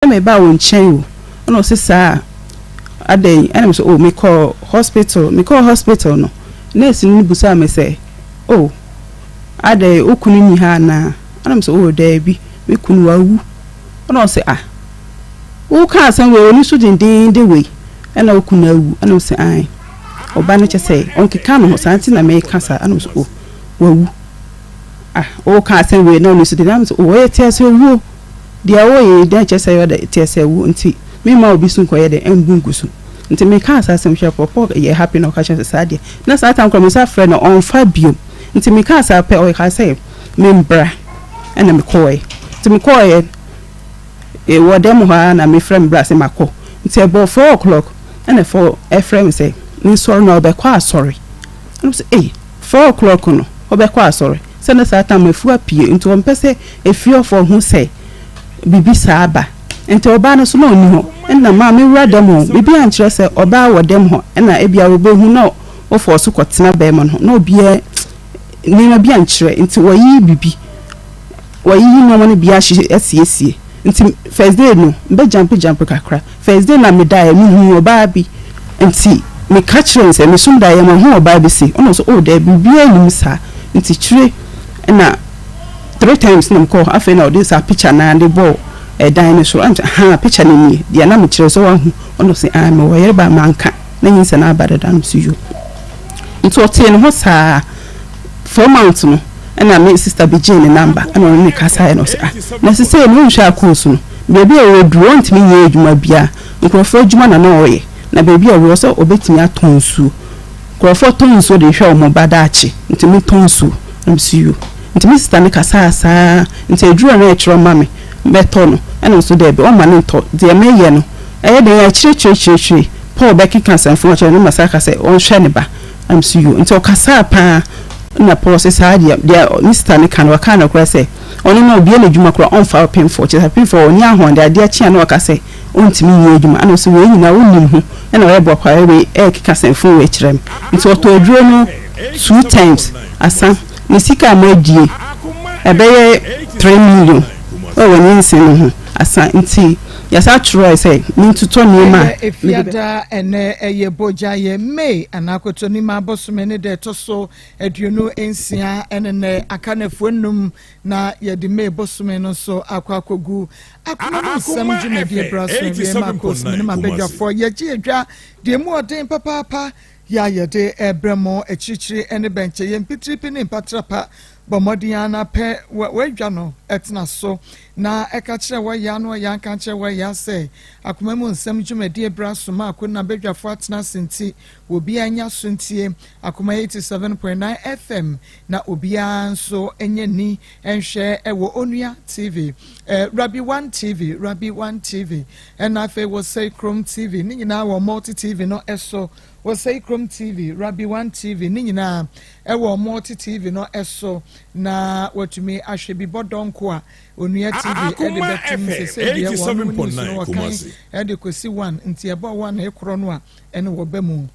Mebaa wo nkyɛn o. Ɛna ɔse saa a adɛn? Ɛna mese oh mekɔɔ hospital. Mekɔɔ hospital no nurse no busaa me sɛ oh adɛn wo kunu nni ha anaa? Ɛna mese oh daabi me kunu wawu. Ɛna ɔse ah woka asɛm wei w'ani so dendeenden wei ɛna wo kunu awu? Ɛna mese ae. Ɔba no kyɛ sɛ ɔnkeka ne ho saa nti na meka saa. Ɛna ɔse oh wawu. Ah woka asɛm wei na w'ani so denden. Ɛna mese oh ɔyɛ tease owuo. Deɛ woyɛ yi dɛn kyerɛ sɛ yɛ dɛ teɛ sɛ wo nti me mma obi so nkɔyɛ dɛn ɛngu ngu so nti me kaa saa asɛm kyerɛ Paul Paul yɛ happy na ɔka kyerɛ me sɛ saa deɛ na saa time koraa me nsa frɛ no ɔnfa biom nti me kaa saa pɛ ɔkaa sɛ me mbra ɛna me kɔɔɛ nti me kɔɔɛ wɔ dɛm hɔ ara na me frɛ me bra sɛ makɔ nti ɛbɔɔ 4 o'clock ɛna fɔ ɛfrɛ me sɛ me nsɔre na ɔbɛkɔ asɔre ɛna me sɛ ei 4 o'clock no ɔbɛkɔ asɔre sɛ na saa time afu apue nti ɔmpɛ sɛ Efiɔfoɔ hu sɛ biribi saa aba. Nti ɔbaa no nso na ɔnni hɔ. Ɛna maame wura dɛm hɔ, biribi ankyerɛ sɛ ɔbaa wɔ dɛm hɔ. Ɛna ebia wɔbɛhu na ɔfɔɔ so kɔtena bɛrima no ho. Na obiara, nneɛma bi ankyerɛ. Nti wɔyiyi biribi, wɔyiyi nneɛma no bi ahye asiesie. Nti first day no, mebɛ jumpe jumpe kakra. First day na medaeɛ, mehuu ɔbaa bi. Nti meka kyerɛɛ no sɛ, mesom daeɛ mahu ɔbaa bi sei. Ɛna ɔse, oh daabi, biribiara nnim saa. Nti kyire na. Three times na mekɔɔ hɔ afei na ɔde saa picture no ara de bɔɔ ɛdan no so ɛna mesɛ ahaa picture no nie deɛ na mekyerɛ sɛ wahu ɔna ɔse ae mewɔ yere ba manka na nyinsɛn no aba dada na mese yoo nti ɔtee ne ho saa 4 months no ɛna me sister bi gyee ne number ɛna ɔne ne kasaeɛ na ɔse ah na sesei no wonhwɛ akɔɔsu no baabi a ɔduru ɔntumi nyɛ adwuma biara nkurɔfoɔ adwuma na na ɔyɛ na baabi a ɔwɔ sɛ ɔbɛtumi atɔn nsuo. Nkurɔfoɔ tɔ nsuo de hwɛ wɔn ba daakye nti me tɔ nsuo na me se yoo nti me sista no kasaa saa nti aduro a na ɛtwerɛ ma me mɛtɔ no ɛna ɔse daabi ɔmma no ntɔ deɛ mɛyɛ no ɛyɛ dɛn akyire kyire kyire kyire Paul bɛkeka asɛmfo akyerɛ no na masa aka sɛ ɔnhwɛ ne ba na me se yoo nti ɔkasaa paa na Paul se saa deɛ deɛ me sista no ka no ɔkaa nokorɛ sɛ ɔno no ɔbie n'adwuma koraa ɔmfa ɔpemfoɔ kyerɛ sɛ ɔpemfoɔ ɔnni ahoɔden adeɛ kye a na waka sɛ ɔntumi nyɛ adwuma ɛna ɔse wei nyinaa wonim ho ɛna ɔyɛ boakwayɛ wei ɛɛkeka sɛmfon wei kyerɛ me nti ɔtɔ aduro no two times asa ne sika a moadie ɛbɛyɛ 3 million ɛwɔ nyinsen no ho asa nti yɛsa twerɛɛ sɛ mentotɔ nneɛma Ɛyɛ a mede bɛ. Efiada ɛnɛ ɛyɛ Bogya May anaa Kɔtɔnim abosome ne da ɛtɔ so 26 ɛne nɛ aka nafua 5 na yɛde May bosome no nso akɔ akɔgu. Akoma mu nsɛm Akoma dwumadie FM bra so awie ma kos me ne 87.9 Kumasi. m'abadwafoɔ yɛgye adwa deɛ mu ɔden papaapa yɛ a yɛde ɛbrɛ mo akyirikyiri ne bɛnkyɛ yɛn mpitiripi ne mpatrapa. Bɔ mmɔden ara na pɛ w'adwa no ɛtena so na ɛka kyerɛ wɔyɛ ano ɔyɛ anka kyerɛ wɔyɛ sɛ akoma mu nsɛm dwumadie bra so ma ako na badwafoɔ atena ase nti obiara nya so ntie Akoma 87.9 FM na obiara nso nyɛ ni nhwɛ ɛwɔ Onua TV, Rabi One TV, Rabi One TV, ɛna afei wɔ Sɛi Kurom TV ne nyinaa wɔ Multi TV no ɛso. Wɔ Sɛi Kurom TV, Rabi One TV ne nyinaa ɛwɔ Multi TV no ɛso na watumi ahwɛ bi bɔ dɔnko a Onua TV ɛde Akoma bɛtum FM sese deɛ wɔn no news no 87.9 wɔkan Kumasi. ɛde kɔsi 1 nti ɛbɔ 1 ekorɔ no a ɛne wɔbɛ mu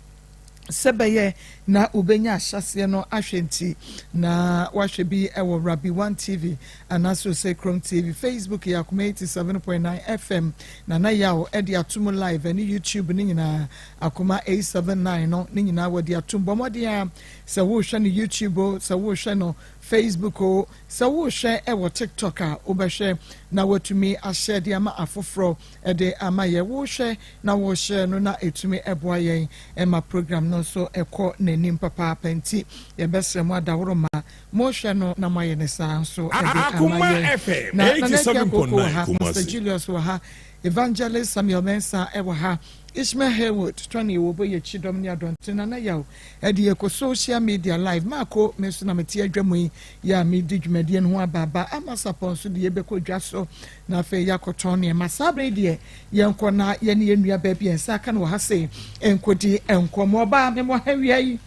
sɛ bɛyɛ na wobɛnya ahyɛseɛ no ahwɛ nti na wahwɛ bi ɛwɔ Rabi One TV anaasɛ Osei Krom TV. Facebook yɛ Akoma 87.9 FM na na yaw ɛde ato mu live ɛne YouTube ne nyinaa Akoma 879 no ne nyinaa wɔde atom. Bɔ mmɔden a sɛ wohwɛ no YouTube o, sɛ wohwɛ no Facebook o, sɛ wohwɛ ɛwɔ TikTok a wobɛhwɛ na watumi ahyɛ de ama afoforɔ ɛde ama yɛ. Wohwɛ na wɔhyɛ no na ɛtumi ɛboa yɛn ɛma program no nso ɛkɔ n'anim papaapa nti yɛbɛsrɛ mo adaworo ma mohwɛ no na moayɛ ne saa nso ɛde ama Akoma yɛn. FM Na Nana Akua Koko wɔ ha, 87.9 Pastor Kumasi. Julius wɔ ha, Evangelist Samuel Mensah ɛwɔ ha, Ishmael Haywood Tony wɔ bɔ yɛ kyidɔm ne adɔnten. Nana Yaw ɛde yɛkɔ social media live maako. Me nso na mete adwa mu yi yɛ a medi dwumadie no ho abaaba ama sapɔ nso de yɛbɛkɔ dwa so na afei yɛakɔtɔn nneɛma. Saa bere deɛ yɛnkɔ na yɛne yɛn nua baabi yɛn nsa aka no wɔ ha sei nkɔdi nkɔmmɔ. Ɔbaa memmɔ ha wia yi.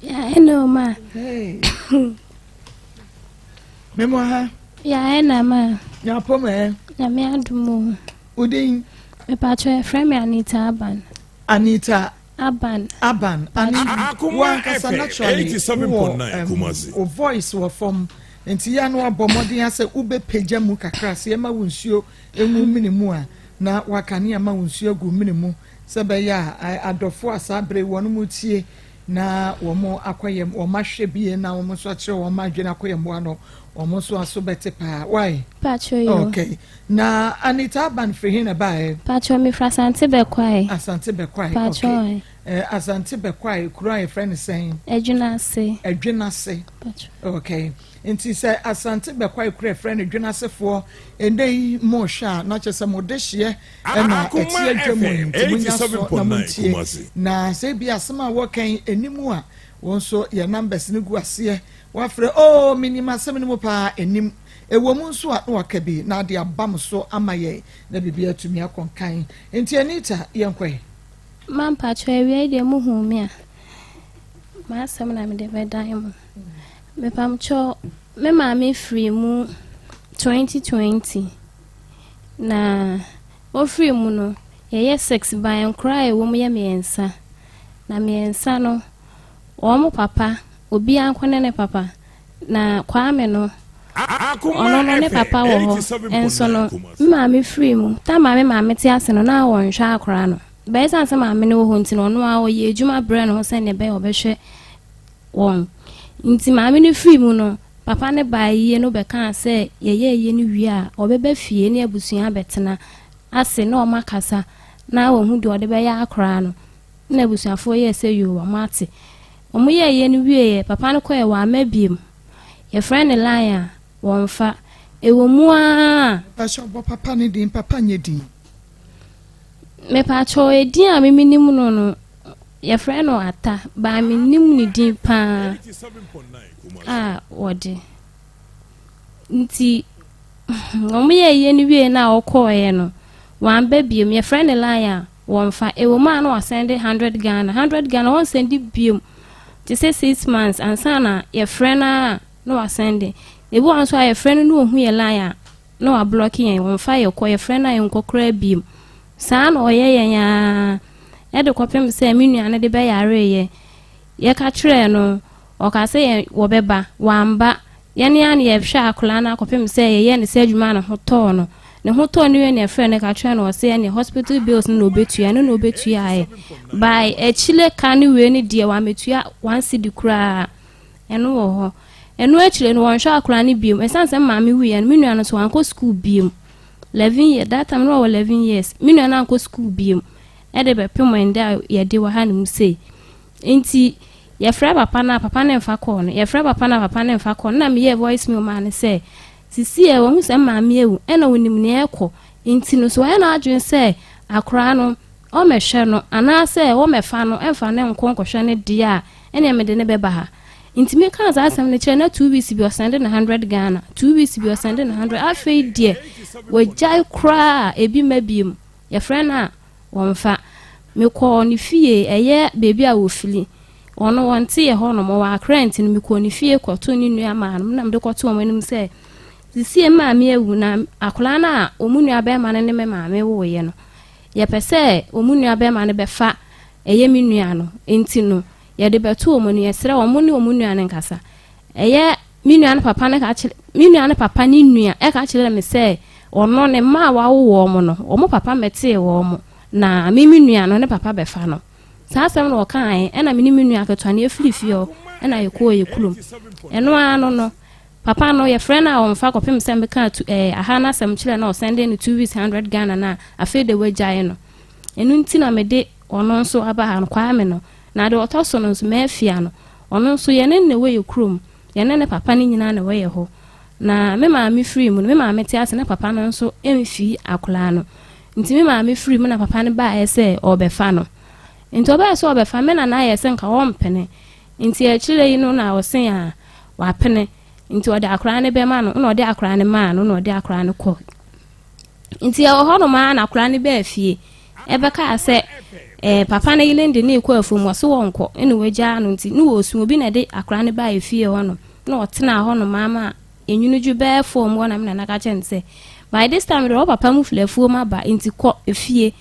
Yeah, hello, ma. Hey. Memmɔ ha. Yeah, hello, ma. Nyapɔ mɛ. Nyame adom o. Wodin? Mepatro, yɛfrɛ me Anita Aban. Anita Aban. Aban. Ani Akoma wankasa FM naturally wɔ 87.9 Kumasi. o voice wɔ fam. Nti yɛ a na wabɔ mmɔden ara sɛ wobɛpagya mu kakra, sɛ yɛma wo nsuo ngu mene mu a, na waka ne ama wo nsuo agu mene mu, sɛ ɛbɛyɛ a adɔfoɔ a saa berɛ yi wɔn retie na wɔn akɔyɛ wɔn ahwɛ bie na wɔn nso akyerɛ wɔn adwene akɔyɛ mmoa no, wɔn nso aso bɛte paa. Why? Patrɔ yo. Okay. Na Anita Aban firi he na ɛbaeɛ? Patrɔ mefiri Asante Bɛkwae. Asante Bɛkwae, Patrɔ okay. ɛ. Eh, Asante Bɛkwae, kuro a yɛfrɛ no sɛn? Adwenase. Adwenase. Patrɔ. Okay. Nti sɛ Asante Bɛkwae kuro a yɛfrɛ no Adwenasefoɔ, ɛnnɛ yi mohwɛ a, na kyerɛ sɛ mo dehyeɛ ɛna ɛte adwa mu yi, nti monya so na montie. Na sɛ ebi asɛm a wɔka yi ɛni mu a, wɔn nso yɛ numbers no gu aseɛ. Wafrɛ, oh, menim asɛm no mu paa, ɛnim. Ɛwɔ mu nso a, na waka bi na ade aba mo so ama yɛn na biribi atumi akɔ nkan. Nti Anita, yɛnkɔ ɛ. Ma mpakyɛw awia yi deɛ mo huu me a, m'asɛm na mede bɛdan mo. Mepamkyɛw, me maame firii mu 2020 na ɔfirii mu no yɛyɛ six ba nkora a ɛwɔ mu yɛ mmiɛnsa. Na mmiɛnsa no wɔn papa obiara nko ne ne papa. Na Kwame no ɔno no ne papa wɔ hɔ nso no me maame firii mu. Tam a me maame te ase no na wɔnhwɛ akora no. But ɛsiane sɛ maame no wɔ hɔ nti no ɔno ara ɔyɛ adwuma brɛ ne ho sɛdeɛ ɛbɛyɛ ɔbɛhwɛ wɔn. Nti maame no firii mu no, papa no baa ayie no bɛkaa sɛ yɛyɛ ayie no wie a, ɔbɛba fie ne abusua abɛtena ase na wɔn akasa na wɔahu deɛ ɔde bɛyɛ akoraa no. Ɛna abusuafoɔ yɛɛ sɛ yoo wɔn ate. Wɔn yɛɛ ayie no wieeɛ, papa no kɔeɛ wamma biom. Yɛfrɛ no line a, wɔmfa. Ɛwɔ mu ara a. Mpakyɛw bɔ papa no din, papa nyɛ din. Mepakyɛw edin a me menim no no yɛfrɛ no Ata but mennim ne din paa a wɔde nti wɔn yɛ yie no wie no a ɔkɔɔeɛ no wamba biom yɛfrɛ no line a wɔmfa ɛwɔ mu a na wasɛnde 100 Ghana 100 Ghana wɔnsɛnde biom te sɛ 6 months ansa na yɛfrɛ no a na wasɛnde ebi wɔ nso a yɛfrɛ no na ɔhu yɛ line a na wablɔke yɛn, ɔmfa yɛn kɔ, yɛfrɛ no a yɛnkɔ koraa bio. Saa na ɔyɛ yɛn ara de kɔpem sɛ me nua no de bɛyareeɛ. Yɛka kyerɛɛ no, ɔkaa sɛ yɛn wɔbɛba, wamba. Yɛn ara na yɛhwɛ akwadaa no akɔpem sɛ yɛyɛɛ ne sɛ adwuma a ne ho tɔɔ no. Ne ho tɔɔ no wie na yɛfrɛɛ no ka kyerɛɛ no ɔse ɛneɛ hospital bills no na ɔbɛtua, ɛno na ɔbɛtuaeɛ. By akyire ka ne wei no deɛ wammɛtua one cedi koraa. Ɛno wɔ hɔ. Ɛno akyire no, wɔnhwɛ akwadaa no biom. Ɛsiane sɛ me maame wuiɛ no, me nua no nso wankɔ sukuu biom. 11 years, that time no ɔwɔ 11 years. Me nua no ankɔ sukuu biom. Ɛde bɛpem ɛndɛ a yɛde wɔ ha no mu sei. Nti, yɛfrɛ papa no a, papa no mfa kɔɔ no. Yɛfrɛ papa no a, papa no mfa kɔɔ no. Na meyɛɛ voice mail maa no sɛ, sisi ɛ, wahu sɛ me maame awu, ɛna ɔnim nea ɛkɔ. Nti no, sɛ wayɛ n'adwene sɛ akwadaa no, ɔmmɛhwɛ no, anaasɛ wɔmmɛfa no, ɛmfa no nkɔ nkɔhwɛ no deɛ a, ɛneɛ mede no bɛba ha. Nti me kaa saa asɛm no kyerɛ na 2 weeks bi ɔsɛnde no 100 Ghana, 2 weeks bi ɔsɛnde no 100, afei deɛ wagyae koraa ebi mma biem, yɛfrɛ no a wɔmfa. Mekɔɔ ne fie, ɛyɛ baabi a wɔfili, ɔno wɔnte yɛ hɔ nom, ɔwɔ Accra nti no mekɔɔ ne fie kɔtoo ne nua maa no, na mede kɔtoo wɔn anim sɛ sisie me maame awu na akwadaa no a wɔn nua bɛrima no ne me maame woeɛ no, yɛpɛ sɛ wɔn nua bɛrima no bɛfa ɛyɛ me nua no nti no, yɛde bɛto wɔn anim, yɛsrɛ wɔn, mo ne wɔn nua no nkasa. Ɛyɛ me nua no papa no ka kyerɛ, me nua no papa ne nua ɛka kyerɛ me sɛ ɔno ne mma a wawo wɔn no, wɔn papa mmɛtee wɔn, na me me nua no ne papa bɛfa no. Saa asɛm no wɔkaeɛ, ɛna me ne me nua ketewa no yɛfiri fie hɔ, ɛna yɛkɔɔ yɛ kurom. Ɛno ara no no, papa no yɛfrɛ no a ɔmfa kɔpem sɛ meka tu ɛɛ aha no asɛm kyerɛ na ɔsɛnde no 2 weeks 100 Ghana no a, afei de wagyae no. Ɛno nti na mede ɔno nso aba ha no, Kwame no. Na deɛ ɔtɔ so no nso, Mafia no, ɔno nso yɛne no na ɛwɔ yɛ kurom. Yɛne ne papa no nyinaa na ɛwɔ yɛ hɔ. Na me maame firii mu no, me maame te ase na papa no nso mfii akwadaa no. Nti me maame firii mu na papa no baeɛ sɛ ɔrebɛfa no. Nti ɔbaeɛ sɛ ɔrebɛfa me na na ayɛ sɛ nka ɔmpene. Nti akyire yi no na ɔse a wapene. Nti ɔde akwadaa no bɛma no, na ɔde akwadaa no maa no, na ɔde akwadaa no kɔ. Nti ɛwɔ hɔnom ara na akwadaa no baa fie. Ɛbɛkaa sɛ papa no yere de ne rekɔ afuom, ɔse wɔnkɔ, ɛna wagyaa no nti ne wɔsu. Obi na ɛde akwadaa no baa efie hɔnom, na ɔtenaa hɔnom ama enwunu dwo bɛyɛ fɔm hɔ na me nana ka kyerɛ no sɛ by this time deɛ ɔwɔ papa mu firi afuom aba nti kɔ efie.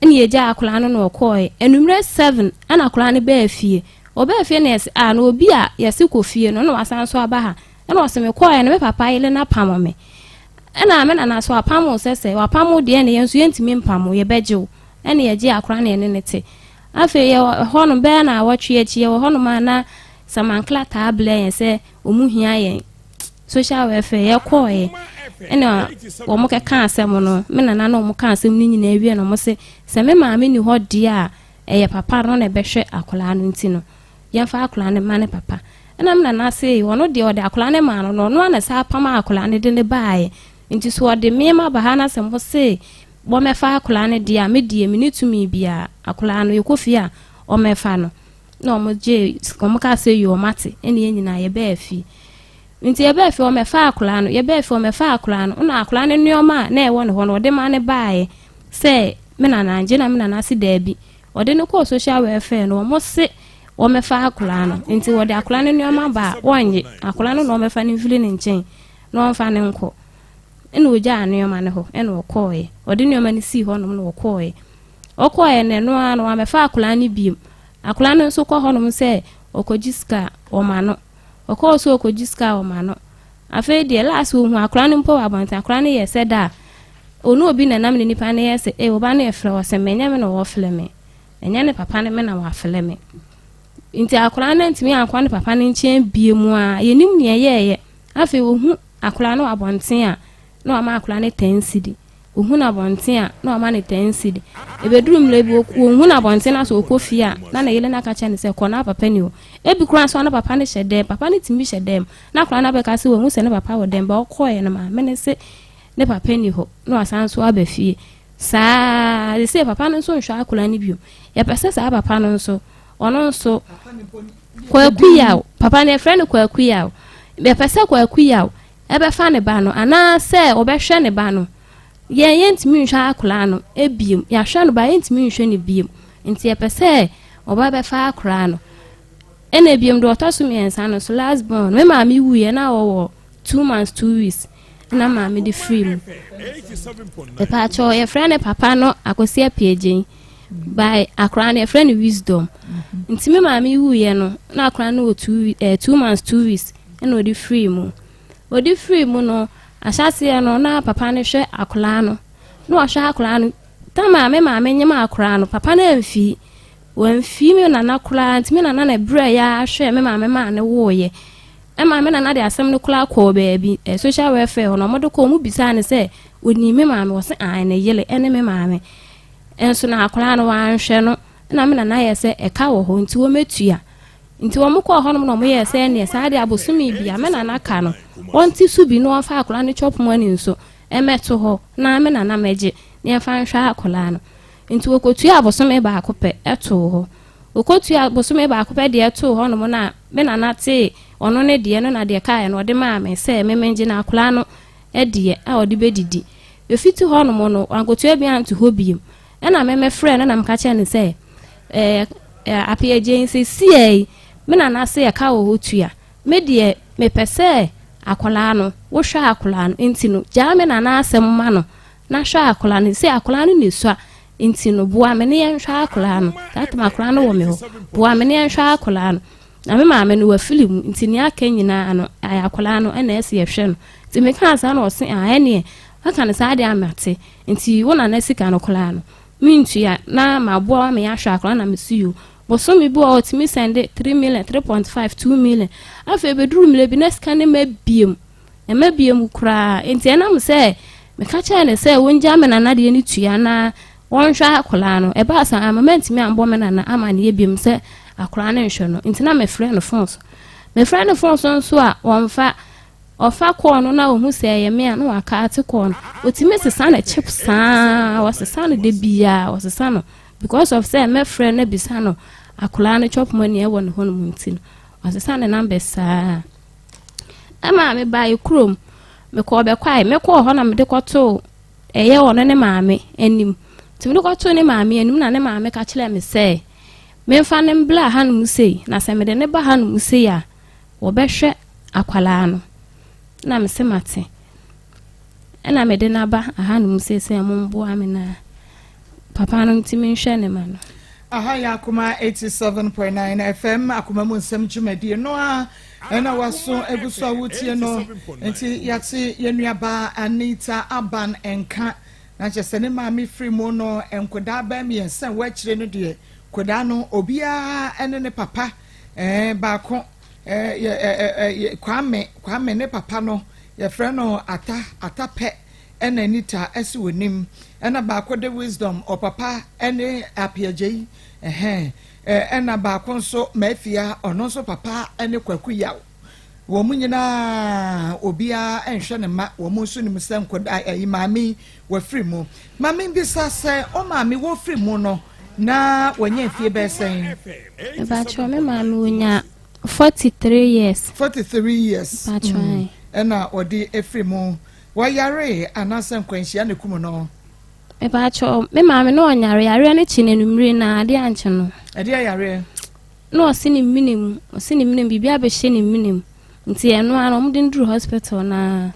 Ɛna yɛgyaa akwadaa no na ɔkɔɔɛ. Anwummerɛ 7 ɛna akwadaa no baa fie. Ɔbaa fie na yɛse ah na obi a yɛse kɔ fie no na wasan so aba ha. Ɛna ɔse mekɔɔɛ no me papa yere no apamo me. Ɛna me nana so apam wo sɛ sɛ wapam wo deɛ ne yɛn nso yɛntumi mpam wo, yɛbɛgye wo. Ɛna yɛgye akora na yɛne no te. Afei yɛwɔ hɔnom bɛyɛ naawɔtwe akyi yɛwɔ hɔnom a na Samankla taa blɛ yɛn sɛ wɔn hia yɛn social welfare yɛkɔɔɛ ɛna wɔn kɛka asɛm no me nana na wɔn ka asɛm no nyinaa wie na wɔn se sɛ me maame ni hɔ deɛ a ɛyɛ papa no na ɛbɛhwɛ akwadaa no nti no yɛmfa akwadaa no ma ne papa ɛna me nana se ɔno deɛ ɔde akwadaa no maa no na ɔno ana saa apam akwadaa no de ne baeɛ nti so ɔde me ma ba ha na sɛ mo se wɔmɛfa akwadaa no deɛ a me deɛ me ne tumi biara akwadaa no yɛkɔ fie a ɔmɛfa no na wɔn gye wɔn kaa sɛ yi wɔn ate ɛna yɛn nyinaa yɛbɛɛ fie nti yɛbɛɛ fie wɔn ɛfa akwadaa no yɛbɛɛ fie wɔn ɛfa akwadaa no na akwadaa no nneɛma a na ɛwɔ ne hɔ no ɔde ma ne baeɛ sɛ me nana ngye na me nana se daabi ɔde no kɔɔ social welfare no wɔn se wɔn ɛfa akwadaa no nti wɔde akwadaa no nneɛma ba a wɔnnye akwadaa no na wɔn ɛfa no mfiri ne nkyɛn na wɔn fa no nkɔ ɛna ogyaa nneɛma no hɔ ɛna ɔkɔɔɛ ɔde nneɛma no sii hɔnom na ɔkɔɔɛ Ɔkɔeɛ no, ɛno ara no, wammɛfa akwadaa no bio. Akwadaa no nso kɔ hɔnom sɛ ɔkɔgye sika a, wɔma no. Ɔkɔɔ so ɔkɔgye sika a, wɔma no. Afei deɛ, last ɔhu akwadaa no mpo wɔ abɔnten, akwadaa no yɛ sɛ da a, ɔne obi na nam ne nipa no yɛ sɛ, ee, wo ba no yɛfrɛ wɔ sɛ me, ɛnyɛ me na wɔfrɛ me. Ɛnyɛ ne papa ne me na wɔafrɛ me. Nti akwadaa no antumi ankɔ ne papa no nkyɛn bio mu a, yɛnim nea ɛyɛɛyɛ. Afei ɔhu akwadaa no wɔ abɔnten a, na wama akwadaa no 10 cedi. Ohu no abɔnten a, na wama no ten cedi. Ebeduru mmerɛ bi, wɔnhu no abɔnten na sɛ ɔkɔ fie a, na ne yere no aka kyerɛ no sɛ, kɔ na papa ni hɔ. Ebi koraa nso a na papa no hyɛ dɛm. Papa no tumi hyɛ dɛm. Na akwadaa no abɛka sɛ wahu sɛ ne papa wɔ dɛm, ba ɔkɔeɛ no maame no se ne papa ni hɔ, na wasan nso aba fie. Saa ara, seesei papa no nso nhwɛ akwadaa no bio. Yɛpɛ sɛ saa papa no nso, ɔno nso, Kwaku Yaw, papa no yɛfrɛ no Kwaku Yaw. Yɛpɛ sɛ Kwaku Yaw ɛbɛfa ne ba no anaasɛ ɔbɛhwɛ ne ba no. Yɛn yɛntumi nhwɛ akwadaa no biom. Yɛahwɛ no ba yɛntumi nhwɛ no biom. Nti yɛpɛ sɛ ɔba bɛfa akwadaa no. Ɛna biom deɛ ɔtɔ so mmiɛnsa no so last born me maame wuiɛ na ɔwɔ 2 months 2 weeks na maame de firi mu. Mepaakyɛw yɛfrɛ ne papa no Akwasi Apiagyen by akwadaa no yɛfrɛ no Wisdom. Nti me maame wuiɛ no na akwadaa no wɔ 2 months 2 weeks ɛna ɔde firi mu. Ɔde firi mu no, ahyɛaseɛ no na papa no hwɛ akwadaa no na wahwɛ akwadaa no tam a me maame nyem akwadaa no, papa no amfii wamfii me nana koraa. Nti me nana na berɛ yɛ ahwɛ me maame maa ne woeɛ. Ɛma me nana de asɛm no koraa kɔɔ baabi social welfare hɔ na ɔmode kɔɔ ɔmo bisaa ne sɛ onim me maame, wɔse ae, ne yere ɛne me maame. Nso na akwadaa no wanhwɛ no na me nana yɛ sɛ ɛka wɔ hɔ nti wɔmɛtua. Nti wɔn kɔɔ hɔnom na wɔn yɛɛ sɛ ɛneɛ saa deɛ abosome bi a me nana ka no wɔnte so bi na wɔmfa akwadaa no chop money nso ɛmɛto hɔ na me nana mɛgye na yɛmfa nhwɛ akwadaa no. Nti wɔkɔtua abosome baako pɛ ɛtoo hɔ. Wɔkɔtua abosome baako pɛ deɛ ɛtoo hɔnom na me nana tee ɔno ne deɛ no na deɛ kaeɛ no ɔde maa me sɛ me mengye na akwadaa no deɛ a ɔde bɛdidi. Ɛfiti hɔnom no wankotua bi anto hɔ biom. Ɛna me mefrɛ no na meka kyerɛ no sɛ Appiagyei seesei yi me nana se ɛka wɔ hɔ tua. Me deɛ mepɛ sɛ akwadaa no wohwɛ akwadaa no nti no gyaa me nana asɛm ma no na hwɛ akwadaa no sɛ akwadaa no na esua nti no boa me ne yɛnhwɛ akwadaa no. Saa tam akwadaa no wɔ me hɔ, boa me ne yɛnhwɛ akwadaa no. Na me maame no wafili mu nti nea aka nyinaa no ayɛ akwadaa no ɛna ɛsɛ yɛhwɛ no. Nti mekaa saa na ɔse ah, ɛneɛ aka no saa deɛ amate nti wo nana sika no koraa no mentua na maboa ma yɛahwɛ akwadaa. Na mesi yo bosome bi wɔ hɔ ɔtumi send 3 million, 3.5, 2 million. Afei bɛduru mmerɛ bi na sika no ma biem ɛma biem koraa. Nti ɛnam sɛ meka kyerɛ ne sɛ wɔngya me nana deɛ no tua na wɔnhwɛ akwadaa no, ɛbaa saa ama mantumi ambɔ me nana amanneɛ biom sɛ akwadaa no nhwɛ no. Nti na mefrɛ no phone so, mefrɛ no phone so nso a wɔmfa. Ɔfa kɔɔ no na ohu sɛ ɛyɛ me a na waka ate kɔɔ no. Otumi sesa ne chip saa, wɔsesa no de biara wɔsesa no because of sɛ mɛfrɛ no bisa no akwadaa no chop money ɛwɔ ne hɔ nom nti no ɔsesa ne number saa. Ɛma me ba kurom mekɔɔ bɛkwae, mekɔɔ hɔ na mede kɔtoo ɛyɛ ɔno ne maame anim. Nti mede kɔtoo ne maame anim na ne maame ka kyerɛ me sɛ memfa ne mbla hanom sei na sɛ mede ne ba hanom sei a wɔbɛhwɛ akwalaa no. Na mese mate. Ɛna mede n'aba ahanom sei sɛ momboa me na papa no ntumi nhwɛ ne ma no. Aha yɛ Akoma 87.9 FM, Akoma mu Nsɛm dwumadie no a. Ɛna waso egu so a wotie no nti yɛate yɛn nuabaa Anita Aban nka na kyerɛ sɛ ne maame firi mu no nkodaa bɛɛ mmiɛnsa a wɔakyire no deɛ kodaa no obiara ne ne papa ɛɛ baako ɛɛ yɛ ɛɛ ɛɛ Kwame Kwame ne papa no yɛfrɛ no Ata Ata pɛ ɛna Anita ɛsi wɔ nim ɛna baako de Wisdom ɔpapa ɛne Apiagyei ɛhɛn Ɛna baako nso Mafia, ɔno nso papa ne Kwaku Yaw. Wɔn nyinaa obiara nhwɛ ne mma, wɔn nso nim sɛ nkɔda ɛyi maame yi wafiri mu. Ma membisa sɛ wo maame wɔfiri mu no na wanya mfie bɛyɛ sɛn? Mepakyɛw me maame onya 43 years. 43 years. Mepakyɛw mm. Ɛna wɔde efiri mu. Wɔyaree anaasɛ nkwanhyia na ekum no? Mepaakyɛw, me maame na ɔnyare, yareɛ no kye no anumere na adeɛ ankye no. Ɛdeɛ yareɛ? Na ɔse ne mene mu, ɔse ne mene mu, biribi abɛhyɛ ne mene mu. Nti ɛno ara no, wɔde no duru hospital na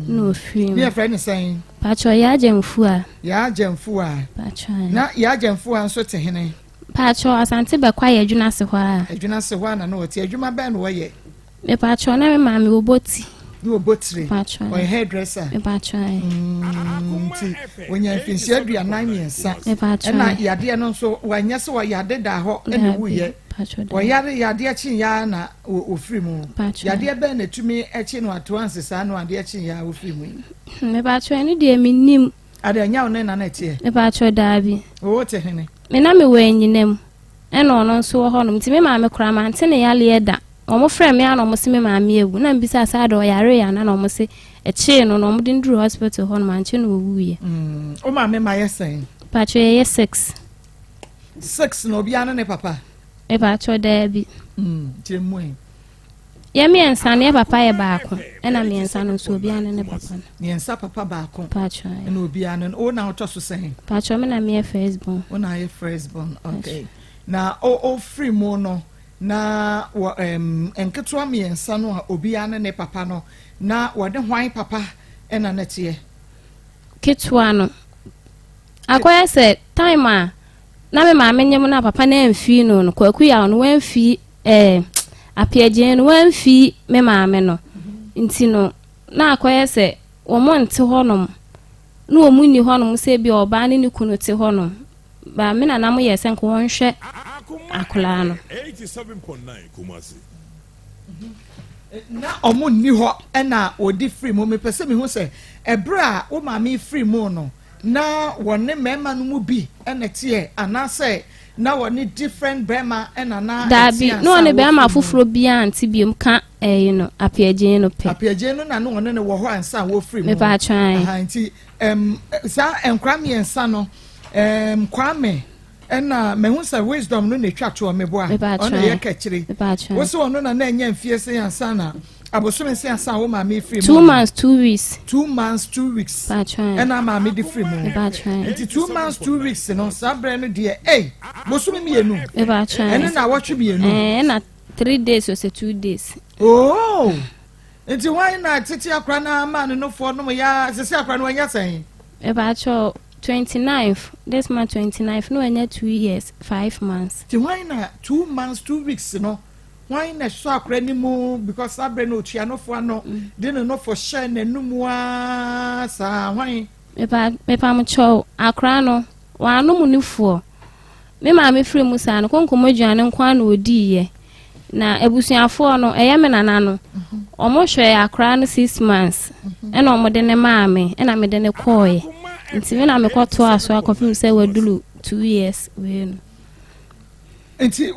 na ɔfiri mu. Ne yɛfrɛ ne sɛn? Paakyɛw, Yaa Gyamfua. Yaa Gyamfua. Paakyɛw. Na Yaa Gyamfua nso te hene? Paakyɛw, Asante Bɛkwa yɛ adwuna ase hɔ a. Adwuna ase hɔ a na na ɔte. Adwuma bɛn na ɔyɛ? Mepakyɛw na me maame wɔ ti. Ne ɔbɔ tire. Mepakyɛw. Ɔyɛ hairdresser. Mepakyɛw. Mm, nti wɔnya mfinhyia aduanan mmiɛnsa. Mepakyɛw. Ɛna yadeɛ no nso wanyɛ sɛ ɔyade da hɔ ɛna wuyɛ. Ɔyare yadeɛ kye ya na ofiri mu. Yadeɛ bɛn na etumi ɛkye no ato anse saa no adeɛ kye ya ofiri mu yi. Mepakyɛw ɛno deɛ menim. Ade ɛnyɛ wo ne na na ɛteɛ. Mepakyɛw daabi. Owó te hene. Me na mewɔ anyinam. Ɛna ɔno nso wɔ hɔnom nti me maame koraa mante ne yareɛ da. Wɔn frɛ me a na wɔn se me maame awu na mebisa sɛ adɛ ɔyaree ana na wɔn se ɛkyee no na wɔn de no duru hospital hɔ nom ankye na ɔwuiɛ. Mm, wo maame ma yɛ sɛn? Paatwo yɛyɛ six. Six na obiara ne ne papa? Paatwo daabi. Mm, kyerɛ mu ɛ. Yɛ mmiɛnsa no yɛ papa yɛ baako ɛna mmiɛnsa no nso obiara ne ne papa no. Mmiɛnsa papa baako. Paatwo. Ɛna obiara ne wo na wotɔ so sɛn? Paatwo me na meyɛ first born. Wo na ayɛ first born okay. Na o ofiri mu no na wɔ ɛm nketewa mmiɛnsa no a obiara ne ne papa no na wɔde hwan papa ɛna ne teɛ? Ketewa no akɔyɛ sɛ time a na me maame nyem no a papa no amfii no no Kwaku Yaw no wamfii ɛɛ Apiagyen no wamfii me maame no nti no na akɔyɛ sɛ wɔn nte hɔnom na wɔn nni hɔnom sɛ bi ɔbaa ne ne kunu te hɔnom ba me nana mo yɛ sɛ nka wɔnhwɛ akwadaa no. Na wɔn nni hɔ ɛna wɔde firi mu mepɛ sɛ mehu sɛ ɛberɛ a wo maame firi mu no Na wɔne mmarima no mu bi na ɛteɛ anaasɛ na wɔne different barima na na ɛte Daabi, ansa na ɔne wɔfiri barima mu? foforɔ biara nte biom ka ɛyi no, apeagyen no pɛ. Apeagyen no na na wɔne no wɔ hɔ ansa wɔfiri mu. Mepaatwɔ ae. Aha, nti um, saa nkora mmiɛnsa no, um, Kwame, Ɛna mahu sɛ wisdom no na etwa toɔ meboa ɔno ɛyɛ kakyire wo sɛ ɔno na na ɛnyɛ mfie se ansa na abosome se ansa wo maame firi mu 2 months 2 weeks. 2 months 2 weeks ɛna maame de firi mu nti 2 months 2 weeks no saa berɛ no deɛ ei bosome mmienu ɛne na awɔtwe mmienu ɛna 3 days ɔsɛ 2 days. Oh nti hwan na tete akora no ama ne nofoɔ nom ya sese akora no wanya sɛn? Mepakyɛw, 29th, this month 29th, na wanya 2 years 5 months. Ti hwan na 2 months 2 weeks no hwan na ɛsɔ akora no mu because saa berɛ no otua nofoɔ ano de ne nofo hyɛ n'anum aa saa hwan? Mepa mepakyɛw, akora no wanom nufoɔ. Me maame firi mu saa no, konkom aduane nko ara na ɔdiiɛ. Na abusuafoɔ no, ɛyɛ me nana no, ɔmo hwɛɛ akora no 6 months ɛna ɔmo de ne maa me ɛna mede ne kɔɔɛ. Nti me na mekɔtoa so akɔpem sɛ waduru 2 years wei no. Nti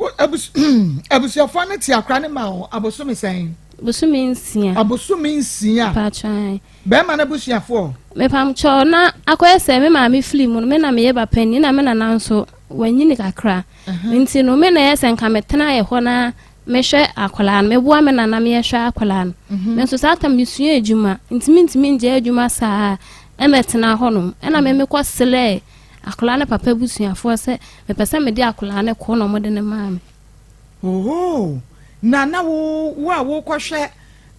abusuafoɔ no te akora no ma wo abosome sɛn? Bosome 6. Abosome 6. Paatwan. Bɛrima no abusuafoɔ? Mepamkyɛw, na akɔyɛ sɛ me maame firi mu no, me na meyɛ ba panin na me nana nso wanyini kakra. Nti no me na ɛyɛ sɛ nka metena yɛ hɔ na mehwɛ akwadaa no, meboa me nana meyɛhwɛ akwadaa no. Me nso saa tam mesua adwuma nti mentumi ngye adwuma saa ɛmɛtena hɔ nom. Ɛna me mekɔ selɛɛ akwadaa no papa abusuafoɔ sɛ mepɛ sɛ mede akwadaa no kɔ na ɔmode no maa me. Oho, na na wo wo a wokɔhwɛ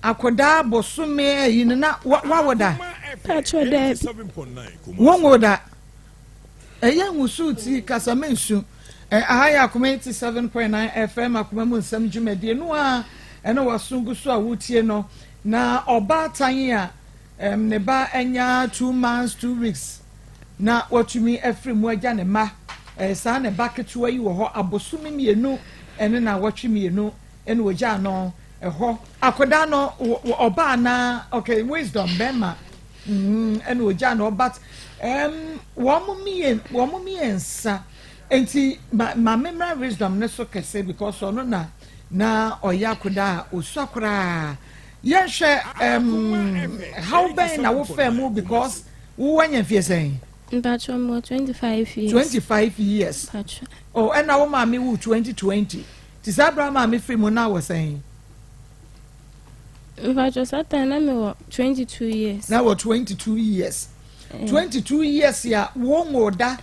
akwadaa bosome ayi no na wawo da? Paatwɔ daabi. Wonwo da? Ɛyɛ nwusu ti kasa mensu. Aha yɛ Akoma 87.9 FM akoma mu nsɛm dwumadie no a. ɛne w'aso gu so a wotie no. Na ɔbaatan a ɛm ne ba anya 2 months 2 weeks na watumi afiri mu agya ne mma saa ne ba ketewa yi wɔ hɔ abosome 2 ɛne na wɔtwe 2 ɛna ogya no ɛhɔ. Akwadaa no ɔbaa na okay, Wisdom bɛrima ɛna ogya no, but wɔn 3 nti ma maame mmra Wisdom ne so kɛse because ɔno na ɔyɛ akwadaa a osua koraa. Yɛnhwɛ how bɛn na wofɛ mu because wowɔ anya mfie sɛn? Mpatsɔ, mewɔ 25 years. 25 years. Mpatsɔ. Oh, ɛna wo maame wu 2020, ti saa abira maame firi mu na wɔ sɛn? Mpatsɔ, saa time na mewɔ 22 years. Na wɔ 22 years. Eh. 22 years a wɔn wɔ da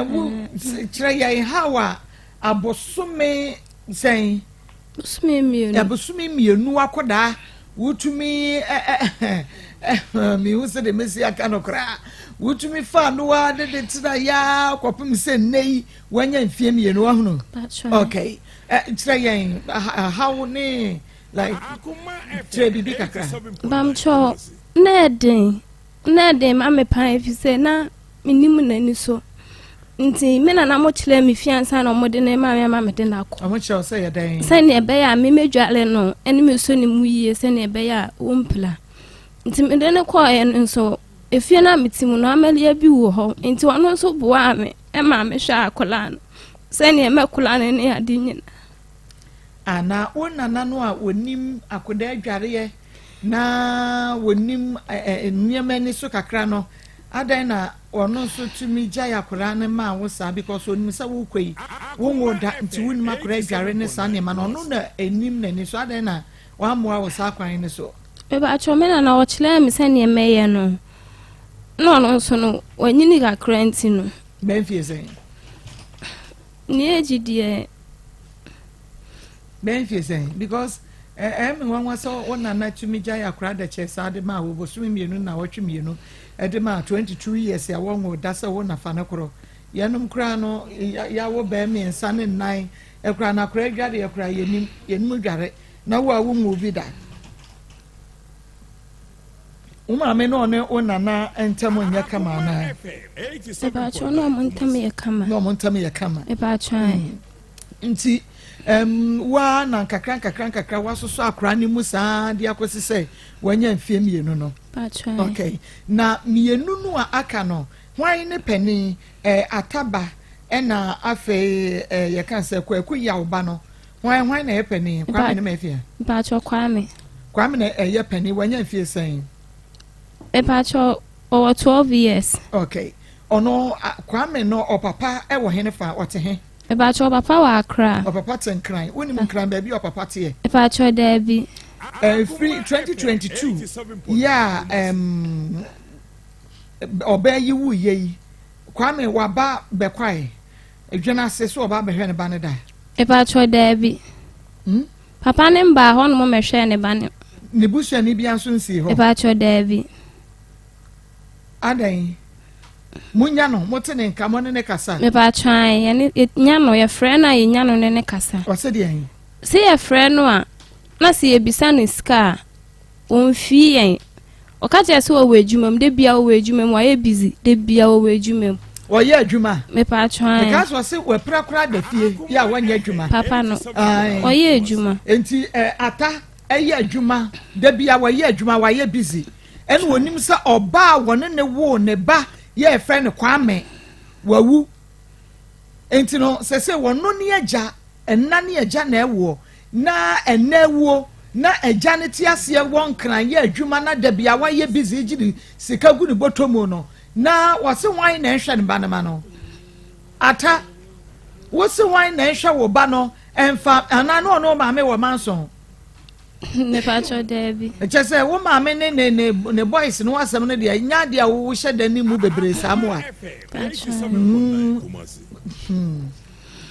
wo kyerɛ yɛn how a abosome sɛn? Bosome 2. Abosome 2 akɔdaa wotumi ɛ ɛ ɛ mihu sɛ de mesi aka no koraa, wotumi fa no wa de de tena yaa kɔpem sɛ nne yi wanya mfie 2, wahunu? Mpatsɔ. Okay, kyerɛ yɛn how ne like kyerɛ biribi kakra. Bamkyɛ, na ɛden ma me paa efi sɛ na menim n'ani so, nti me nana mo kyerɛ me fie ansa na ɔmo de ne ma me ama me de no akɔ. Ɔmo kyerɛ wo sɛ yɛ dɛn? Sɛnea ɛbɛyɛ a memɛdwale no ɛne me so ne mu yie, sɛnea ɛbɛyɛ a wɔmpira. Nti mede ne kɔɔɛ no nso, efie no a mete mu no, amalia bi wɔ hɔ, nti ɔno nso boaa me ɛma mehwɛ akwadaa no sɛnea mɛkola no ne ade nyina. Ana wo nana no a wɔnim akwadaa adwareɛ na wɔnim nneɛma ani so kakra no, adan na ɔno nso tumi gyae akwadaa no maa wo saa? Because onim sɛ wokɔ yi wonwo da, nti wonim akwadaa adware ne saa nneɛma no, ɔno na anim n'ani so, adan na wammoa wo saa kwan no so? Mebakyɛ, me nana ɔkyerɛɛ me sɛnea mɛyɛ no, na ɔno nso no wanyini kakra nti no. Bɛnfie sɛn? Ne agyi deɛ. Bɛnfie sɛn? Because ɛ mi nwanwa sɛ wo nana tumi gyae akwadaa dɛkyɛ saa de ma wo bosome 2 na wɔtwe 2 ɛde ma 22 years a wɔnwo da sɛ wo nafa no korɔ. Yɛnom koraa no yɛawo bɛɛ 3 ne 4 ɛkoraa na akwadaa dware ɛkoraa yɛnim dware, na wo a wonwo bi da, wo maame ne ɔne wo nana ntam nyɛ kama anaa? Mebakyɛ, na ɔmo ntam yɛ kama. Na ɔmo ntam yɛ kama. Mebakyɛ. Nti waa na nkakra nkakra nkakra wasosɔ akwaraa no mu saa de akɔsi sɛ wanya mfie 2 no. Mebakyɛ. Okay, na 2 no a aka no, hwan ne panin? Ataba ɛna afei yɛka sɛ Kwaku Yawba no, hwan na ɛyɛ panin? Kwame ne Mafia? Mebakyɛ, Kwame. Kwame na ɛyɛ panin. Wanya mfie sɛn? Mebakyɛ, ɔwɔ 12 years. Okay, ɔno Kwame no ɔpapa ɛwɔ he ne fa ɔte he? Mebakyɛ, ɔpapa wɔ Akra. Ɔpapa te Nkran. Wonim Nkran baabi a ɔpapa teɛ? Mebakyɛ, daabi. Ɛfiri 2022 yɛ a ɔbaa yi wu yɛ yi, Kwame waba bɛkwae edwene ase so ɔba abɛhwɛ ne ba ne da? Mebakyɛ, daabi. Papa ne mbaa hɔ nom mɛhwɛ ne ba ne. Ne busuani bia nso nsi hɔ? Mebakyɛ, daabi. Adan munya no, mote ne nka, mo ne ne kasa? Mebakyɛ, yɛne yɛnya no, yɛfrɛ no a yɛnya no ne ne kasa. Ɔsɛ deɛ? Sɛ yɛfrɛ no a, na sɛ yɛbisa no sika a, ɔmfii yɛn. Ɔka kyerɛ sɛ wɔwɔ adwuma mu, da bia wɔwɔ adwuma mu, wayɛ busy, da bia wɔwɔ adwuma mu. Ɔyɛ adwuma? Mepatwa. Meka sɛ ɔse wapira koraa da fie yɛ a wɔnyɛ adwuma. Papa no ɔyɛ adwuma. Nti ata ɛyɛ adwuma, da bia wɔyɛ adwuma, wayɛ busy, ɛna onim sɛ ɔbaa wɔne ne wo ne ba yɛ ɛfrɛ no Kwame wawu, nti no sɛ wɔno ne agya ɛna ne agya na ɛwoɔ na ɛna awuo na agya ne te aseɛ wɔ Nkran yɛ adwuma na dabi a wayɛ busy gye ne sika gu ne bɔtɔ mu no, na wɔse hwan na ɛhwɛ ne ba no ma no? Ata, wosi hwan na ɛhwɛ wo ba no ɛnfa anaa ne ɔno maame wɔ manso? Mepatwa, daabi. Kyɛ sɛ wo maame ne ne ne ne boys no asɛm no deɛ nya adeɛ a wohyɛ da ne mu bebree saa mu a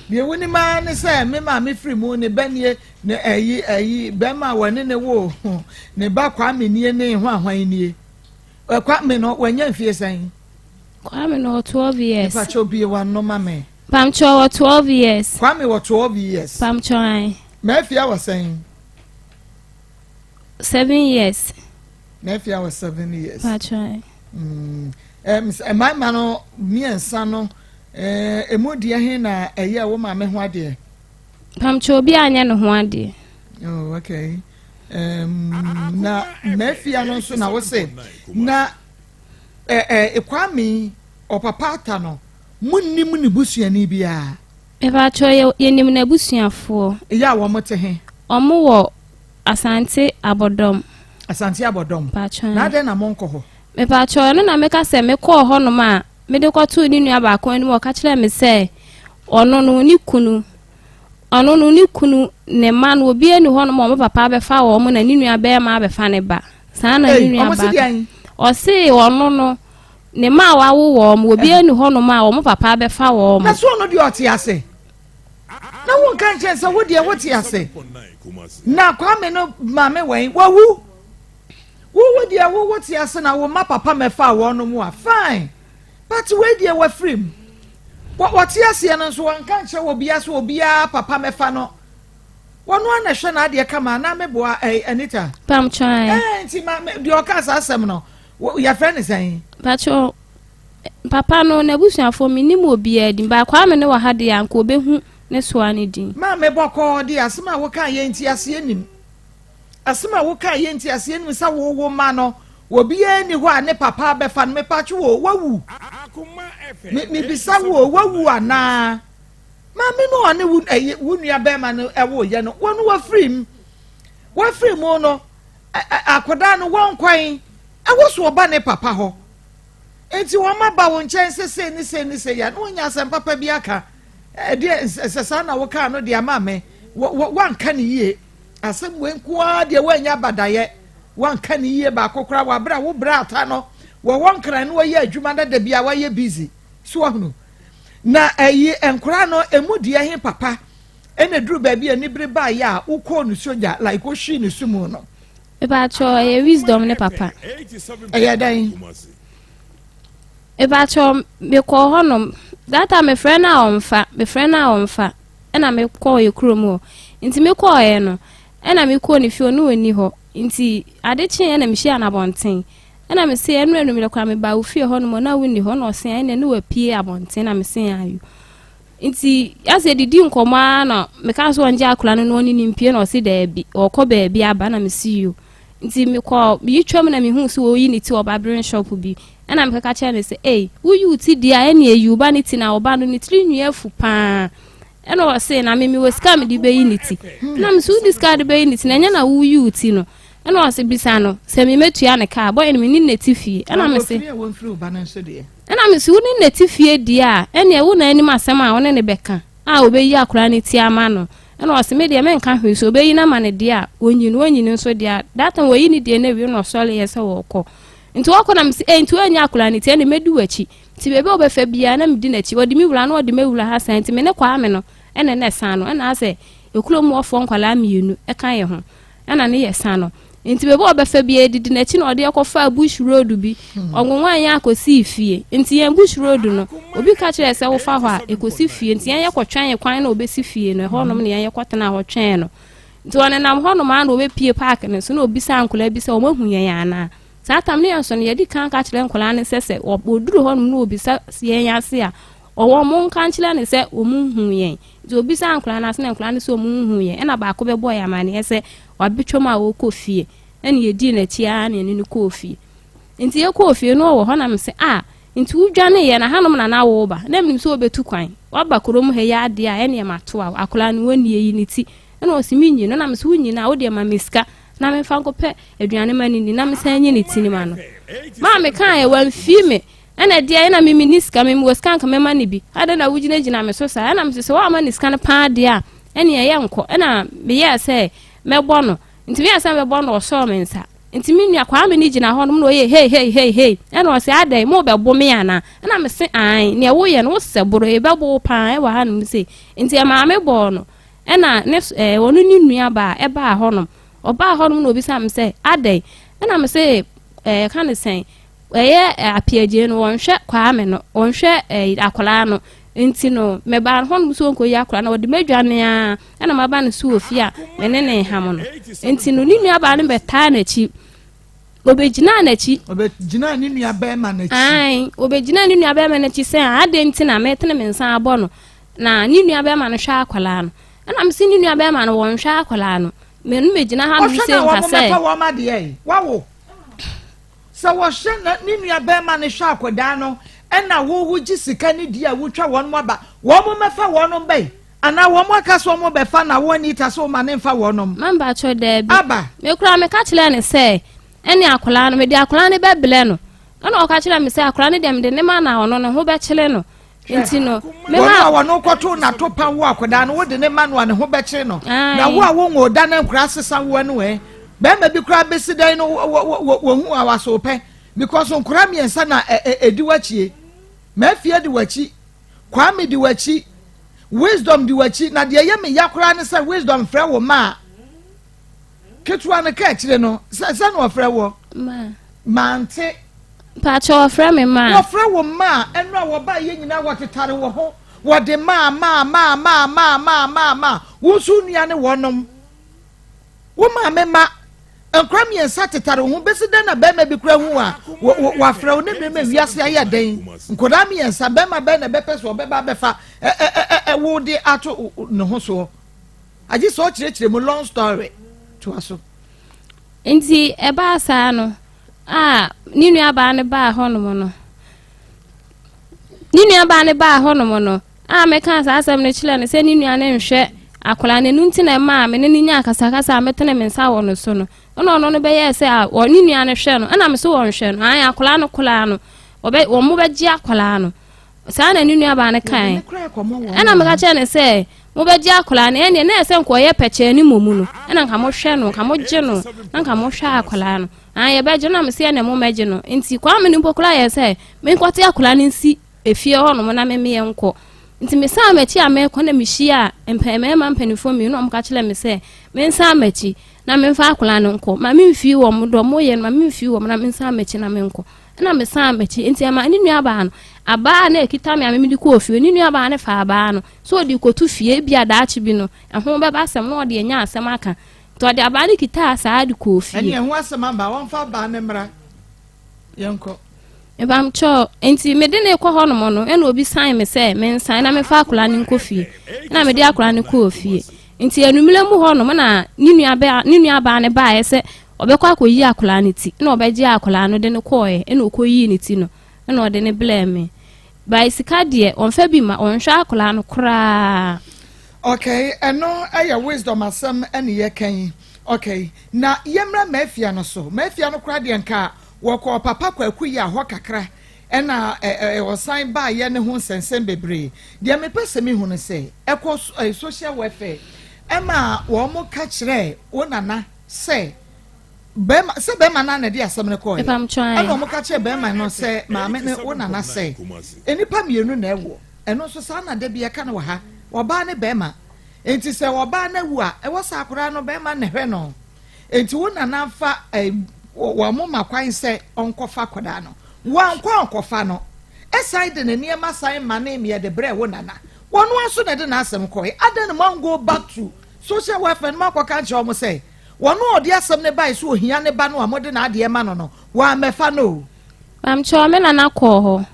deɛ wonim ara ne sɛ me maame firi mu, ne ba nie, ne ɛyi ɛyi bɛrima a wɔne ne wo ne ba Kwame nie, ne ho ahwan nie. Kwame no wanya mfie sɛn? Kwame no wɔ 12 years. Mepakyɛ, obie wa nnoma me. Pamkyɛ, wɔ 12 years. Kwame wɔ 12 years. Pamkyɛ, ayi. Mafia wɔ sɛn? 7 years. Mafia wɔ 7 years. Pakyɛ. Mmarima no mmiɛnsa no, emu deɛ he na ɛyɛ wo maame ho adeɛ? Pamkyɛ, obi anyɛ ne ho adeɛ. Oh, okay. Na Mafia no nso na wose na Kwame ɔpapa ata no, munnim ne busuani biara? Mepakyɛ, yɛnim n'abusuafoɔ. Ɛyɛ a wɔn te he? Ɔmo wɔ Asante Abɔdɔm. Asante Abɔdɔm? Pakyɛ. Na adɛn na monkɔ hɔ? Mepakyɛ, ɛno na meka sɛ mekɔɔ hɔnom a mede kɔtoo ne nua baako anim, ɔka kyerɛɛ me sɛ ɔno no ne kunu, ɔno no ne kunu ne mma no, obiara ni hɔnom a ɔmo papa abɛfa wɔn, na ne nua bɛrima abɛfa ne ba saa na ne nua ɔmo si baako deɛn? Ɔse ɔno no ne mma a wawo wɔn, obiara ni hɔnom a wɔn papa abɛfa wɔn. Na so ɔno deɛ ɔte ase na wonka nkyɛn sɛ wo deɛ wote ase na Kwame no maame wɛn wawu, wowo deɛ wowo te ase na wo ma papa mɛfa wɔn no mu a, fine, but wei deɛ wafiri mu. Wɔte aseɛ no nso wɔnka nkyerɛ wɔ obiara sɛ obiara papa mɛfa no. Wɔn ana hwɛ n'adeɛ kama anaa meboa ɛɛ Anita? Pamkyɛn. Nti ma deɛ ɔka saa asɛm no, yɛfrɛ ne sɛn? Pakyɛ, papa no n'abusuafoɔ, menim obiara din baako ame ne wɔ ha deɛ anka obɛhu ne soa ne din. Maame, bɔkɔɔ deɛ, asɛm a woka yɛ nti aseɛ nim. Asɛm a woka yɛ nti aseɛ nim sɛ wowo ma no, obiara ni hɔ a ne papa bɛfa no. Mepatwe wo, wawu? Mebisa wo, wawu anaa? Maame no ɔne wo ɛyɛ wo nua bɛrima no ɛwo yɛ no, wɔn wafiri mu, wafiri mu no, akwadaa no wɔn kwan ɛwɔ so ɔba ne papa hɔ, nti wɔn aba wo nkyɛn sɛ sei ne sei ne sei ya na wɔnya asɛm papa bi aka. Ɛdeɛ sɛ saa na wɔkaa no deɛ ama me wanka ne yie. Asɛm wei nko ara deɛ wɔanya abadayɛ, wanka ne yie baako koraa wɔ abere a wo brɛ ata no wɔwɔ Nkran no, wɔyɛ adwuma na dabi a wɔayɛ busy so wɔhunu na ɛyi nkora no emu deɛ he papa ɛna duru baabi a nibere baayɛ a wokɔɔ no sogya like wohwii ne so mu no? Mepakyɛ, ɛyɛ Wisdom ne papa. Ɛyɛ dɛn? Mepakyɛ, mekɔɔ hɔnom that time, mefrɛ no a ɔmfa, mefrɛ no a ɔmfa, ɛna mekɔɔ yɛ kurom hɔ. Nti mekɔɔɛ no, ɛna mekɔɔ ne fie, ɔno ɔnni hɔ. Nti ade kyeeɛ na mehyia no abɔnten, ɛna mese ɛno anum koraa meba wo fie hɔnom na wonni hɔ, na ɔse ɛnɛ ne wapie abɔnten, na mese ayo. Nti asɛ didi nkɔmmɔ ara na meka so ɔngye akora no na ɔne ne mpie, na ɔse daabi, ɔkɔ baabi aba, na mese yo. Nti mekɔ meyi twam na mehu sɛ ɔyi ne ti wɔ barbering shop bi, ɛna mekaka kyerɛ ne sɛ, ei, woyi wo ti deɛ a, ɛne ɛyi wo ba ne ti na wo ba no ne tiri nwi afu paa. Ɛna ɔse na me mewɔ sika a mede bɛyi ne ti, na me so wodi sika de bɛyi ne ti na ɛnyɛ na woyi wo ti no. Ɛna ɔse bisa no sɛ memɛtua ne kaa bɔyɛ no, mene ne ti fie. Ɛna me se ɛna me se wo ne ne ti fie deɛ a, ɛneɛ wo na anim asɛm a wo ne ne bɛka a obɛyi akora ne ti ama no. Ɛna ɔse me deɛ menka hwee so obɛyi no ama ne deɛ a ɔnyi no, ɔnyi no nso deɛ a, that time wɔyi ne deɛ no awie na ɔsɔre yɛ sɛ wɔkɔ. Nti wɔkɔ na me se nti woanya akora ne ti, ɛne mɛdi w'akyi. Nti baabi a wobɛfa biara na medi n'akyi, ɔde me wura na ɔde me wura ha san. Nti me ne Kwame no ɛna ɛna ɛsan no, ɛna asɛ ekurom wɔfoɔ nkwalaa mmienu ɛka yɛ ho ɛna ne yɛ san no. Nti baabi a ɔbɛfa biara didi n'akyi na ɔde ɛkɔfa bush road bi, ɔnwonwa yɛn akɔsi fie. Nti yɛn bush road no, obi ka kyerɛ sɛ wofa hɔ a ɛkɔsi fie. Nti yɛn yɛkɔtwɛn yɛn kwan na ɔbɛsi fie no ɛhɔnom na yɛn yɛkɔtena hɔ twɛn no. Nti ɔnenam hɔnom a na ɔbɛpie park no so na obisa nkwadaa bi sɛ wɔn ahu yɛn anaa. Saa tam ne yɛn nso no yɛde kan ka kyerɛ nkwadaa no sɛ wɔduru hɔnom na obisa yɛn ase a, ɔwɔ mo nka nkyerɛ ne sɛ wɔn nhu yɛn. Nti obisa nkwadaa no ase na nkwadaa no sɛ wɔn nhu yɛn, ɛna baako bɛbɔ yɛn amaneɛ sɛ wabɛtwam a wɔkɔ fie. Ɛna yɛdii n'akyi ara na yɛne no kɔɔ fie. Nti yɛkɔɔ fie no, ɔwɔ hɔ na me sɛ a nti wodwane yɛ na hanom na na woba na menim sɛ wobɛtu kwan waba kurom ha yi adeɛ a, ɛneɛ mato a akwadaa no wɔnnie yi ne ti. Ɛna ɔsi menyi no, na me sɛ wonyi no a, wodeɛ ma me sika na memfa nkɔpɛ aduane ma no ni na mesan nyi ne ti no ma no. Maa mekaeɛ wamfii me. Ɛna deɛ ɛna me menni sika, me mewɔ sika nka mɛma no bi adɛn na wogyinagyina me so saa? Ɛna mesɛ sɛ woama ne sika no paa deɛ a, ɛne ɛyɛ nkɔ. Ɛna meyɛɛ sɛ mɛbɔ no, nti meyɛɛ sɛ mɛbɔ no, ɔsɔɔ me nsa. Nti me nua Kwame ne gyina hɔ nom na ɔyɛ hei hei hei hei, ɛna ɔsɛ adɛn, mo bɛbo me anaa? Ɛna mese an nea woyɛ no wosɛ boro yɛbɛbo wo paa ɛwɔ ha nom sei. Nti ɛmaa me bɔɔ no, ɛna ne ɔno ne nua baa ɛbaa hɔnom, ɔbaa hɔnom na obisa me sɛ adɛn. Ɛna mese ka ne sɛn ɛyɛ apiagye no, wɔnhwɛ Kwame no, wɔnhwɛ akwadaa no. Nti no, mebaa hɔnom sɛ ɔnkɔyi akwadaa no, ɔde m'adwane ara ɛna maba no so wɔ fie a me ne ne ham no. Nti no, ne nuabaa no bɛtaa n'akyi. Ɔbɛgyinaa n'akyi. Ɔbɛgyinaa ne nuabɛrima n'akyi. Ae, ɔbɛgyinaa ne nuabɛrima n'akyi sɛ adɛn nti na metene me nsa abɔ no na ne nuabɛrima no hwɛ akwadaa no. Ɛna mese ne nuabɛrima no wɔnhwɛ akwadaa no. Me no mɛgyina ha nom sɛ nka sɛ. Ɔhwɛ na wɔn mɛfa wɔn adeɛ yi, wawo. Sɛ wɔhwɛ na ne nua bɛrima no hwɛ akwadaa no ɛna wo wo gye sika ne di a wotwa wɔn aba wɔn mɛfa wɔn ba yi anaa wɔn aka sɛ wɔn bɛfa na wɔn anita sɛ wɔn ne nfa wɔn. Mamba kyɛ daabi. Aba. Me koraa meka kyerɛ ne sɛ ɛne akwadaa no mede akwadaa no bɛbrɛ no ɛna ɔka kyerɛ me sɛ akwadaa no deɛ mede ne ma na ɔno ne ho bɛkyerɛ no. Nti no, me ma. Wɔn a wɔn kɔto n'ato pa wo akwadaa no, wode ne ma no a ne ho bɛkyere no. Na wo a wonwoo da na nkwadaa sesa woɔ no ɛ, bɛrima bi koraa bɛsi dɛn no wɔhu a waso pɛ because nkwadaa mmiɛnsa na ɛdi w'akyie. Mafie di w'akyi, Kwame di w'akyi, Wisdom di w'akyi. Na deɛ ɛyɛ me ya koraa ne sɛ Wisdom frɛ wo ma a ketewa no ka akyire no sɛ sɛ na ɔfrɛ wɔ. Ma. Mante. Mpakyɛ wɔfrɛ me maa. Wɔfrɛ wo maa, ɛno a wɔbaa yɛ nyinaa wɔtetare wo ho, wɔde maa maa maa maa maa maa maa maa, wo nso wo nua ne wɔnom. Wo maame ma nkora mmiɛnsa tetare wo ho, bɛsi dɛn na bɛrima bi kora hu a wɔafrɛ wo ne mmerɛ ma wiase ayɛ den. Nkwadaa mmiɛnsa, bɛrima bɛn na ɛbɛpɛ sɛ ɔbɛba abɛfa wo de ato ne ho soɔ. Agye sɛ ɔkyerɛkyerɛ mu long story. Toa so. Nti ɛbaa saa no, a ne nuabaa no baa hɔnom no, ne nuabaa no baa hɔnom no, a mekaa saa asɛm no kyerɛɛ no sɛ ne nua no nhwɛ akwadaa no, ɛno nti na ɛmaa me ne no nyaa akasakasa a metene me nsa wɔ no so no. Ɛna ɔno no bɛyɛɛ sɛ a wɔ ne nua no hwɛ no, ɛna me so wɔnhwɛ no, ae akwadaa no koraa no, wɔbɛ wɔn bɛgye akwadaa no. Saa na ne nuabaa no kae. Ɛna meka kyerɛɛ no sɛ, Mobɛgye akwadaa no, ɛnneɛ na ɛsɛ nka ɔyɛ pɛkyɛɛ ne mmom no, ɛna nka mohwɛ no, nka mogye no, na nka mohwɛ akwadaa no. Ah, yɛbɛgye no, na mese ɛnna mommɛgye no. Nti Kwame no mpo koraa yɛ sɛ menkɔte akwadaa no nsi efie hɔnom na memeɛ nkɔ. Nti mesan m'akyi a merekɔ na mehyia mmarima mpanimfoɔ mmienu na wɔka kyerɛ me sɛ mensan m'akyi na memfa akwadaa no nkɔ. Ma memfii wɔn dɔ moyɛ no, ma memfii wɔn na mensan m'akyi na menkɔ. Ɛnna mesan m'akyi. Enti ɛmaa ne nuabaa no abaa a na ɛkita me a mede kɔɔ fie. Ne nuabaa no faa abaa no sɛ ɔde rekɔto fie, ebia daakye bi no, ɛho bɛba asɛm na ɔde anya asɛm aka. Nti ɔde abaa no kitaa saa de kɔɔ fie. Ɛnneɛ ɛho asɛm aba, wɔmfa abaa no mmra. Yɛnkɔ. Mepamkyɛw, enti mede no rekɔ hɔnom no, ɛnna obi san me sɛ mensan na memfa akwadaa no nkɔ fie. Ɛnna mede akwadaa no kɔɔ fie. Nti anwummerɛ mu hɔnom na ne nuabaa ne nuabaa no baeɛ sɛ ɔbɛkɔ akɔyi akwadaa no ti na ɔbɛgye akwadaa no de no kɔɔɛ ɛna ɔkɔyii ne ti no ɛna ɔde no blɛɛ me by sika deɛ ɔmfa bi ma ɔnhwɛ akwadaa no koraa. Okay, ɛno ɛyɛ wisdom asɛm ɛne yɛka yi. Okay, na yɛmmra Mafia no so. Mafia no koraa deɛ nka wɔkɔɔ Papa Kwaku yi ahɔ kakra ɛna ɔsan baayɛ ne ho nsɛnsɛm bebree. Deɛ mepɛ sɛ mehu no sɛ ɛkɔ social welfare ɛma wɔn ka kyerɛ wo nana sɛ bɛrima sɛ bɛrima no na ɛde asɛm no kɔɛ ɛna wɔn ka kyerɛ bɛrima no sɛ maame ne wo nana sɛ nnipa mmienu na ɛwɔ ɛno nso saa na dabi ɛka no wɔ ha ɔbaa ne bɛrima nti sɛ ɔbaa no awu a ɛwɔ sɛ akwadaa no bɛrima na ɛhwɛ no nti wo nana fa ɛ wɔn ma kwan sɛ ɔnkɔfa akwadaa no wankɔ ankɔfa no ɛsan de ne nneɛma san ma ne mmeɛ de brɛ wo nana wɔn nso na ɛde n'asɛm kɔɛ adan mo go back to social welfare no moankɔka ankyerɛ wɔn sɛ wɔn a ɔde asɛm no bae sɛ ohia ne ba no a mode n'adeɛ ma no no, wɔammɛfa no o. Mamkyɛw, me nana kɔɔ hɔ.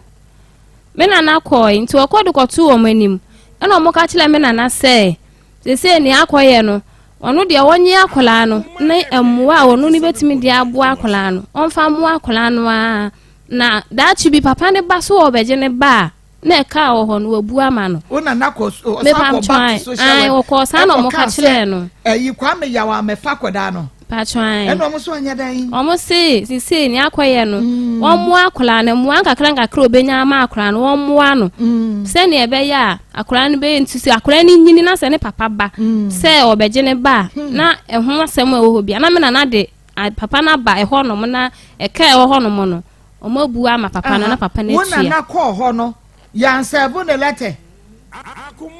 Me nana kɔe, nti ɔkɔ de kɔtoo wɔn anim. Ɛna wɔka kyerɛɛ me nana sɛ, seesei nea akɔyɛ no, ɔno deɛ ɔnnye akwadaa no ne mmoa a ɔno no bɛtumi de aboa akwadaa no, ɔmfa mmoa akwadaa no ara. Na daakye bi papa no ba so ɔrebɛgye ne ba a, na ɛka wɔ hɔ no wabu ama no. Wo nana kɔ ɔsan kɔ back to social work. Wɔkɔɔ saa na ɔmo ka kyerɛɛ no. Ɛyi Kwame Yaw amɛfa akwadaa no. Patwan. Ɛna ɔmo so ɔnyɛ dɛn. Ɔmo se sisei nea akɔyɛ no mm. wɔn mmoa akwadaa no mmoa nkakra nkakra obenya ama akwadaa no wɔn mmoa no. Mm. Sɛnea ɛbɛyɛ a akwadaa no bɛyɛ nti sɛ akwadaa no nyini na sɛ ne papa ba mm. sɛ ɔbɛgye ne ba a hmm. na ɛho asɛm a ɛwɔ hɔ bia na me nana de papa no aba ɛhɔ nom na ɛka ɛwɔ hɔ nom no. Wɔn abu ama papa no na papa no Wo atua. nana kɔɔ hɔ no, yɛansɛɛvo ne lɛtɛ?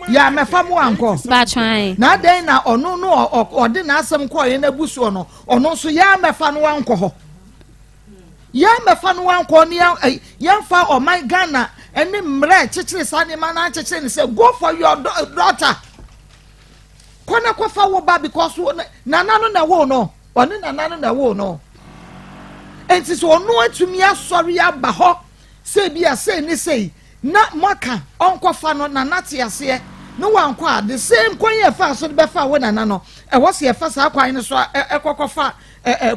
Yɛammɛfa mo ankɔ? Baatwan. Na adɛn na ɔno no ɔde n'asɛm kɔɔ yɛn abu soɔ no, ɔno nso yɛammɛfa no ankɔ hɔ? Yɛammɛfa no ankɔ ne yɛmfa ɔman Ghana ne mmara a ɛkyekyere saa nneɛma no akyekyere no sɛ go for your daughter. Kɔ na kɔfa wo ba because wo nana no na ɛwoo no. Ɔne nana no na ɛwoo no. Enti sɛ ɔno atumi asɔre aba hɔ sɛ bi a sei ne sei na moaka ɔnkɔfa no nana te aseɛ ne wankɔ a the same kwan yɛ fa so de bɛfa wo nana no ɛwɔ sɛ yɛfa saa kwan no so ɛkɔkɔfa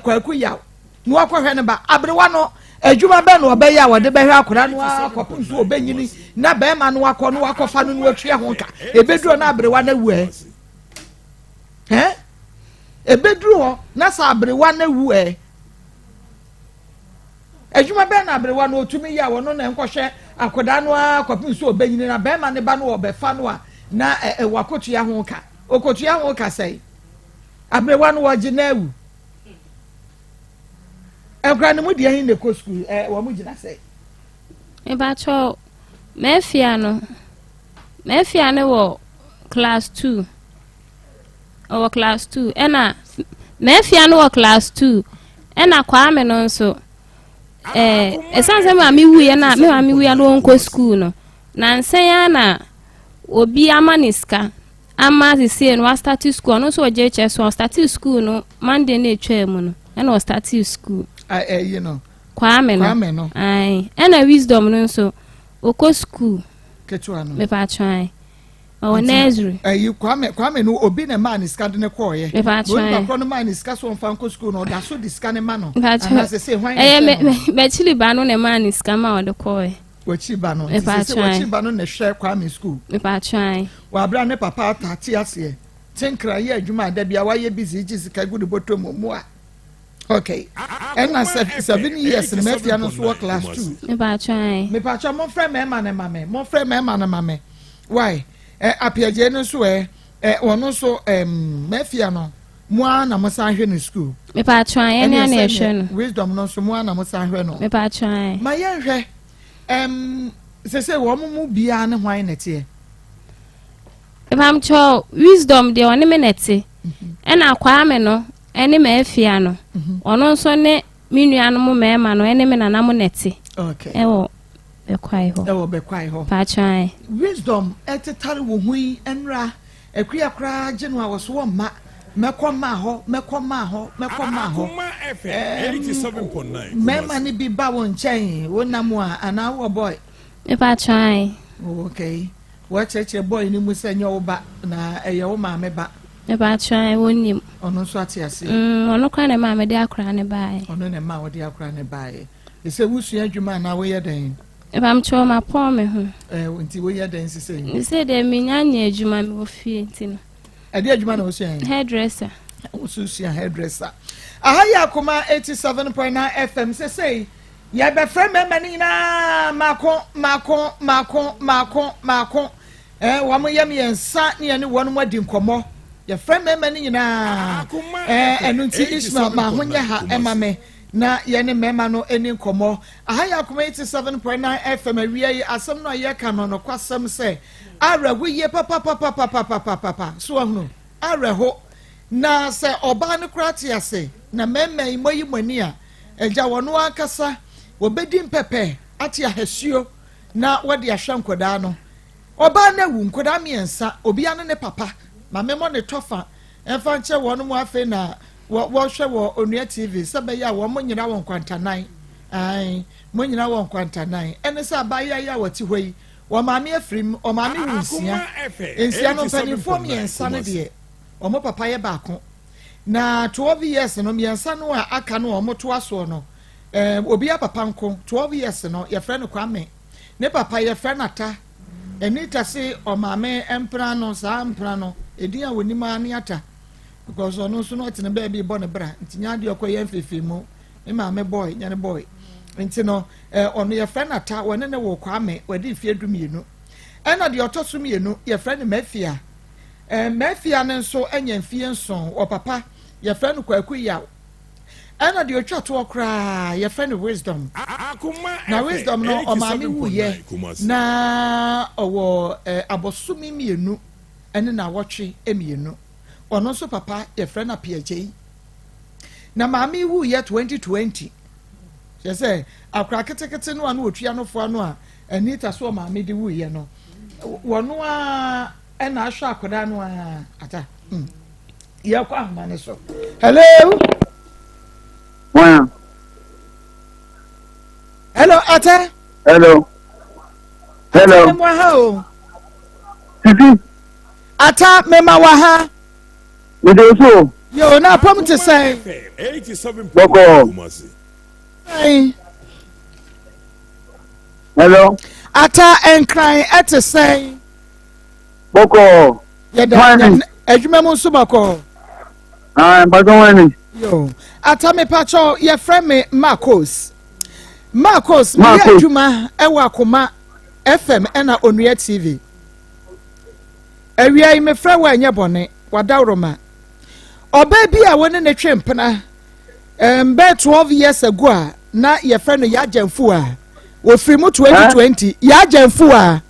Kwaku Yaw na wakɔhwɛ ne ba aberewa no adwuma bɛn na ɔbɛyɛ a wɔde bɛhwɛ akwadaa no ara kɔpem so ɔbɛnyini na bɛrima no akɔ no wakɔfa no na watua ho ka ebeduru na aberewa no awu ɛ ɛ ebeduru hɔ na sɛ aberewa no awu ɛ adwuma bɛn na aberewa no ɔtumi yɛ a wɔno na nkɔhwɛ akwadaa no ara kɔpem so ɔbɛnyini na bɛrima ne ba no ɔbɛfa no a na ɛ ɛ wakotua ho ka okotua ho ka sɛe aberewa no wɔgye na awu. Nkora no mu deɛ he na ɛkɔ sukuu ɛ wɔn gyina sɛ. Mebakyɛw mafia no mafia no wɔ class 2 ɔwɔ class 2 ɛna mafia no wɔ class 2 ɛna Kwame no nso ɛɛ ɛsan sɛ maame wuiɛ na me maame wuiɛ no ɔnkɔ sukuu no nansa yi ara na obi ama ne sika Ama sesei no wastate school, ɔno nso wɔ JHS one, ɔstate school no Monday na etwaa mu no, ɛna ɔstate school. Ɛyi no. Kwame no. Kwame no. Ae, ɛna Wisdom no nso, ɔkɔ school. Ketewa no. Mepatwo ae. Ɔwɔ nursery. Ɛyi Kwame Kwame no obi na ɛmaa ne sika de ne kɔɔyɛ. Mepatwo ae. Onipa korɔ no maa ne sika so ɔmfa nkɔ school no ɔda so de sika no ma no. Mepatwo. Anaasɛ sɛ hwan na ɛhwɛ no. Ɛyɛ m'akyiri ba no na ɛmaa ne sika ma ɔde kɔɔɛ. W'akyiri ba no. Nti sɛ w'akyiri ba no na ɛhwɛ Kwame school. Mepatwan. Wɔ abere a ne papa ata te aseɛ. Tenkra yɛ adwuma a da bia wayɛ busy gye sika gu ne bɔtɔ mu mua. Okay. Ɛna 7 years no mafia no nso wɔ class 2. Mepatwan. Mepatwan momfrɛ mɛɛma no ma me. Momfrɛ mɛɛma no ma me. Why? Ɛ apiagye no nso ɛ ɛ ɔno nso ɛm mafia no mo ara na mo san hwɛ no school. Mepatwan yɛn ara na yɛhwɛ no. Wisdom no nso mo ara na mo san hwɛ no. Mepatwan. Ma yɛnhwɛ. Ɛm, sese wɔn mu biara ne hwan na ɛteɛ? Mpamkyɛw, Wisdom deɛ ɔne me na ɛte. Ɛna Kwame no ɛne m'afia no, ɔno nso ne me nuanom mmarima no ɛne me nana mo na ɛte. Okay. Ɛwɔ Bɛkwae hɔ. Ɛwɔ Bɛkwae hɔ. Mpakyɛw. Wisdom ɛtetare wo ho yi ɛnra Akua koraa gye no a wɔso wɔ mma mɛkɔ mmaa hɔ mɛkɔ mmaa hɔ mɛkɔ mmaa hɔ ɛɛm mmarima no bi ba wo nkyɛn wo nam a anaa wowɔ boy. Mepa kyɛw. Oh, okay wɔakyerɛkyerɛ boy no mu sɛ nyɛ wo ba na ɛyɛ wo maame ba. Mepa kyɛw wɔn nim. Ɔno nso ate aseɛ. Mm, ɔno koraa na ɛmaa mede akora ne baeɛ. Ɔno na ɛmaa wɔde akora ne baeɛ. Ɛsɛ wosua adwuma anaa woyɛ dɛn? Mpamkyɛw mapɔn me ho. Ɛɛ eh, nti woyɛ dɛn sisɛ yi? Sɛ deɛ menya nyɛ adwuma mewɔ fie nti no. Ɛde adwuma na wosua yi? Hairdresser. Wosusua hairdresser. Aha yɛ Akoma 87.9 FM sesei yɛbɛfrɛ mmarima no nyinaa mako mako mako mako mako. Eh, wɔn yɛ mmiɛnsa ne yɛne wɔn adi nkɔmmɔ. Yɛfrɛ mmarima no nyinaa. Eh, ɛno nti Ishmael ma ho nyɛ ha ɛma me. Na yɛne mmarima no nni nkɔmmɔ. Aha yɛ Akoma 87.9 FM awia yi asɛm no a yɛka no nokwasɛm sɛ awerɛho yie papapapapapapapa so wahunu awerɛho na sɛ ɔbaa no koraa te ase na mmarima yi moayi mo ani a agya wɔn ankasa wɔbɛdi mpɛpɛ ate ahasuo na wɔde ahwɛ nkwadaa no ɔbaa no awu nkwadaa mmiɛnsa obia ne ne papa ma memmɔ ne tɔfa ɛmfa nkyerɛ wɔn mu afei na Wɔ wɔhwɛ wɔ Onua TV sɛ ɛbɛyɛ a wɔn nyina wɔ nkwantanan. Ae, mo nyina wɔ nkwantanan. Ɛne sɛ abaayewa yi a wɔte hɔ yi, wɔn maame afiri mu, wɔn maame wo nsia. Nsia no mpanimfoɔ mmiɛnsa no deɛ, wɔn papa yɛ baako. Na 12 years no, mmiɛnsa no a aka no a wɔtoa soɔ no, eh, obiara papa nko. 12 years no, yɛfrɛ no Kwame. Ne papa yɛfrɛ no Ata. Anita se ɔmaame mpena no, saa mpena no, edin a wɔnim ara ne Ata. Because ɔno nso no ɔte ne baabi bɔ ne bra nti nyɛ adeɛ ɔkɔ yɛ mfeefee mu ne maame boy nyɛ ne boy nti no eh, ɔno yɛfrɛ no ata wɔne ne wɔ Kwame wɔde mfeɛ 12 ɛna deɛ ɔtɔ so mmienu yɛfrɛ no Mafia eh, Mafia no nso anya mfeɛ 7 wɔ papa yɛfrɛ no Kwaku Yaw ɛna deɛ ɔtwa toɔ koraa yɛfrɛ no Wisdom na Wisdom no ɔmaame wuyɛ na ɔwɔ eh, abɔsome mmienu ɛne nawɔtwe mmienu Ɔno nso papa yɛfrɛ no Apiagyei. Na maame yi wuiɛ 2020. Kyerɛ sɛ akora ketekete no a na ɔtua no foa no a Anita so ɔmaame de wuiɛ no, wɔno ara ɛna ahwɛ akwadaa no ara ata. Mm. Yɛkɔ ahoma no so. Hello. Wɔn. Hello, Ata. Hello. Hello. Ata mema ha o. Sisi. Ata mema wa ha. Mede so. Yo, na apam te sɛn? Bɔkɔɔ. Sɛn. Hello. Ata nkran ɛte sɛn? Bɔkɔɔ. Yɛda adwuma mu nso bɔkɔɔ. Ah, mpatɔ wɔn ni. Yo, ata mepatɔ yɛfrɛ me Marcos. Marcos, meyɛ adwuma ɛwɔ Akoma FM ɛna Onua TV. Awia yi mefrɛ wo ɛnyɛ bɔne, wadaworoma. Ɔbaa bi a wo ne ne twe mpena um, bɛɛ 12 years ago a na yɛfrɛ no Yagyanfu a wɔfiri mu 2020. Yagyanfu a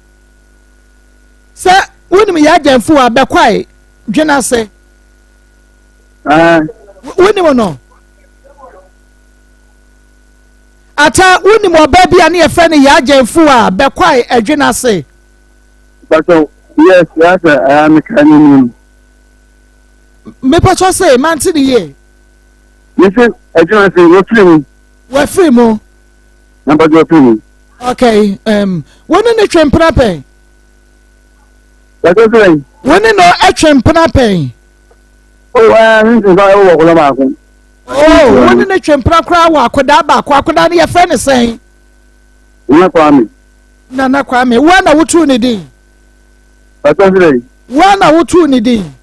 sɛ wonim Yagyanfu a bɛkwae dwene ase. Wonim no? Ata wonim ɔbaa bi a ne yɛfrɛ no Yagyanfu a bɛkwae adwene ase. Pastor, yes, yes, I am a Mepatɔ sɛ mante ne yie. Mese adwuma se wafiri mu. Wafiri mu. Na mpatɔ wafiri mu. Okay, um, wo ne ne twe mpena pɛn? Pastor sɛ. Wo ne no twe mpena pɛn? Oh, ɛɛ, ne nso sɛ wɔ akɔda baako. Oh, wo ne ne twe mpena koraa wɔ akɔda baako. Akɔda no yɛfrɛ ne sɛn? Nana Kwame. Nana Kwame, wo na wotuu ne din? Pastor sɛ. Wo na wotuu ne din?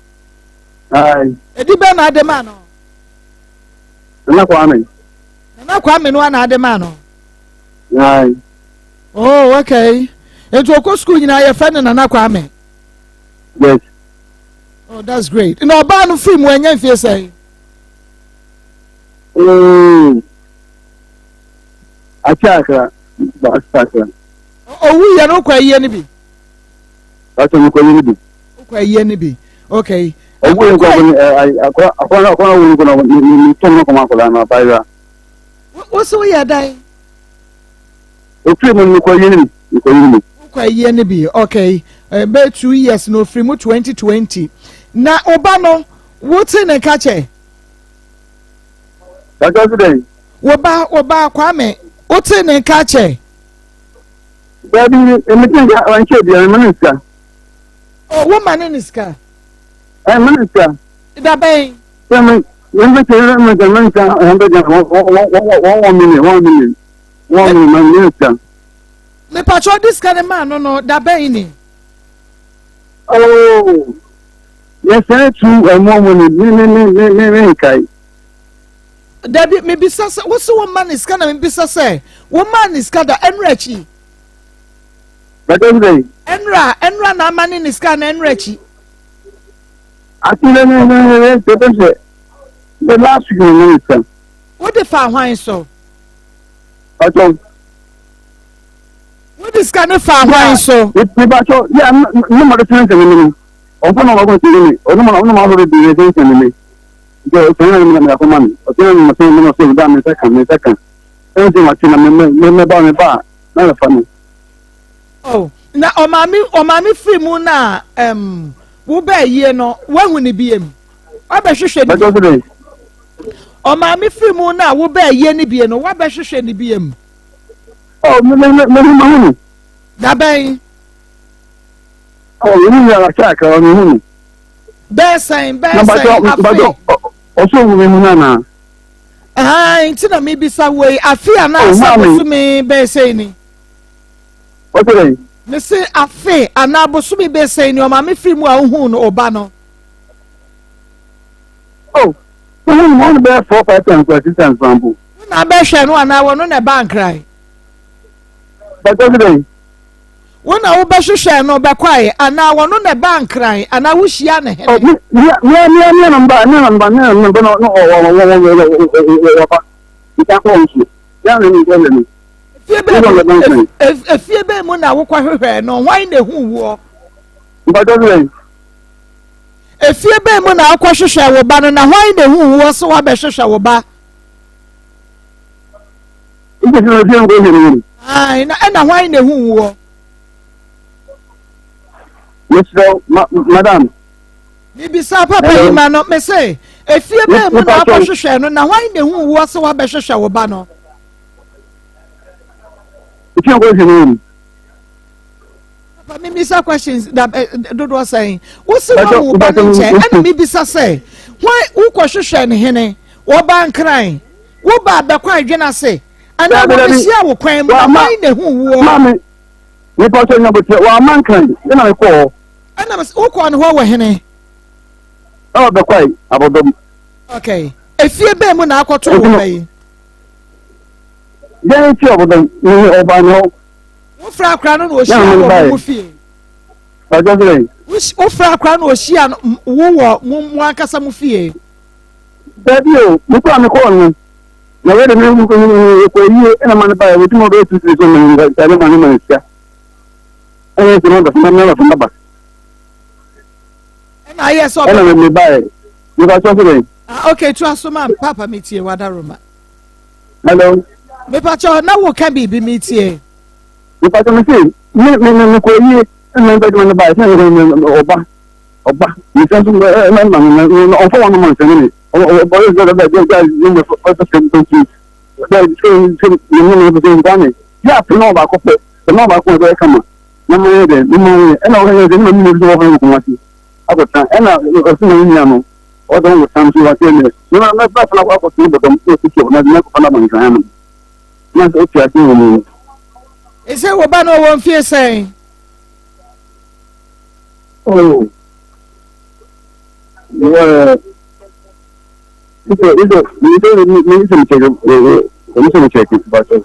Ayi. Edi bɛn na ade maa no? Nana Kwame. Nana Kwame no ana ade maa no? Ayi. Oh, okay. Nti okɔ sukuu nyinaa yɛfrɛ no Nana Kwame. Yes. Oh, that's great. Na ɔbaa no firi mu ɛnyɛ mfie sɛn? Mm. Akyɛ akra. Akyɛ akra. Owu yɛ no kɔ ayie no bi. Akyɛ no kɔ ayie no bi. Wokɔ ayie no bi. Okay. Owu yɛ nkɔ akɔ akɔ akɔ awu nkɔ na ne ne tɔm no kɔma akɔla no abayewa. Wosi woyɛ dɛn? Ofiri mu no kɔ ayie no bi. Kɔ ayie no bi. Wokɔ ayie no bi. Okay. Bɛyɛ 2 years na ofiri mu 2020. Na ɔba no wote ne nka kyɛ? Bàtà sí dɛn? Wo ba Kwame wote ne nka kyɛ? Dabi, emi ti nka ɔnkyɛ bia mema ne sika. Oh, wo ma ne ne sika? Ɛ ma ne sika. Da bɛn? Sɛ me yɛn bɛ kyɛ me sɛ me nsa wɔn bɛ gyina wɔn wɔn wɔn 1 million 1 million 1 million ma ne sika. Mepatwa ɔde sika ne maa no no da bɛn ni? Oh, yɛsɛn tu ɛmɔ mu ni me me me me me me nkae. Dabi, mebisa sɛ wosi wo ma ne sika na mebisa sɛ wo ma ne sika da ɛnura akyi. Bàtà sɛ. Ɛnura na ama ne ne sika na ɛnura akyi. Ati ne ne ne ne tete sɛ the last week na ne sika. Wode fa hwan so? Bàtà. Wode sika ne fa hwan so? Bàtà yà ne ma de sɛnsɛn ne mi ɔnfɔ na ɔbɛkɔ sɛn mi ɔno ma ɔno ma ɔsɔ de bi ne sɛnsɛn ne mi nti ɔsɛn na mi na mi akɔma mi ɔsɛn na mi sɛn mi na ɔsɛn mi da mi nsa ka mi nsa ka ɛn sɛ ma ti na mi mɛ mɛ ba mi ba na yɛ fa mi. Oh, na ɔmaame firi mu na wo bɛɛ yie no wahu ne bie mu wabɛhwehwɛ ne bi ɔmaame firi mu na wo bɛɛ yie ne bie no wabɛhwehwɛ ne bie mu. Ɔ mɛ mɛ mɛ mɛ hu no. Dabɛn. Ɔ mi hu yàrá kyɛ akara mi hu no. Bɛɛ sɛn bɛɛ sɛn afe. Ɔsɔ wu mi hu nana. Ahan nti na mi bisa wei afe anaa bosome bɛɛ sɛn ni. Ɔsɛ dɛ. Mese afe anaa bosome bɛɛ sɛn ni ɔmaame firi mu a ohun no ɔba no. Oh, ohun no wɔn bɛyɛ four five times or six times pampo. Wo na abɛhwɛ no anaa wɔn na ɛba nkran. Bàtà sɛ dɛ. Wo na wobɛhwehwɛ no bɛkwae anaa wɔn na ɛba nkran anaa wohyia ne hene. Mi mi mi mi na mba mi na mba mi na mba na ɔ wɔ wɔ wɔ wɔ wɔ wɔ ba nta kɔ nsuo ya na mi nkɔ hwɛ no. Efie bɛn mu na wokɔ hwehwɛ no hwan na ehu woɔ. Bàtà sɛ dɛ. Efie bɛn mu na wokɔ hwehwɛ wo ba no na hwan na ehu woɔ so wabɛhwehwɛ wo ba. Nti sɛ ɔfie nkɔ hwɛ no. Ae, na ɛna hwan na ehu woɔ? Mesrɛ ma madam. Mebisa papa yi ma no, mese efie bɛn mu na akɔhwehwɛ no na hwan na ehu woɔ sɛ wabɛhwehwɛ wo ba no? Efie nkɔ hwɛ no. Papa mebisa questions da eh, dodoɔ sɛn wosi wa wo ba no nkyɛn ɛna mebisa sɛ hwan wokɔhwehwɛ ne hene wɔba nkran woba abɛkɔ adwene ase anaa wɔbɛhyia wo kwan mu na hwan na ehu woɔ. Maame nipa sɛ nyabotrɛ wɔama nkran ɛna mekɔɔ hɔ. Ɛna wokɔɔ ne hɔ wɔ hene. Ɛwɔ bɛkwae abɔdɔm. Okay efie bɛn mu na akɔto wo ba yi. Yɛn ti ɔbɔdɔm ne ɔbaa ne hɔ. Wofrɛ akora no na ɔhyia wɔ mo fie. Wofrɛ akora no ɔhyia wo wɔ mo ankasa mo fie. Dabi o, mekɔ a mekɔɔ no na wei de me kɔ yie ɛna ma no baeɛ wɔtumi ɔbɛyɛ tutiri so ma ntade ma no ma nsia ɛna ɛsɛ ma bɛfa ma bɛfa ba. Ɛna ayɛ sɛ ɔbɛ. Ɛna me baeɛ mekɔ asɔ so dɛn. Ah okay tu aso ma papa metie wadaroma. Hello. Mepakyɛ na wo ka biribi metie. Mepakyɛ me se me me me mekɔ yie ɛna mepɛ adwuma no baeɛ sɛ ɔba ɔba mesɛ nso ɛna ma me ɔmfa wɔn ma nsɛm ne ɔyɛ sɛ ɔbɛ gya gya ne mo fɛ fɛ fɛ nti dɛ sɛ sɛ ne mo ne sɛ nkwa ne yɛ ape na ɔbaako pɛ sɛ na ɔbaako ɛbɛyɛ kama na mo yɛ dɛ ne mo yɛ ɛna ɔyɛ sɛ ne ma mi nso wɔfɛ nkɔmɔ ase akɔtena ɛna ɔsi na ne nua no ɔdɔ wɔ sam so wate ne ne ma mɛfa fana akɔ akɔtena bɔdɔm na ɔsi kyɛw na ne kɔfa na ma nkran no na sɛ ɔte ase wɔ mu. Ɛsɛ wo ba no ɔwɔ mfie sɛn? Oh. Well, isɛ isɛ isɛ mi isɛ mi kyɛkɛ ɛmi sɛ mi kyɛkɛ ba so.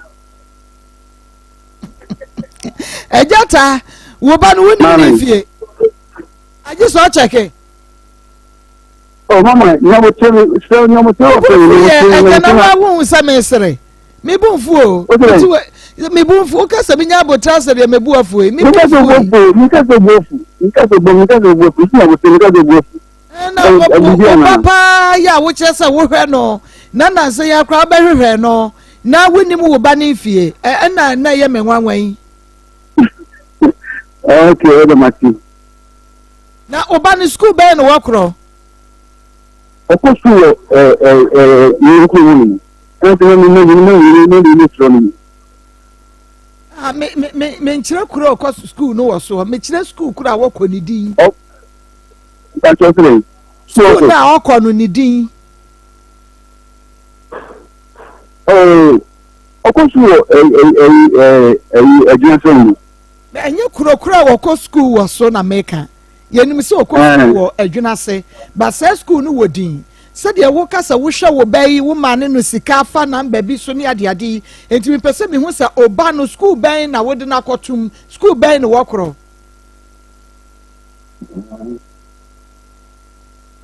Ɛgya ta wo ba no wo nim ne fie agye sɛ ɔkyɛke. Oh mama, nyabotere sɛ nyabotere wɔ fɛ yɛ ɛgya na wa wohu sɛ mesere me bu nfu o nti me bu nfu woka sɛ menya abotere asɛ deɛ mebu afu yi me bu nfu yi meka sɛ bu afu meka sɛ bu meka sɛ bu afu nti nyabotere meka sɛ bu afu na wo ba paa yɛ a wokyerɛ sɛ wohwɛ no na nansa yi akora wobɛhwehwɛ no na wonim wo ba ne mfie ɛna na ɛyɛ me nwanwa yi okay ɛdɛ mate Na wo ba no sukuu bɛn na wɔkorɔ? Ɔkɔ sukuu wɔ ɛɛ ɛɛ ne nkuro mu no mu. Ɛna sɛ ne ne ne ne ne ne ne ne srɔ no mu. Ah, me me me me nkyerɛ kuro a ɔkɔ sukuu no wɔ soɔ. Mekyerɛ sukuu koro a wɔkɔ ne din. Ɔ nkakyɛ sɛ sukuu no a ɔkɔ no ne din. Ɔɔ ɔkɔ sukuu wɔ ɛyi ɛyi ɛyi ɛyi adwuma sɛn mu. Na ɛnyɛ kuro koro a wɔkɔ sukuu wɔ so na meka. Yɛnim sɛ wɔkɔ sukuu wɔ adwuna ase, but saa sukuu no wɔ din. Sɛdeɛ woka sɛ wohwɛ wo ba yi, wo maane no sika afa number bi so ne adeade yi, enti mepɛ sɛ mehu sɛ oba no sukuu bɛn na wode no akɔtom, sukuu bɛn na wɔkorɔ?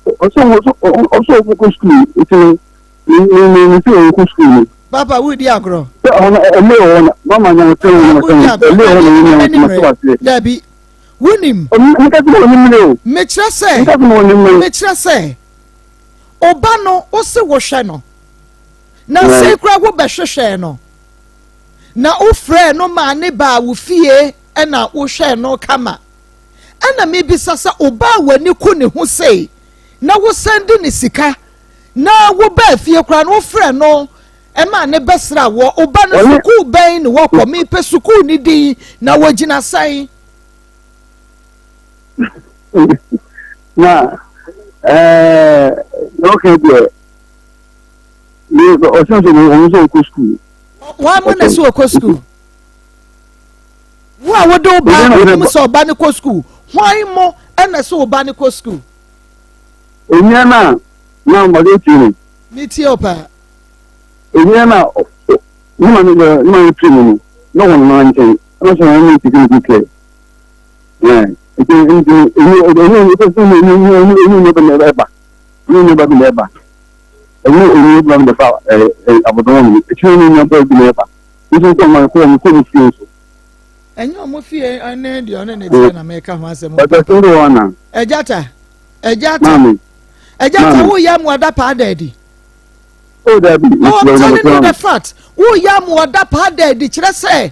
Ɔsɛ ɔsɛ ɔkɔ sukuu nti no me sɛ ɔnkɔ sukuu no. Papa wodi agorɔ. Sɛ ɔno ɛmɛ wɔ hɔ na mama nya sɛ ɔno sɛ ɛmɛ wɔ hɔ na ɔnyɛ ɔno sɛ waseɛ. Dabi wonim. Nka sɛ ɔnim ne o. Mekyerɛ sɛ. Nka sɛ ɔnim ne. Mekyerɛ sɛ ɔba no ɔsɛ wɔhwɛ no na sɛ kura wo bɛhwehwɛ no na wofrɛ no maa ne baa wo fie ɛna wohwɛ no kama ɛna mebisa sɛ ɔbaa w'ani ko ne ho sei na wosan de ne sika na wobaa fie koraa no wofrɛ no ma ne bɛsra wɔ wo ba no sukuu bɛn ne wɔkɔ mepɛ sukuu ne din na wɔgyina sɛn na ɛɛ ɔka deɛ ɔsɛ sɛ ɔno sɛ ɔkɔ sukuu wɔn mo na sɛ ɔkɔ sukuu wo a wode wo ba wonim sɛ ɔba no kɔ sukuu hwan mo ɛna sɛ ɔba no kɔ sukuu Onua no a na ɔde tie no. Me tie o paa. Onua no a ne ma ne ma ne piri mu no na wɔn nan nkyɛn ɛna sɛ wɔn ne titi ne ti kɛ. Ɛɛ nti nti onua onua onua onua onua onua bɛ na ɛba onua onua bɛ na ɛba ɛnyɛ onua bɛ na ɛba ɛɛ ɛɛ abɔdɔn wɔn ekyir onua onua bɛ na ɛba nso nkɔ ɔmo kɔ ɔmo kɔ ɔmo fie nso. Ɛnyɛ ɔmo fie ɛne deɛ ɔne ne teɛ na mɛka ho asɛm. Ɔtɔ so wɔ na. Ɛgya ta. Agya ta. Agya ta wo yɛ amuada paa da adi. Oh, dabi. Oh, I'm telling you the fact. Woyɛ ama ɔda paa da adi kyerɛ sɛ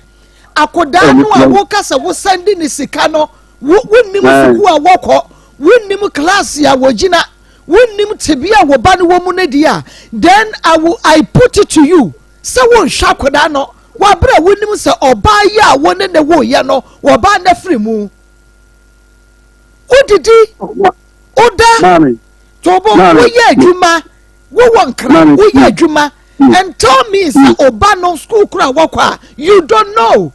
akodaa no a woka sɛ wosɛnde ne sika no, wonnim sukuu a wɔkɔ, wonnim klaase a wɔgyina, wonnim tebea a wo ba no wɔ mu no deɛ a, then I will, I put it to you sɛ wonhwɛ akodaa no wɔ abere a wonim sɛ ɔbaa yi a wo ne ne woyɛ no, wɔbaa no afiri mu. Wodidi, woda, tobo, woyɛ adwuma, wowɔ nkra, woyɛ adwuma, and tell me sɛ ɔba no school kora wɔkɔ a, you don't know.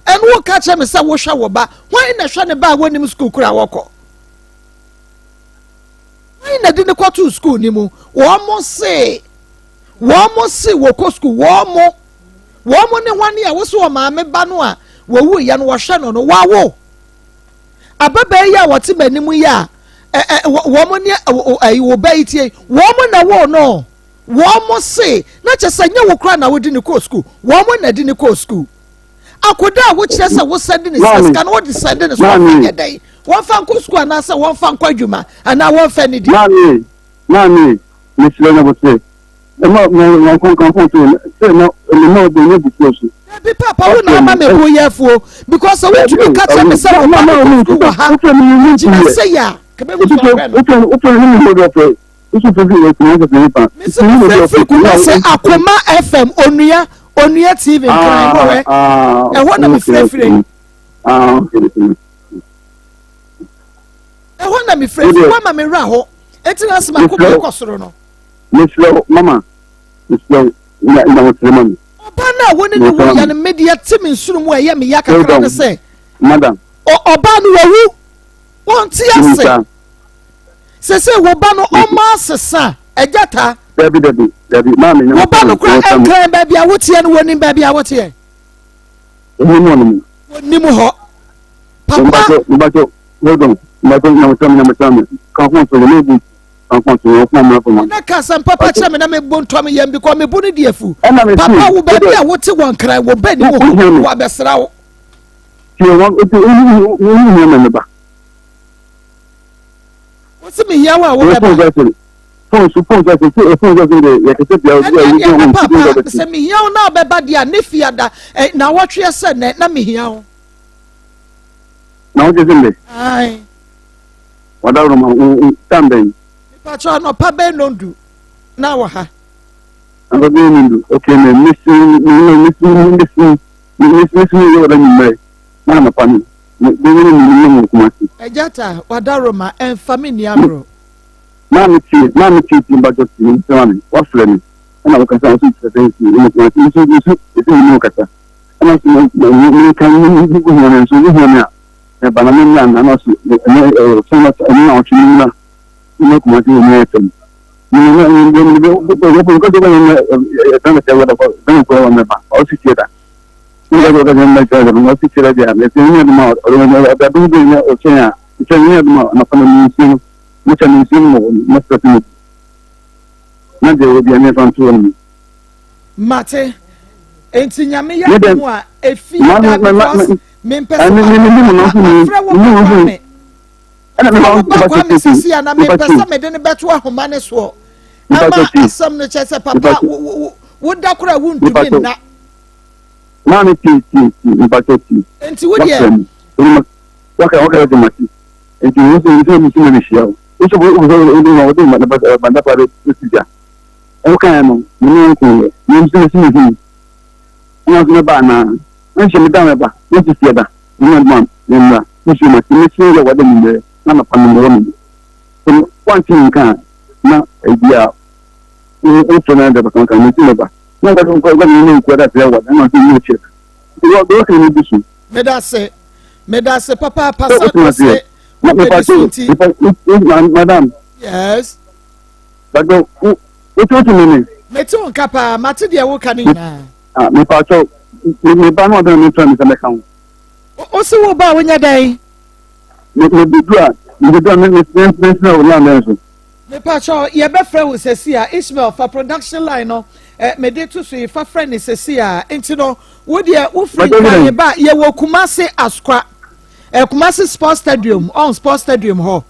And woka kyerɛ me sɛ wohwɛ wo ba, hwan na hwɛ ne ba a wɔnim school kora wɔkɔ? Hwan na de ne kɔtoo school ni mu? Wɔn mo se, wɔn mo se wɔkɔ school, wɔn mo, wɔn mo ne hwan a wosɛ wɔn maame ba no a wɔwu yɛ no wɔhwɛ no no, wawo. Ababaa yi a wɔte m'anim yi a ɛ ɛ wɔn ne ɛyi wo ba yi tie, wɔn na wo no, wɔn se na kyɛ sɛ nyɛ wo kora na wode ne kɔɔ sukuu, wɔn na de ne kɔɔ sukuu. Akoda a wokyerɛ sɛ wosɛnde ne sika sika no wode sɛnde ne so wɔmfa nyɛ dɛn? Wɔmfa nkɔ sukuu anaasɛ wɔmfa nkɔ adwuma anaa wɔmfa ne di? Maame, maame, mesrɛ na bɔsɛ ɛma wɔn kɔnkɔn so sɛ na ɛma ɔbɛn nyɛ bufuo so. Dabi papa wo na ama me bo yɛ afuo because sɛ wotumi ka kyerɛ me sɛ wo ba no kɔ sukuu wɔ ha gyina sɛ yɛ a kɛbɛgu so afrɛ no. Mesi mefrɛ firi Kumase Akoma FM Onua Onua TV Nkran hɔ hwɛ ɛhɔ na mefrɛ firi ɛhɔ na mefrɛ firi woama me werɛ ho eti na asɛm akoma kɔ soro no. Mesrɛ wo mama mesrɛ wo nya nya wo tiri ma me. Ɔba no a wo ne ne wo yɛ no me deɛ te me nsono mu a ɛyɛ me ya kakra ne sɛ. Madam. Ɔba no wawu wɔnte ase sese wo ba no ɔma asesa agya ta. Dabi dabi dabi maame wo ba no kora ɛnkran baabi a woteɛ no wɔnim baabi a woteɛ. Wɔnim hɔ nom. Wɔnim hɔ. Papa. Mbakyɛ hold on mbakyɛ nyamukyɛ nyamukyɛ mi kankan so yɛ ne Na ka asɛm papa kyerɛ me na mebo ntɔ me yam because mebo no di afu. Papa wo baabi a wote wɔ nkran wo bɛ ni mu hɔ wabɛsra wo. Wosi mehia wo a wobɛba. Ɛnna na papa sɛ mehia wo na wobɛba deɛ a ne fiada na wɔtweɛ sɛ nɛ na mehia wo. Na wogye sɛ ndɛ? Ae. Wadaworoma, wo wo time bɛn? Mepakyɛw anɔpa bɛyɛ nondu na wɔ ha. Anɔpa bɛyɛ nondu, okay me mesi me mesi mesi mesi mesi yɛ wɔ dɛ nyimmerɛ na anɔpa no me bɛyɛ ne ne ne wɔ Kumasi. Agya ta, Wadaworoma, ɛnfa me nni agorɔ. Maame tie, maame tie tie mpakyɛw tie me sɛ maame wafrɛ me ɛna wokasa wo so kyerɛ sɛ nsi wɔ Kumasi nso nso ɛsɛ me ne wo kasa ɛna nso me me me ka me me hia me nso wo hia me a Ɛba na memmra nna no ase, ɛnɛ ɛɛ ɔkyena na ɛne na ɔtwe memmra memmra Kumasi wɔ mmerɛ fam. Mene na mene mene bɛ bɛ bɛ bɛ bɛ bɛ ɛdan na kyɛwɛ dɔkɔ ɛdan kura wɔ mɛba ɔsi tie da. Mene bɛ bɛ bɛ mɛ kyɛwɛ dɔkɔ ɔsi tie da deɛ mɛ sɛ ɛnyɛ duma ɔdɔ ɔdɔ ɔdɔ bɛ nyɛ ɔkyɛn a kyɛn ɛnyɛ duma anapa na mi nsuo no mo kyɛn mi nsuo no mo mo sɛ sɛ mo na deɛ wɔ bi ɛnyɛ fa nto wɔn mu. Mate. Enti nyame yɛ adom a efie da because mempɛ sɛ mafrɛ wo ba Kwame. Mafrɛ wo ba Kwame sisi a na mempɛ sɛ mede no bɛto ahoma ne soɔ. Ama asɛm no kyɛ sɛ papa woda koraa wontumi nna. Maame tie tie tie mpakyɛ tie. Enti wo deɛ. Waka waka yɛ mate. Enti wo nso nso nso na mehyia wo. Nso wo wo wo wo wo de ma ma da pa bɛ si gya. Wokaeɛ no, me ne wo nkoeɛ, na nso mesi me hunu. Ɛna nso mɛba anaa? Ɛnhyɛ me da mɛba, na nso fie da, me ne ɔdoma me mmra, nsuo ma ti, mesi yɛ wɔde me mmerɛ, na anɔpa no mewɔ me mu. Sɛ woante me nka a, na ebi a wofrɛ no adɛ bɛka nka mesi mɛba. Na nka nka nka me ne nkuo da sɛ wɔ da, na nso me akyire da. Nti wɔ wɔka ne bi so. Meda ase, meda ase papaapa sɛ ɔse wobɛdi so nti. Madam. Yes. Bàtɛ wo wote wote me ne. Mete wo nka paa mate deɛ woka no nyinaa. Ah mepakyɛw me me ba no ɔdɛn me ntra me nsa mɛka ho. Wo se wo ba a wonya dɛn? Me me bedu a me bedu a me me me me nsena wo line bɛn so. Mepakyɛw yɛbɛfrɛ wo sɛsi a Ishmael fa production line no eh, mede to so yi fa frɛ ne sɛsi a nti no wo deɛ wofiri Nkran ba yɛwɔ Kumasi Asokwa eh, Kumasi Sports Stadium on Sports Stadium hɔ.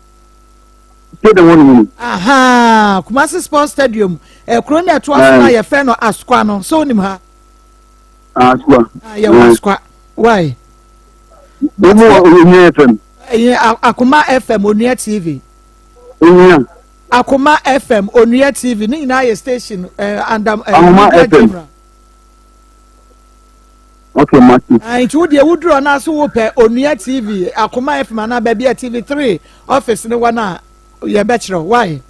Stadium hɔ nom no. Ahaa, Kumasi Sports Stadium, eh, kuro no ɛtoa so no a yɛfrɛ no Asokwa no, sɛ wonim ha? Asokwa. Ah, yɛwɔ Asokwa. Why? Wɔn wɔ Onua FM. Ɛyɛ Akoma FM, Onua TV. Onua. Akoma FM, Onua TV, ne nyinaa yɛ station eh, under eh, Ahoma FM. Okay, Mati. Ah, nti wo deɛ woduru ɔno ase wopɛ Onua TV, Akoma FM anaa baabi a TV3 office ne wɔ no a yɛbɛkyerɛ why?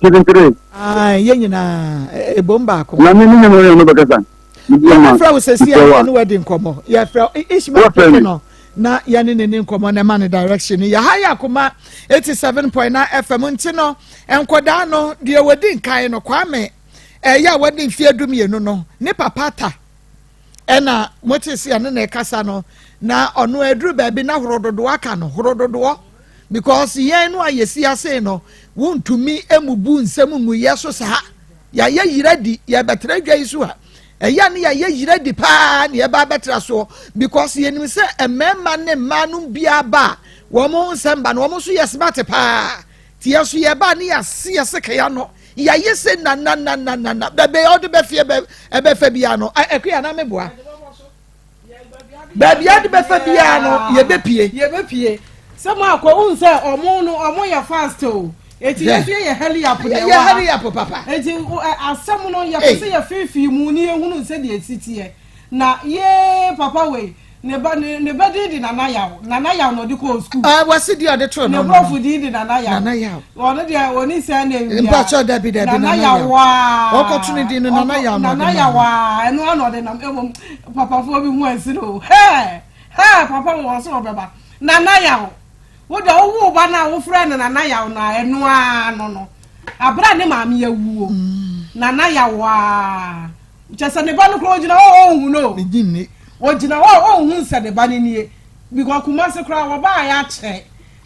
TV3. Ah, yɛn nyinaa ebom baako. Na me ne nyɛ mo yɛn bɛkasa. Yɛbɛfrɛ wo sɛsi a yɛne wadi nkɔmmɔ. Yɛfrɛ Ishmael Keke no na yɛne ne ni nkɔmmɔ na ɛma no direction. Yɛha yɛ Akoma 87.9 FM nti no nkɔdaa no deɛ wɔdi nkan no Kwame ɛyɛ a wadi mfeɛ 12 no ne papa ta ɛna mote sɛ ɛne na ɛkasa no na ɔno aduru baabi na horo dodoɔ aka no horo dodoɔ because yɛn no a yɛsi ase no wontumi emubu nsɛm nguyɛ so saa yɛayɛ yira di yɛbɛtena dwa yi so a ɛyɛ ne yɛayɛ yira di paa ne yɛba abɛtra soɔ because yɛnim sɛ mmarima ne mmaa no biara ba a wɔn nsɛm ba no wɔn nso yɛ smart paa Nti yɛn nso yɛba ne yɛase yɛ sekan ano yɛayɛ sɛ nanananana baabi a ɔde bɛfeɛ bɛ ɛbɛfa biara no ɛkua na meboa baabi a ɔde bɛfa biara no yɛbɛpie. Yɛbɛpie sɛ mo akɔ wohu sɛ ɔmo no ɔmo yɛ fast o eti yɛ nso yɛ hurry up deɛ yɛ hurry up papa eti asɛm no yɛpɛ sɛ yɛfeefee mu ne yɛhunu sɛdeɛ esi teɛ. Na yee papa wei ne ba ne ne ba din de Nana Yaw Nana Yaw na ɔde kɔɔ sukuu. Ah wɔsi di ɔde too no no. Ne brɔfo din de Nana Yaw. Nana Yaw. Ɔno deɛ ɔni sɛ na ewia. Mpatsɔ dabi dabi Nana Yaw. Waa. Ɔkɔto ne din no Nana Yaw na ɔde nam. Nana Yaw waa ɛno ano ɔde nam emom papafoɔ bi ho ɛsi no hɛɛ hɛɛ papa wɔ ɔso ɔbɛba Nana Yaw wo deɛ wowo ba no a wofrɛ no Nana Yaw no a ɛno ara no no abira ne maame awuo Nana Yaw waa. Kyerɛ sɛ ne ba no koraa ogyina hɔ a ɔnhu no o. Megye nni. Ogyina hɔ a ɔnhu sɛ ne ba no nie. Because Kumasi koraa wɔbaeɛ akyɛ.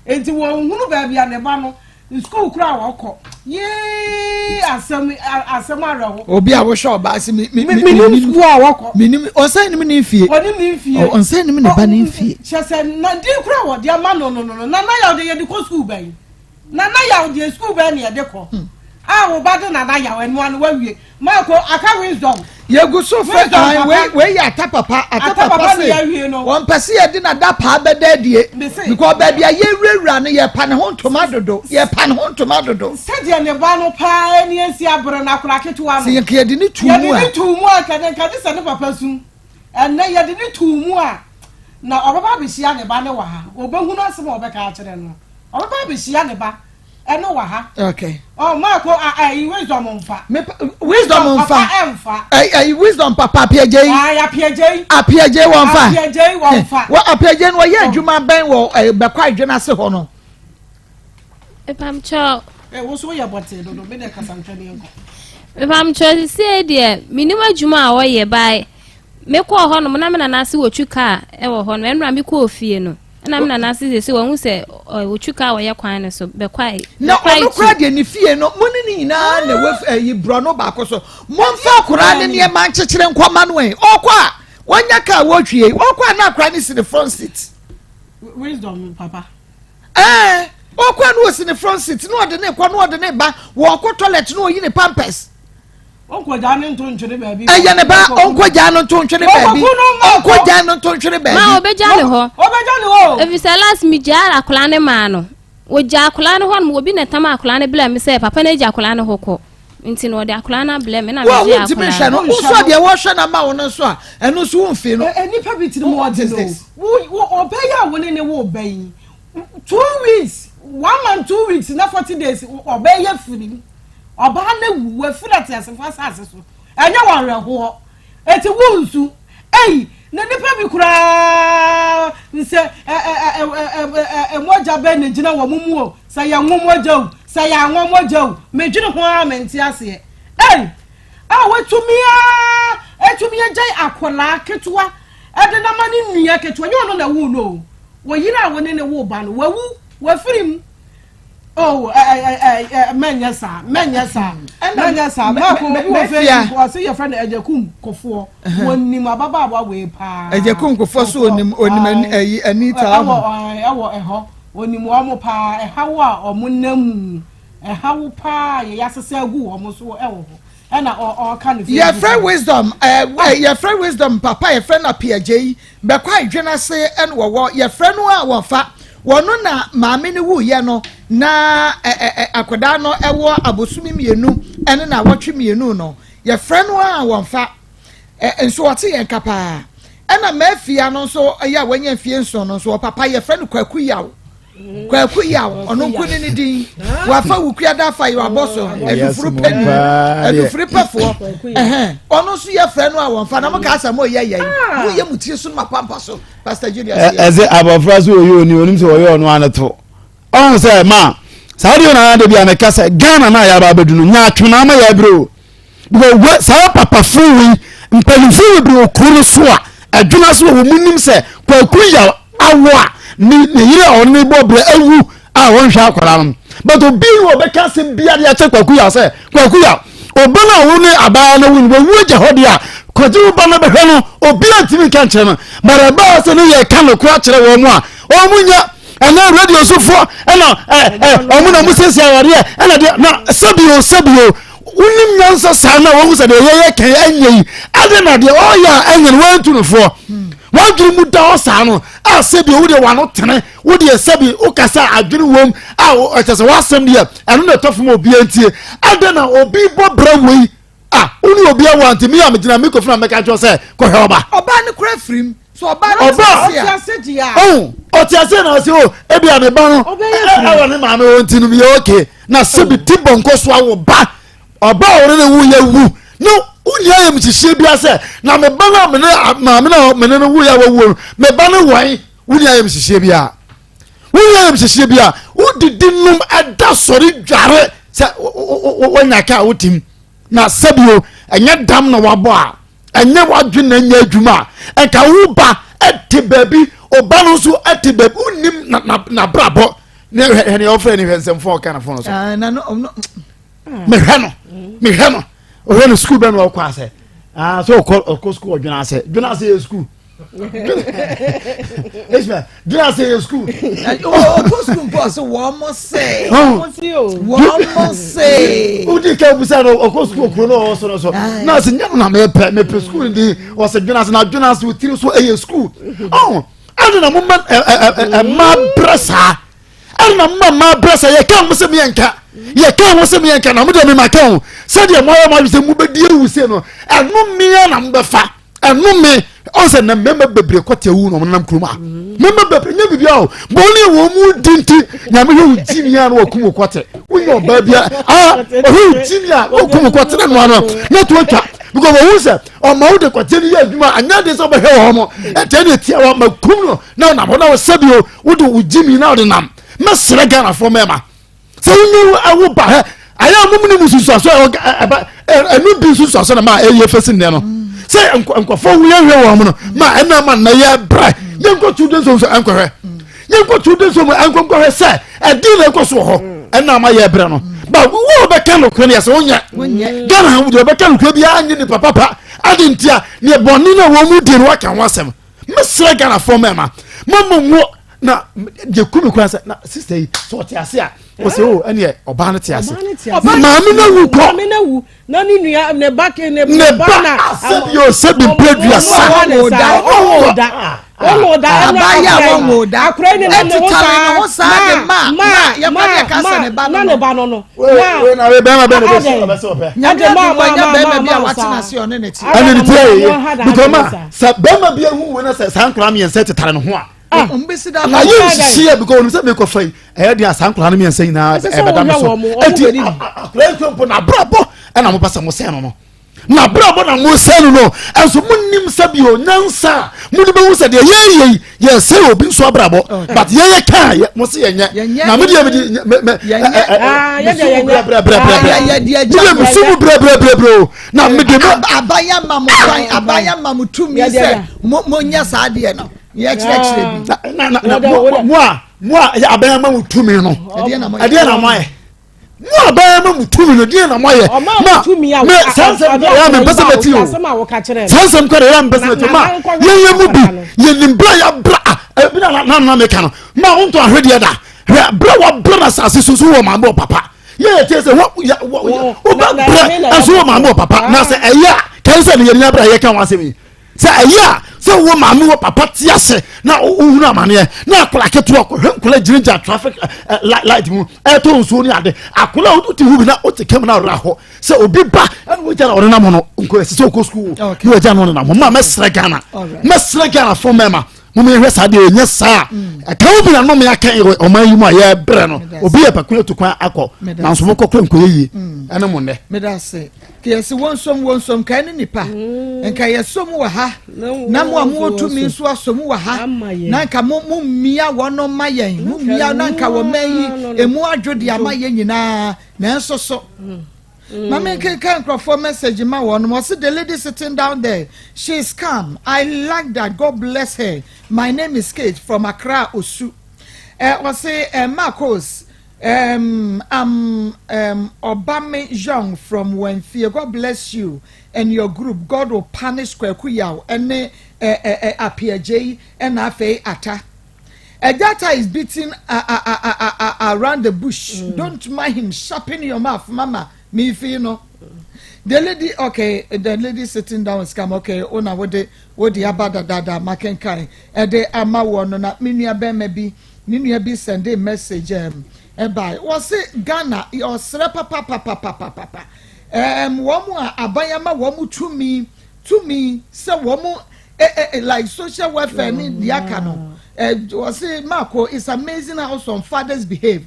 Enti wɔnhunu baabi a ne ba no, sukuu koraa a ɔkɔ. Yee asɛm asɛm awerɛho. Obi a wohwɛ ɔbaa se me me me menim sukuu a wɔkɔ. Menim ɔnsan nim ne mfie. Ɔnim ne mfie. Ɔnsan nim ne ba ne mfie. Kyerɛ sɛ na din koraa wɔde ama no no no no Nana Yaw deɛ yɛde kɔ sukuu bɛn? Nana Yaw deɛ sukuu bɛn na yɛde kɔ a wo ba de Nana Yaw ɛnoa no wawie Marco aka wisdom. Yɛgu so fɛ an wei wei yɛ ata papa ata papa se wɔn pɛ se yɛde na da paa bɛda adie because baabi a yɛwurawura no yɛpa ne ho ntoma dodo yɛpa ne ho ntoma dodo. Sɛdeɛ ne ba no paa ani asi abere no akora ketewa no. Sɛ yɛnka yɛde ne tuu mu a. Yɛde ne tuu mu a nka nka gye sɛ ne papa su ɛnɛ yɛde ne tuu mu a na ɔbɛba abɛhyia ne ba ne wɔ ha ɔbɛhunu asɛm a ɔbɛka akyerɛ no. Ɔbɛba abɛhyia ne ba ɛno wɔ ha. Okay. Oh, Marco, ayi wisdom nfa. Me wisdom nfa. Papa ɛnfa. Ayi wisdom papa apiagye yi. Ayi apiagye yi. Apiagye wɔn fa. Apiagye wɔn fa. Wɔ apiagye no wɔyɛ adwuma bɛn wɔ bɛkɔ adwene ase hɔ no. Epamkyɛw. Ɛ woso yɛ bɔtee dodo mi de kasa ntwɛn yɛn kɔ. Epamkyɛw sisi deɛ minim adwuma a wɔyɛ bae mekɔɔ hɔ nom na me nana ase wɔtwi kaa ɛwɔ hɔ nom ɛnura mekɔɔ fie no. Ɛna me nana se sese wahu sɛ ɔtwi kaa wɔyɛ kwan no so bɛkwae. Na ɔno koraa deɛ ne fie no mo ne ne nyinaa na ɛwɔ ɛyi borɔno baako so momfa akwaraa ne nneɛma nkyekyere nkɔma no ɛ ɔkɔ a wɔnya kaa wɔtwie ɔkɔ a na akwaraa ne si ne front seat. Wisdom papa. Ɛɛ ɔkɔ a na ɔsi ne front seat na ɔde ne kɔ na ɔde ne ba wɔkɔ toilet na ɔyi ne pampers. Ɔnkɔgyaa no nto ntwene baabi. Ɛyɛ ne ba ɔnkɔgyaa no nto ntwene baabi. Ɔnkɔgyaa no nto ntwene baabi. Ma ɔbɛgya ne hɔ. Ɔbɛgya ne hɔ. Efisɛ last mi gyaa akwadaa ne maa no. Wɔgya akwadaa no hɔ nom obi na ɛtam akwadaa no brɛ me sɛ papa no agya akwadaa no hɔ kɔ. Nti na ɔde akwadaa no abrɛ me na me gye akwadaa no. Wo nso deɛ wɔhwɛ no ama wo no nso a ɛno nso wo mfii no. Nnipa bi tiri mu ɔde no. Wo ɔbɛ yi a wo ne ne wo bɛ yi 2 weeks 1 month 2 weeks na 40 days ɔbɛ yɛ firi. Ɔbaa no awu, wafiri ateasefo asase so. Ɛnyɛ wɔn awerɛhoɔ. Eti wo nsu. Ei, na nipa bi koraa nsɛ ɛ ɛ ɛ ɛ ɛ ɛ mogya bɛn na egyina wɔn mu o. Sɛ yɛ ngo mogya o, sɛ yɛ anwa mogya o. Medwene ho ara mente aseɛ. Ei, a watumi a atumi agyae akwadaa ketewa ɛde no ama ne nua ketewa. Nyɛ ɔno na ɛwoo no o. Wo yere a wo ne ne wo ba no, wawu, wafiri mu. Oh, eh, eh, eh, eh, mɛnyɛ saa, mɛnyɛ saa, mɛnyɛ saa. Maako, obi wɔ Facebook, ɔse yɛfrɛ no Agyakum Kofoɔ. Wɔnim ababaawa wei paa. Agyakum Kofoɔ so onim, onim ayi, Anita ho. Ɛwɔ, ɛwɔ ɛhɔ. Onim wɔn paa, ɛhaw a wɔn nam mu, ɛhaw paa a yɛyɛ asesa agu wɔn so wɔ hɔ. Ɛna ɔɔka no Facebook. Yɛfrɛ Wisdom ɛɛ eh, yɛfrɛ Wisdom papa yɛfrɛ no Apiagyei bɛkɔ adwene ase ɛna wɔwɔ yɛfrɛ no a wɔfa wɔno na maame no wuyɛ no na ɛ ɛ akwadaa no ɛwɔ abosome mmienu ɛne na awɔtwe mmienu no yɛfrɛ no a wɔnfa ɛ nso ɔte yɛn ka paa ɛna mafia no nso ɛyɛ a wanya mfie nson no nso ɔpapa yɛfrɛ no Kwaku Yaw Kwaku Yaw ɔno nko ne ne din wafa wukua da afa yaw abɔ so adufuru pɛni adufuru pɛfoɔ ɛhɛn ɔno nso yɛfrɛ no a wɔnfa na mo kaa sɛ mo yɛ yɛn mo yɛ mo tiri so no ma pampa so Pastor Julius yɛ. Ɛsɛ abɔfra so ɔyɛ oni onim sɛ ɔyɛ ɔno ano to ɔn sɛ ma saa deɛ na de bi a meka sɛ Ghana na yɛaba abɛdu no nyaatwom na ama yɛ abere o because wɔ saa papafo wei mpanyinfo bebree wɔ kuro no so a adwuma so wɔ wɔn nim sɛ kwaku yɛ awo a ne ne yere a ɔne ne bɔ brɛ awu a wɔnhwɛ akwadaa no but obi wɔ bɛka asɛm bi adeɛ akyɛ kwaku yɛ sɛ kwaku yɛ ɔba no a wo ne abaa no wu no wɔwu agya hɔ deɛ a kɔgye wo ba no bɛhwɛ no obi a ntumi nka nkyerɛ no but ɛbaa sɛ ne yɛ ka no kora kyerɛ wɔn mu a wɔn mu nyɛ ɛnɛ radio sofoɔ ɛna ɛ ɛ wɔn na wɔn siesie awareɛ ɛna deɛ na sɛbio sɛbio wonim nyansa saa na wɔhu sɛ deɛ yɛyɛ kan ɛnyɛ yi ade na deɛ ɔyɛ a ɛnyɛ no wɔantu no foɔ wɔadwene mu da hɔ saa no a sɛbi wo deɛ wano tene wo deɛ sɛbi wokasa adwene wom a ɛkyɛ sɛ woasɛm deɛ ɛno na ɛtɔ fam obi antie ade na obi bɔ brɛ wei a wo ne obi awo ante mi a megyina mi kɔfina mɛka kyerɛ sɛ kɔhwɛ ɔba ɔbaa no kora firim so ɔbaa no ɔte ase a ɔn ɔte ase na ɔse o ebi a me ba no ɛwɔ ne maame wɔ nti no meyɛ okay na sɛbi ti bɔnkɔ so awo ba ɔba a ɔne ne wu yɛ wu na wonni ayɛ mhyehyeɛ bia sɛ na me ba no a mene maame no a mene no wu yɛ a wawuo no me ba no wɔn wonni ayɛ mhyehyeɛ bia wonni ayɛ mhyehyeɛ bia wodidi nom ɛda sɔre dware sɛ wonya ka a wotim na sɛbio ɛnyɛ dam na wabɔ a ɛnyɛ wadwene na ɛnyɛ adwuma a ɛnka wo ba ɛte baabi ɔba no nso ɛte baabi wonnim n'abrabɔ ne hwɛ ne ɔfrɛ ne hwɛ nsɛmfo ɔka na fon so ah, mehwɛ no mehwɛ no ɔhwɛ no sukuu bɛ na ɔkɔ asɛ ah, so ɔkɔ ɔkɔ sukuu ɔdwene asɛ dwene asɛ yɛ sukuu Ismail dwene asɛ yɛ sukuu ɔkɔ sukuu mpo ɔsɛ wɔn mo se wɔn mo se wodi ka busa no ɔkɔ sukuu okuro no ɔwɔ so no so na ɔsɛ nyɛ no na mepɛ mepɛ sukuu no din ɔsɛ dwene asɛ na dwene asɛ otiri so ɛyɛ sukuu ɔho ɛna na mo ma ɛma brɛ saa ɛna na mo ma mmaa brɛ saa yɛ ka ho sɛ meyɛ nka yɛ ka ho sɛ meyɛ nka na mo deɛ mema ka ho sɛdeɛ mo ayɛ mo adwene sɛ mo bɛdi ewu se no ɛno mmea na mo bɛfa ɛno me ɔn sɛ na mmarima bebree kɔte awu na wɔn nam kurom a mmarima bebree nyɛ biribi a o bɔnne wɔn mu di nti nyame hwɛ wo gyi ni a na wɔkum wo kɔte wonyɛ ɔbaa bi a ah ɔhwɛ wo gyi ni a wɔkum wo kɔte na noa no na to atwa because wɔn sɛ ɔma wo de kɔte no yɛ adwuma anya de sɛ ɔbɛhwɛ wɔn mo ɛtɛ ne etia wɔn ma kum no na ɔnam hɔ na ɔsɛ bi o wode wo gyi mi na ɔde nam mɛsrɛ Ghanafoɔ mmarima sɛ wonye ɛwo ba hɛ ayɛ a mom ne mu nsunsuanso ɛba ɛno bi nsunsuanso na ma ɛyɛ fɛsi nnɛ no sɛ nkɔfo wo yɛhwɛ wɔn no ma ɛna ma nnɛ yɛ brɛ yɛnkɔ children's home so ɛnkɔhwɛ yɛnkɔ children's home ɛnkɔnkɔhwɛ sɛ ɛdi na ɛkɔ so wɔ hɔ ɛna ma yɛ brɛ no ba wo bɛka nokorɛ no yɛ sɛ wonyɛ Ghana ha deɛ ɔbɛka nokorɛ biara nye nipa papa ade ntia neɛ bɔne no a wɔn mu di no waka ho asɛm mesrɛ Ghanafoɔ mɛma mama nwo na deɛ ku me koraa sɛ na sista yi sɛ ɔte ase a ɔsɛ o ɛneɛ ɔbaa no te ase maame no awu kɔ maame no awu na ne nua ne ba ke ne ne ba na sɛbi o sɛbi mpɛ duasa ɔwɔ da ɔwɔ da abayɛ a wɔwɔ da akora ne nam ne ho saa ne ho saa de ma ma yɛkɔ deɛ ka sɛ ne ba no na ne ba no no na na bɛrima bɛrima bɛ sɛ ɔbɛ sɛ ɔpɛ nyame adum wanya bɛrima bi a watena ase ɔne ne te ɛne ne te yɛ yɛ because ma sɛ bɛrima bi ehu wɔn sɛ saa nkora mmiɛnsa tetare ne ho a Ah. Na yɛ nsisi yɛ because onim sɛ mekɔ fa yi ɛyɛ deɛ saa nkwadaa no mmiɛnsa nyinaa ɛbɛda me so eti akwadaa yi mpo na abrabɔ ɛna mo pɛ sɛ mo sɛn no no na abrabɔ na mo sɛn no no ɛnso mo nim sɛ bi o nyansa a mo de bɛhu sɛ deɛ yɛyɛ yi yɛ sɛ obi nso abrabɔ but yɛyɛ kaa yɛ mo se yɛnyɛ na mo deɛ me de me me ɛ ɛ me su mu brɛbrɛbrɛbrɛ me deɛ me su mu brɛbrɛbrɛbrɛ o na me de me. Abayɛ ma mo kwan abayɛ ma mo tumi sɛ mo mo nyɛ saa deɛ no. yɛkyerɛkyerɛ bi. na na na mo a mo a ɛyɛ abɛn ama mo tumi no ɛdeɛ na mo ayɛ mo a abɛn ama mo tumi no ɛdeɛ na mo ayɛ ma me saa nsɛm kɔ ɛyɛ mepɛ sɛ mɛti o saa nsɛm kɔ ɛyɛ mepɛ sɛ mɛti o ma yɛn yɛn mu bi yɛn nim bere a yɛabra a. Ebi na na na meka no ma wontɔ ahwedeɛ da hwɛ berɛ wɔbrɛ no asase so so wɔ maame wɔ papa yɛ yɛ sɛ wobɛbrɛ ɛso wɔ maame wɔ papa na sɛ ɛyɛ a kɛn sɛ ne yɛnya berɛ a yɛka ho asɛm yi sɛ ɛyɛ a sɛ wowɔ maame wɔ papa te ase na wohunu amaneɛ na akwadaa ketewa kɔhwɛ nkwadaa gyinagyina traffic light mu ɛtɔ nsuo ne ade akwadaa wote ho bi na wote kam na awerɛ hɔ sɛ obi ba ɛna wogya na ɔnenam ho no nkɔ ɛsɛ sɛ ɔkɔ sukuu na wagya no ɔnenam ho ma mɛsrɛ Ghana mɛsrɛ Ghana fo mɛma mo mehwɛ saa deɛ ɛnyɛ saa mm. ɛka wo bi na nnome aka ɔman yi mu a yɛbrɛ no obi yɛ pɛko atu kwan akɔ nanso mokɔ kɔ nkɔyɛ yie mm. ɛne mo nnɛ meda ase kɛyɛsi wɔnsom wɔnsom kae ne nipa mm. nka yɛsom wɔ ha na mo a mowɔ tumi nso asom wɔ ha na nka mo mo mmia wɔn ma yɛn mo mmia na nka wɔn mɛn yi emu adwo de ama yɛn nyinaa nanso so Ma me nkenkan nkurɔfoɔ message ma wɔn. Wɔse the lady sitting down there, she is calm. I like that. God bless her. My name is Kate from Accra Osu. Eh, wɔse eh, Marcos, um, I'm um, Obame Young from Wenfie. God bless you and your group. God will punish Kwaku Yaw ɛne eh, eh, eh, Apiagyei ɛna afei Ata. Agyata is beating a a a a a around the bush. Mm. Don't mind him. Sharpen your mouth, mama. Me feel no. The lady, okay, the lady sitting down is come. Okay, ona wode wode aba da da da makenkan. Ede ama wo no na me nua bɛma bi. Me nua bi send a message um ɛbae. Wɔse Ghana ɔsrɛ papa papa papa papa. Um wɔn a aban ama wɔn tumi tumi sɛ wɔn eh, eh, eh, like social welfare ne deɛ aka no eh, wɔse Marco it's amazing how some fathers behave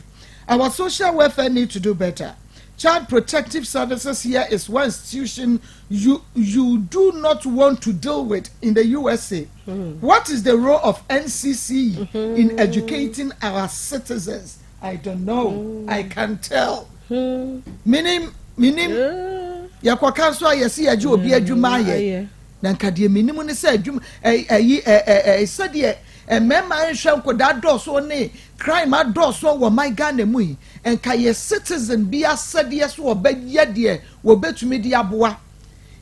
our social welfare need to do better child protective services here is one institution you you do not want to deal with in the USA. Mm. What is the role of NCC mm -hmm. in educating our citizens? I don't know. Mm. I can't tell. Mm. Meaning, meaning, yɛkɔka nso a yɛsi yɛgye obi adwuma ayɛ. Na nka deɛ menim ne sɛ adwuma ɛyi ɛ sɛdeɛ mmarima nhwɛ nkɔdaa dɔɔso ne crime adɔɔso wɔ man Ghana mu yi, nka yɛ citizen bi asɛdeɛ so wɔbɛyɛ deɛ wɔbɛtumi de aboa.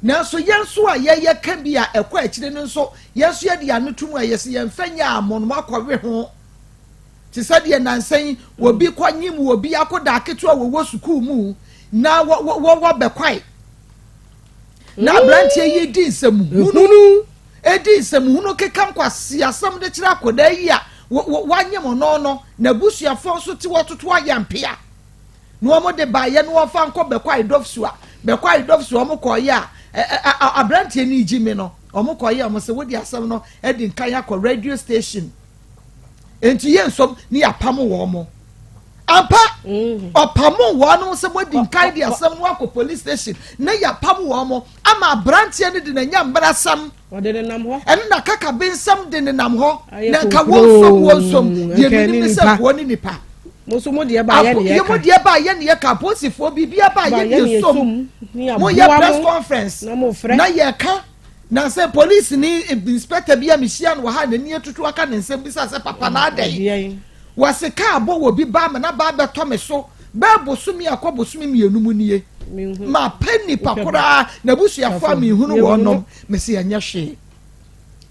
Nanso yɛn nso a yɛyɛ ka bi a ɛkɔ akyire no nso, yɛn nso yɛde ano to mu a yɛsɛ yɛmfa nyɛ amonom akɔwe ho. Te sɛ deɛ nnansa yi obi kɔnyem obi akɔdaa ketewa wɔwɔ sukuu mu na wɔwɔ bɛkwae. Na aberanteɛ yi di nsɛmhunu di nsɛmhunu keka nkwaseasɛm de kyerɛ akwadaa yi a wanyem no no, n'abusuafoɔ nso te wɔtoto ayampea na wɔn de baeɛ na wɔfa nkɔ Bɛkwae Dɔfsua. Bɛkwae Dɔfsua wɔn kɔɔeɛ a aberanteɛ no regye mi no, wɔn kɔɔeɛ a wɔn sɛ wode asɛm no adi nkan akɔ radio station nti yɛ nsom ne yɛapam wɔn mo ampa mm. ɔpamo wɔn no sɛ moadi nkan de asɛm no akɔ police station na yɛapam wɔn mo ama aberanteɛ no de n'anya mbrasɛm ɛno na kakabe nsɛm de nenam hɔ na nka wɔn nsom wɔn nsom deɛ menim ne sɛ nkoɔ ne nipa mo nso mo deɛ ba yɛ ne yɛ ka mo deɛ ba yɛ ne yɛ ka apolisifoɔ biribi aba yɛ ne yɛ som mo yɛ press conference na yɛ ka Na sɛ polisini inspector bi a mehyia no wɔ ha a n'ani atutu aka ne nsam bisa sɛ, Papa, na adɛn? Wɔse kaa bɔ wɔ bi ba ama na ba abɛtɔ me so bɛɛ bosome akɔ bosome mmienu mu nie. Mapɛ nnipa koraa, n'abusuafoɔ a menhunu wɔnom. Mese ɛnyɛ hwee.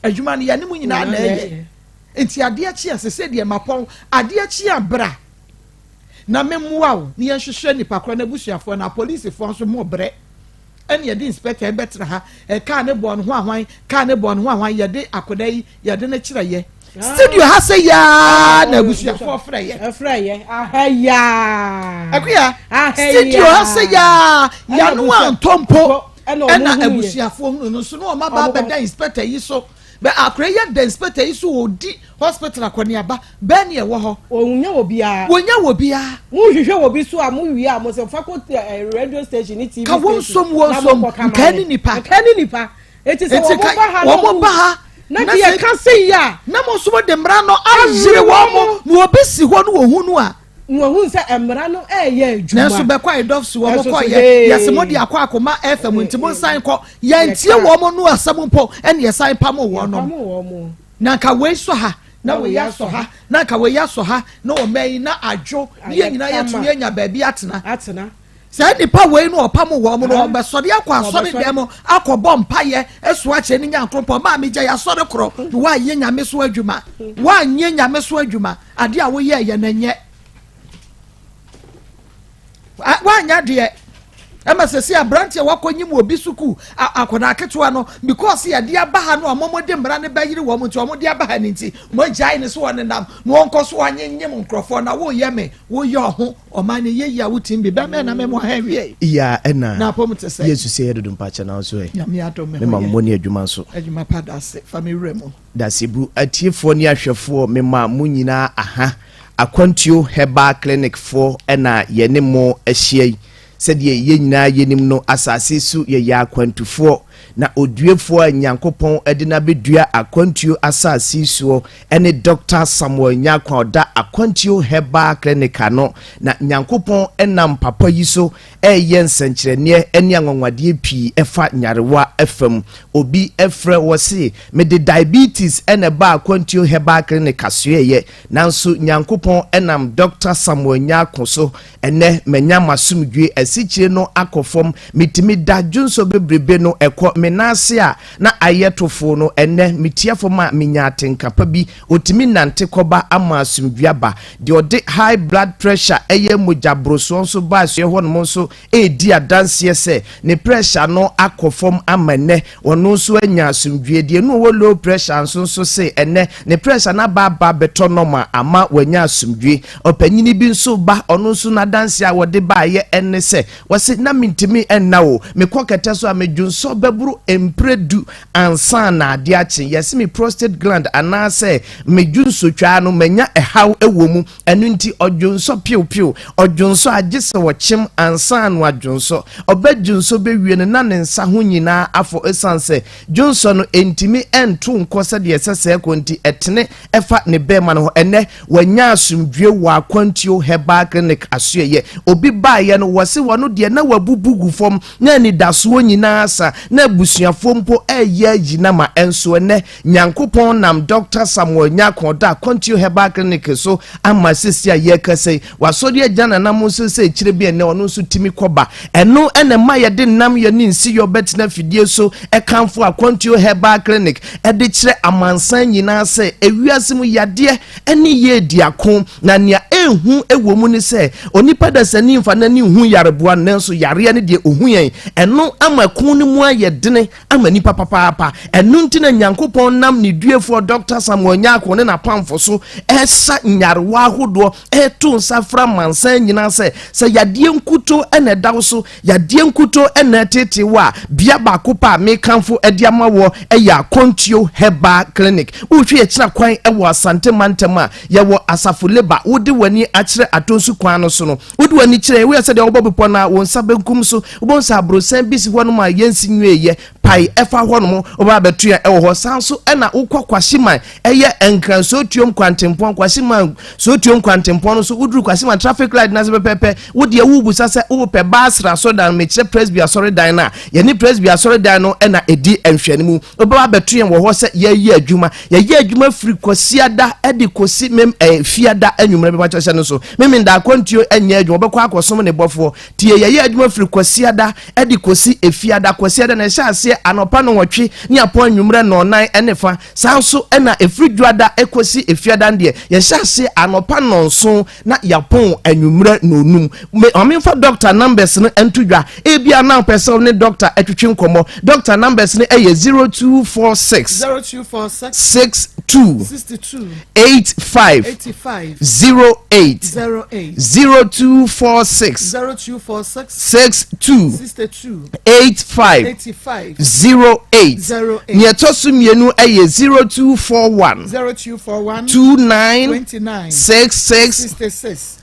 Adwuma no yɛne mo nyinaa na ɛyɛ. Nti adeɛ kye a sese deɛ mapɔn, adeɛ kye a bra na memmoa wo na yɛnhwehwɛ nnipa korɔ n'abusuafoɔ na apolisifoɔ nso mobrɛ. Ɛna yɛde inspector yi bɛtena ha ɛ kaa ne bɔɔ ne ho ahwan kaa ne bɔɔ ne ho ahwan yɛde akwadaa yi yɛde ne kyerɛ yɛ studio ha sɛ yaa na abusuafoɔ frɛ yɛ ɛfrɛ yɛ aha yaa akuya studio ha sɛ yaa yanu antɔ mpo ɛna abusuafoɔ hunu no so na wɔn aba abɛda inspector yi so. Bɛ akora yi ada inspector yi so ɔdi hospital akɔneaba bɛɛ ne ɛwɔ hɔ. Wɔnya wɔ biara. Wɔnya wɔ biara. Mo hwehwɛ wɔ bi so a mo wie a mo sɛ fa kɔ eh, radio station ne TV station. Ka wɔn nsom wɔn nsom nkaa ne nipa. Nkaa ne nipa. Eti sɛ wɔn ba ha na wɔn ba ha na deɛ ka se yi a. Na mo nso mo de mmara no ayere wɔn mo na obi si hɔ no wɔ hu no a. Na wɔahunu sɛ mmara no reyɛ adwuma. Nanso bɛkɔ a dɔfso wɔn kɔ yɛ yɛsɛ mo de akɔ akoma FM nti mo nsan kɔ yɛntie wɔn no asɛm mpo ɛne yɛsan pamo wɔn nom na nka wei sɔ ha na wei asɔ ha na nka wei asɔ ha na wɔn yi na adwo ne yɛn nyinaa yɛtumi anya baabi atena. Saa nnipa wei no ɔpam wɔn no, wɔbɛsɔre akɔ asɔre dɛm akɔbɔ mpaeɛ ɛso akyerɛ ne Nyankoropɔn. Maame gya yɛasɔre korɔ na woanyɛ Nyame so adwuma, woanyɛ Nyame so adwuma, adeɛ a woyɛɛ yɛ no nyɛ woanyɛ adeɛ. Ɛma sɛsi aberanteɛ wakɔnyim obi sukuu akwadaa ketewa no, because yɛde aba ha no a wɔn de mmara no bɛyere wɔn nti wɔn de aba ha no nti wɔagyae ne so wɔnenam na wɔnkɔ so anyenyem nkurɔfoɔ na woyɛ me woyɛ ɔho ɔman no yɛ yie a wotim bi bɛmɛ na mɛmo ha awie. Iya ɛna na apɔm te sɛ Yesu sɛ yɛ dodo mpakyɛ na nso ɛ Nyame adom me ho yɛ mema ne adwuma nso adwuma pa dase fa me wura mu. Dasebu atiefoɔ ne ahwɛfoɔ mema mo nyinaa aha. Akwantuo Herbal Clinic foɔ na yɛne mo ahyia yi. Sɛdeɛ yɛn nyinaa yɛnim no, asase so yɛyɛ akwantufoɔ, na oduafoɔ a Nyankopɔn de no abɛdua akwantuo asase yi soɔ ne Dɔkta Samuel Nyarko a ɔda Akwantuo Herbal Clinic ano. Na Nyankopɔn nam papa yi so reyɛ nsɛnkyerɛnneɛ ne anwanwadeɛ pii ɛfa nyarewa fam. Obi frɛ wɔ se, mede diabetes na ɛbaa Akwantuo Herbal Clinic asoɛeɛ, Nanso Nyankopɔn nam Dɔkta Samuel Nyarko so, ɛnnɛ manya m'asomdwie, asikyire no akɔ fam, metumi da, dwonsɔ bebrebe no ɛkɔ, me nan ase a na ayɛ tofoo no, ɛnnɛ metia fam a menya atenka pa bi, ɔtumi nante kɔba ama asomdwie aba. Deɛ ɔde high blood pressure ɛyɛ mogya borosoɔ nso baa asuɛ hɔnom nso redi adanseɛ sɛ ne pressure no akɔ fam ama ɛnnɛ ɔno nso anya asomdwoeɛ. Deɛ ɛnu ɔwɔ low pressure nso nso se ɛnnɛ ne pressure no aba aba abɛtɔ normal ama wanya asomdwoeɛ. Ɔpanyini bi nso ba, ɔno nso n'adanseɛ a ɔde baeɛ ɛne sɛ, ɔse na mentumi nna o, mekɔ kɛtɛ so a medwonsɔ bɛboro mprɛ du ansa na adeɛ akye. Yɛse me prostate gland anaasɛ me dwonsotwaa no manya ɛhaw wɔ mu. Ɛno nti ɔdwonsɔ piwpiw, ɔdwonsɔ a gye sɛ ɔkyem ansa na wadwonsɔ. Ɔbɛdwonsɔ bɛwie no na ne nsa ho nyinaa afɔ ɛsiane sɛ dwonsɔ no ntumi nto nkɔ sɛdeɛ ɛsɛ sɛ ɛkɔ nti ɛtene fa ne bɛɛma no ho. Ɛnnɛ wanya asomdwoeɛ wɔ Akwantuo Herbal Clinic asoɛeɛ. Obi baeɛ no wɔse ɔno deɛ na wabubu gu fam, na anidasoɔ nyinaa asa, na abusuafoɔ mpo reyɛ ayi no ama. Nso ɛnnɛ Nyankopɔn nam Dɔkta Samuel Nyarko ɔda Akwantuo Herbal Clinic so ama seesei a yɛrekasa yi, wasɔre agyina n'anammɔn so sɛ akyire bi ɛnnɛ ɔno nso tumi kɔba. Ɛno na ɛma yɛde nnamyɔ ne nsiyɔ bɛtena afidie so kamfo Akwantuo Herbal Clinic de kyerɛ amansan nyinaa sɛ ewiase mu yadeɛ ne yie di ako, na nea ɛnhu wɔ mu ne sɛ onipa dasani mfa n'ani nhu yareboa no, nanso yareɛ no deɛ ɔhu yɛn. Ɛno ama ko no mu ayɛ dene ama nnipa papaapa. Ɛno nti na Nyankopɔn nam ne duafoɔ Dɔkta Samuel Nyarko ne n'apamfo so resa nyarewa ahodoɔ, reto nsa frɛ amansan nyinaa sɛ, sɛ yadeɛ nkutoo na ɛda wo so, yadeɛ nkutoo na ɛtetee wo a, bea baako pɛ a mekamfo de ama woɔ yɛ Akwantuo Herbal Clinic. Wohwɛ yɛkyerɛ kwan wɔ Asante mantam a, yɛwɔ Asafo Labour. Wode w'ani akyerɛ Atonsu kwan no so no, Wode w'ani kyerɛ, woyɛ sɛdeɛ wobɔ bepɔ no a, wo nsa benkum so, wobɛhu sɛ aborosan bi si hɔnom a yɛnsi nwieeɛ. Pae fa hɔnom, wobɛba abɛto yɛn wɔ hɔ. Saa nso na wokɔ Kwahyeman, ɛyɛ Nkran Sootuom kwantempɔn, Kwahyeman Sootuom kwantempɔn no so, woduru Kwahyeman traffic light no ase pɛpɛɛpɛ, wo deɛ worebisa sɛ wopɛ Baasra asɔredan no, mekyerɛ Presby asɔredan no a, yɛne Presby asɔredan no na ɛdi nhwɛanimu. Wobɛba abɛto yɛn wɔ hɔ sɛ yɛreyɛ adwuma. Yɛyɛ adwuma firi Kwasiada de kɔsi mem eh, Fiada anwummerɛ bɛba kyɛhyɛ no so. Memenda akwantuo nyɛ adwuma, wobɛkɔ akɔsom ne bɔfoɔ. Tie, yɛyɛ adwuma firi Kwasiada de kɔsi Efiada. Kwasiada na ɛhyɛ aseɛ anɔpa nnɔnwɔtwe ne apɔn anwummerɛ nnɔnnan ne fa. Saa nso na ɛfiri Dwoada kɔsi Efiada no deɛ, yɛhyɛ aseɛ anɔpa nnɔnson na yɛapɔn anwummerɛ nnɔnnum. Me, ma memfa dɔkta numbers no nto dwa. Ebia na wopɛ sɛ wo ne dɔkta twetwe nkɔmmɔ. Dɔkta numbers no yɛ 0246 0246 62 62 85 85 08 08 0246 0246 62 62 85 85 08. 08. Nea ɛtɔ so mmienu yɛ 0241 0241 29 29 66 66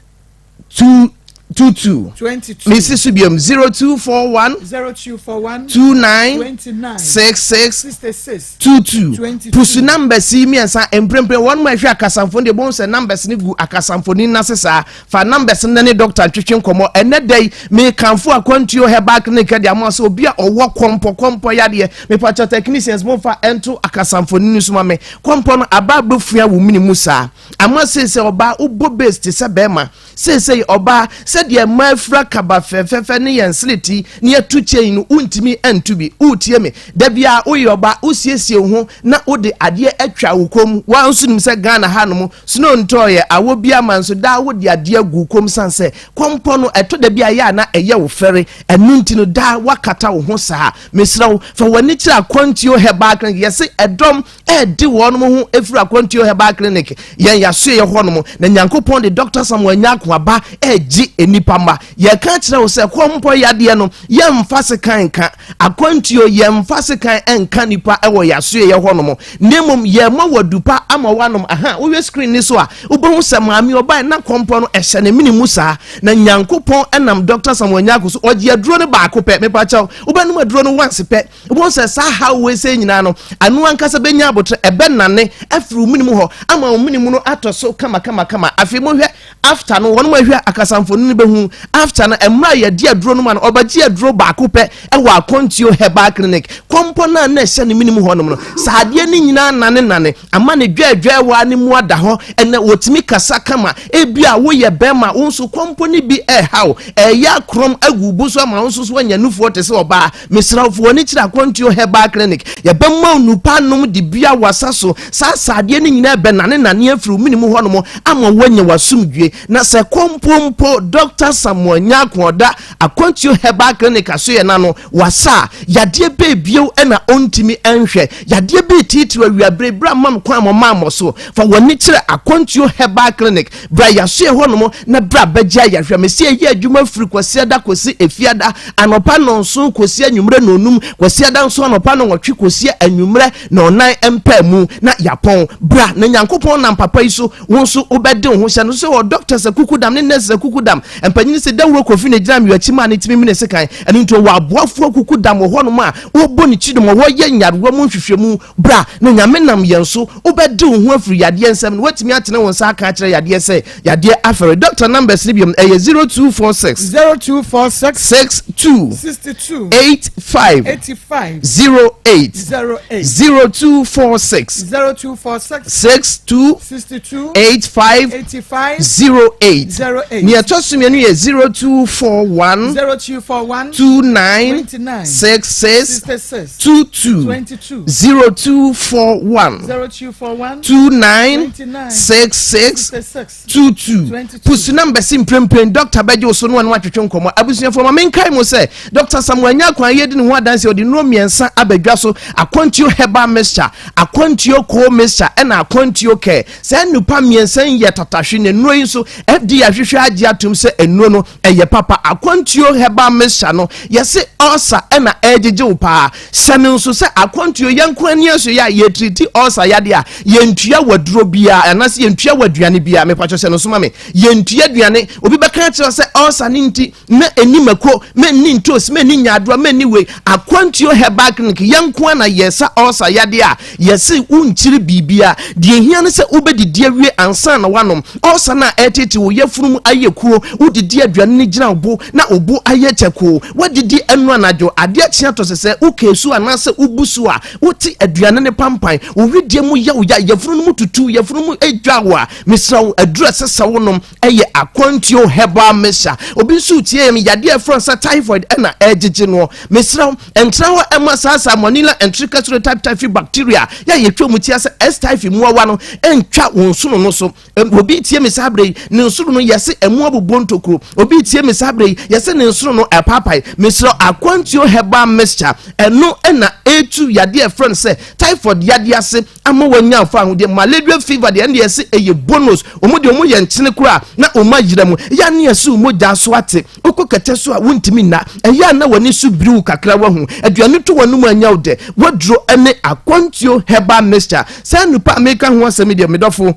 2 22. 22 Mesi so biom 0241 0241 29 29 66 66 22. 22. Pusu numbers yi mmiɛnsa mprempren wɔn mu a ɛhwɛ akasamfoni deɛ bohu sɛ numbers no gu akasamfoni no ase saa. Fa numbers no ne doctor ntwetwe nkɔmmɔ. Ɛnɛ da yi mekamfo Akwantuo Herbal Clinic de ama sɛ obi a ɔwɔ kɔmpɔ kɔmpɔ yadeɛ. Mepakyɛ technicians momfa ɛnto akasamfoni no so ma me. Kɔmpɔ no aba abɛfua wo mene mu saa. Ama seesei ɔbaa wobɔ base te sɛ bɛrima. Seesei ɔbaa, sɛdeɛ. Sɛdeɛ mmaa fira kaba fɛfɛɛfɛ ne yɛn seleti ne yɛto chain no, wontumi nto bi. Woretie me? Da biara woyɛ ɔba, wosiesie wo ho na wode adeɛ atwa wo kɔn mu. Woa nso nim sɛ Ghana hanom, snow ntɔeɛ, awɔ bi ama nso daa wode adeɛ agu wo kɔn mu sane sɛ kɔmpɔ no ɛtɔ da bi a ɛyɛ a na ɛyɛ wo fɛre. Ɛno nti no daa woakata wo ho saa. Mesrɛ wo, fa w'ani kyerɛ Akwantuo Herbal Clinic. Yɛse ɛdɔm ɛredi wɔn ho ɛfiri Akwantuo Herbal Clinic yɛn yasoɛeɛ hɔ nom, na Nyankopɔn de Dɔkta Samuel Nyarko aba ɛregye nnipa mma. Yɛreka akyerɛ wo sɛ kɔmpɔ yadeɛ no yɛmfa sekan nka, akwantuo yɛmfa sekan nka nnipa ɛwɔ yasoɛeɛ hɔ nom, na mmom yɛrema wo adupa ama woanom. Aha, wohwɛ screen no so a, wobɛhu sɛ maame ɔbae na kɔmpɔ no ɛhyɛ ne mene mu saa, na Nyankopɔn ɛnam Dɔkta Samuel Nyarko so ɔgye aduro no baako pɛ. Mepakyɛw, wobɛnom aduro no once pɛ, Wobɛhu sɛ saa haw wei sɛ nyinaa no, ano ankasa bɛnya aboterɛ, ɛbɛnane afiri wo mene mu hɔ ama wo mene mu no atɔ so kamakamakama. Afei mohwɛ after no, wɔn ahwɛ akasamfoni no bɛhu after no, mmerɛ a yɛde aduro no ma no, ɔbɛgye aduro baako pɛ ɛwɔ Akwantuo Herbal Clinic. Kɔmpɔ no a na ɛhyɛ ne mene mu hɔnom no, saa adeɛ no nyinaa nanenane ama ne dwɛɛdwɛɛwa no mu ada hɔ. Ɛnɛ wɔtumi kasa kama. Ebia woyɛ bɛrima, wo nso kɔmpɔ no bi ɛreha wo, ɛreyɛ akorɔm agu wo bo so ama wo nso so anya nufoɔ te sɛ ɔbaa. Mesrɛ wo, fa w'ani kyerɛ Akwantuo Herbal Clinic. Yɛbɛma wo nnupa anom de bia w'asa so. Saa saadeɛ no nyinaa bɛnanenane afiri wo mene mu hɔnom ama woanya w'asomdwie. Na sɛ kɔ mpo mpo, Dɔkta Samuel Nyarko ɔda Akwantuo Herbal Clinic asoeɛ no ano, w'asa a, yadeɛ bɛɛ bio na ɔntumi nhwɛ. Yadeɛ bi reteetew awiabere, berɛ a ma me kwan a mɔmaa mɔ so. Fa w'ani kyerɛ Akwantuo Herbal Clinic. Bra yɛasoɛ hɔnom na bra bɛgye ayarehwɛ. Mese yɛyɛ adwuma firi Kwasiada kɔsi Efiada, anɔpa nnɔnson kɔsi anwummerɛ nnɔnnum, Kwasiada nso anɔpa nnɔnwɔtwe kɔsi anwummerɛ nnɔnnan mpaamu na yɛapɔn. Bra na Nyankopɔn nam papa yi so wo nso wobɛde wo ho. Hyɛ no so sɛ wɔ doctors akukudam ne nurses akukudam. Mpanyini se dawuro Kofi na ɛgyina me akyi maa ne tumi mene sekan. Ɛno nti ɔwɔ aboafoɔ akukudam wɔ hɔnom a wɔbɔ ne kyidom, wɔyɛ nyarewa mu nhwehwɛmu. Bra, na Nyame nam yɛn so wobɛde wo ho afiri yadeɛ nsam na woatumi atene wo nsa aka akyerɛ yadeɛ sɛ yadeɛ afɛre. Doctor numbers no biom ɛyɛ 0246 0246 62 62 85 85 08 08 0246 0246 62 62 85 85 08 08. Nea ɛtɔ so mmienu yɛ 0241 0241 29 29 66 66 22 22 0241 0241 29 29 66 66 22 22. Pusu na mbɛsi mprempren dɔkta bɛgye wo so no ano atwetwe nkɔmmɔ. Abusuafoɔ, ma menkae mo sɛ Dɔkta Samuel Nyarko a yɛdi ne ho adanse, ɔde nnuro mmiɛnsa abadwa so: Akwantuo Herbal Mixture, Akwantuo Coal Mixture, ɛna Akwantuo Care. Saa nnupa mmiɛnsa yi yɛ tatahwe, na nnuro yi nso FDA ahwehwɛ agye atom sɛ nnuro no ɛyɛ papa. Akwantuo Herbal Mixture no, yɛse ulcer ɛna ɛregyegye wo paa. Hyɛ no nso sɛ akwantuo yɛn nko ani aso yɛ a yɛtiriti ulcer yadeɛ a, yɛntua waduro biara anaasɛ yɛntua waduane biara. Mepatwɔ hyɛ no nso ma me, yɛntua aduane. Obi bɛka akyerɛ sɛ ulcer ne nti na ɛni mako, mɛnni ntoos, mɛnni nyaadoa, mɛnni wei. Akwantuo Herbal Clinic, yɛn nko ara na yɛsa ulcer yadeɛ a yɛse wonkyiri biribiara. Deɛ ɛhia ne sɛ wobɛdidi awie ansa na woanom. Ulcer no a ɛretete wo yafunu mu ayɛ kuro, wodidi aduane no gyina wo bo na wo bo ayɛ kyakoo. Woadidi ɛno anadwo, adeɛ kye atɔ sɛ sɛ wokee so anaasɛ wobu so a, wote aduane no pampan, wo wedeɛ mu yɛ wo ya, yafunu no mu tutu, yafunu mu dwa wo a, mesrɛ wo, aduru a ɛsɛ sɛ wonom ɛyɛ Akwantuo Herbal Mixture. Obi nso retie yɛn, yadeɛ a ɛfrɛ no sɛ typhoid ɛna ɛregyegye noɔ. Mesrɛ wo, ɛntena hɔ ɛma saa Salmonella enterococci typhi bacteria yɛ a yɛtwa mu tia sɛ S. typhi mmoawa no ɛntwa wo nsono no so. Obi retie me saa berɛ yi, ne nsono no yɛse ɛmu abobɔ ntokuro. Obi retie me saa berɛ yi, yɛse ne nsono no ɛpaapae. Mesrɛ wo, Akwantuo Herbal Mixture, ɛno ɛna ɛretu yadeɛ a ɛfrɛ no sɛ typhoid yadeɛ ase ama wanya afa ahodeɛ. Malaria fever deɛ, ɛnde ɛse ɛyɛ bonus. Wɔn deɛ wɔn yɛ nkyene koraa na wɔn ayera mu. Ɛyɛ a ne yɛse wo mogya so ate, wokɔ kɛtɛ so a wontumi nna, ɛyɛ a na w'ani so biri wo kakra, wahu aduane to w'anum a ɛnyɛ wo dɛ. Waduro ne Akwantuo Herbal Mixture. Saa nnupa a meka ho asɛm yi deɛ, me dɔfo,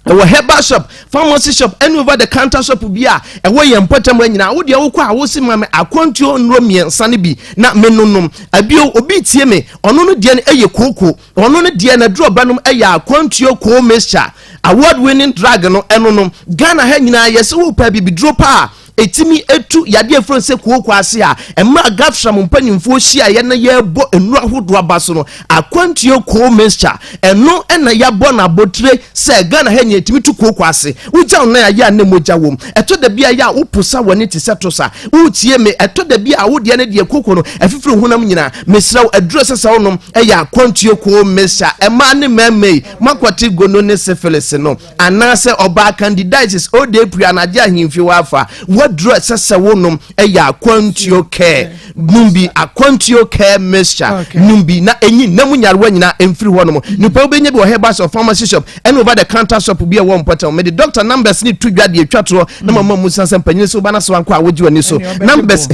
ɛwɔ herbal shop, pharmacy shop, ɛne over the counter shop bi a ɛwɔ yɛn mpɔtam ha nyinaa. Wo deɛ wokɔ a, wose ma me akwantuo nnuro mmiɛnsa no bi na menonom. Abio, obi tie me, ɔno no deɛ no ɛyɛ kooko, ɔno no deɛ n'aduro ɔbɛnom ɛyɛ Akwantuo Coal Mixture, award winning drug no ɛno no. Ghana ha nyinaa yɛse wopɛ abibiduro paa. Ɛtumi tu yadeɛ a ɛfrɛ no sɛ kooko ase a mmerɛ a GAFSRAM mpanimfoɔ hyiaeɛ na yɛrebɔ nnuro ahodoɔ aba so no, akwantuo koo mixture, ɛno na yɛabɔ no abotire sɛ Ghana ha nyinaa ɛtumi tu kooko ase. Wogya wo nan a yɛ a na mogya wom. Ɛtɔ da bi a yɛ a woposa w'ani te sɛ tosa. Woretie me? Ɛtɔ da bi a wo deɛ ne deɛ kooko no afifiri wo honam nyinaa. Mesrɛ wo, aduro a ɛsɛ sɛ wonom yɛ akwantuo koo mixture. Mmaa ne mmarima yi, moakwati gono ne syphilis no. Anaasɛ ɔbaa candidiasis odepue anadwo ahemfie hɔ afa waduru a ɛsɛ sɛ wonom ɛyɛ akwantuo care nom bi akwantuo care mixture nom bi na enyi nna mu nyarewa nyinaa mfiri hɔ nom nipa wobɛnya bi wɔ herbal shop pharmacy shop ɛne over the counter shop bi a ɛwɔ mpɔtam mede doctor numbers ne to dwa deɛ atwa toɔ na mama mu san sɛ mpanyin so woba no so ankɔ a wogye w'ani so numbers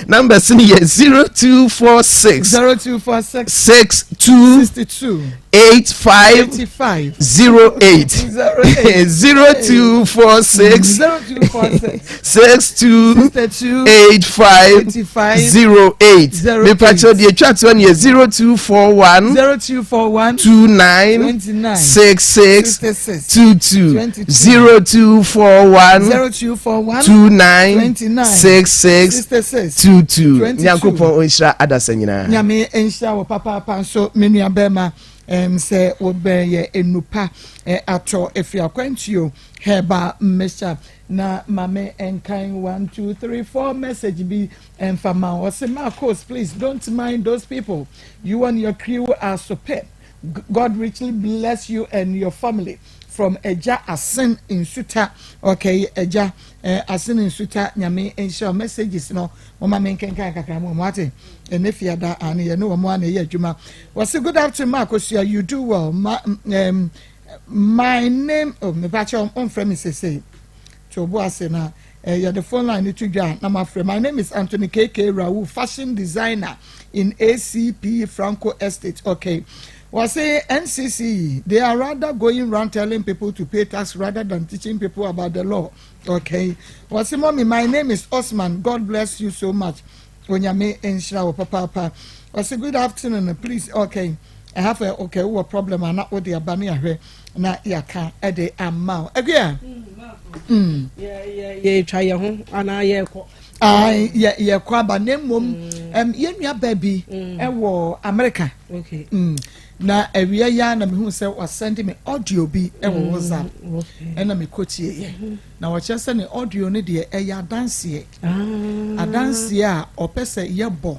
numbers ne yɛ 0246 0246 62 62 85 85 08 08 0246 0246 62 62 85 85 08 08. mepakyɛw deɛ atwa toɔ ne yɛ 0241 0241 29 29 66 66 22 22 0241 0241 29 29 66 66 22 22. Nyankopɔn ɔnhyira adasa nyinaa. Nyame nhyira wo papaapa nso me nua bɛrima um, sɛ wobɛn yɛ enupa eh, atɔ efiri akwantuo herbal mixture na maame nkan one two three four message bi mfa ma wo. Ɔse Marcos please don't mind those people you and your crew are superb God richly bless you and your family from Agya Asen Nsuta okay Agya eh, Asen Nsuta Nyame nhyira wo messages no Momma menkenkan kakra ma wɔn ate. Ɛnɛ fiada ane yɛne wɔn a na ɛyɛ adwuma. Wɔse good afternoon ma Akosua you do well ma um, my name oh mepakyɛ ɔmfrɛ me sesei to bo ase na eh, yɛde phone line no to dwa na mafrɛ. My name is Anthony KK Rawu fashion designer in ACP Franco Estate. Okay. Wɔse NCCE they are rather going round telling people to pay tax rather than teaching people about the law. Okay wɔse mommy my name is Osman God bless you so much onyame nhyira wo papaapa wɔse good afternoon please okay I have a okay wowɔ problem a na wode aba ne ahwɛ na yɛaka ɛde ama wo akua mm. yɛtwa yɛ ho anaa yɛkɔ yɛkɔ aba na mmom mm. yɛn nua baa bi mm. ɛwɔ Amerika okay. mm. Na awia yi ara na mehuu sɛ wasɛnde me audio bi wɔ WhatsApp ɛna mekɔtieeɛ. Na ɔkyerɛ sɛ ne audio no deɛ ɛyɛ adanseɛ. Adanseɛ a ɔpɛ sɛ yɛbɔ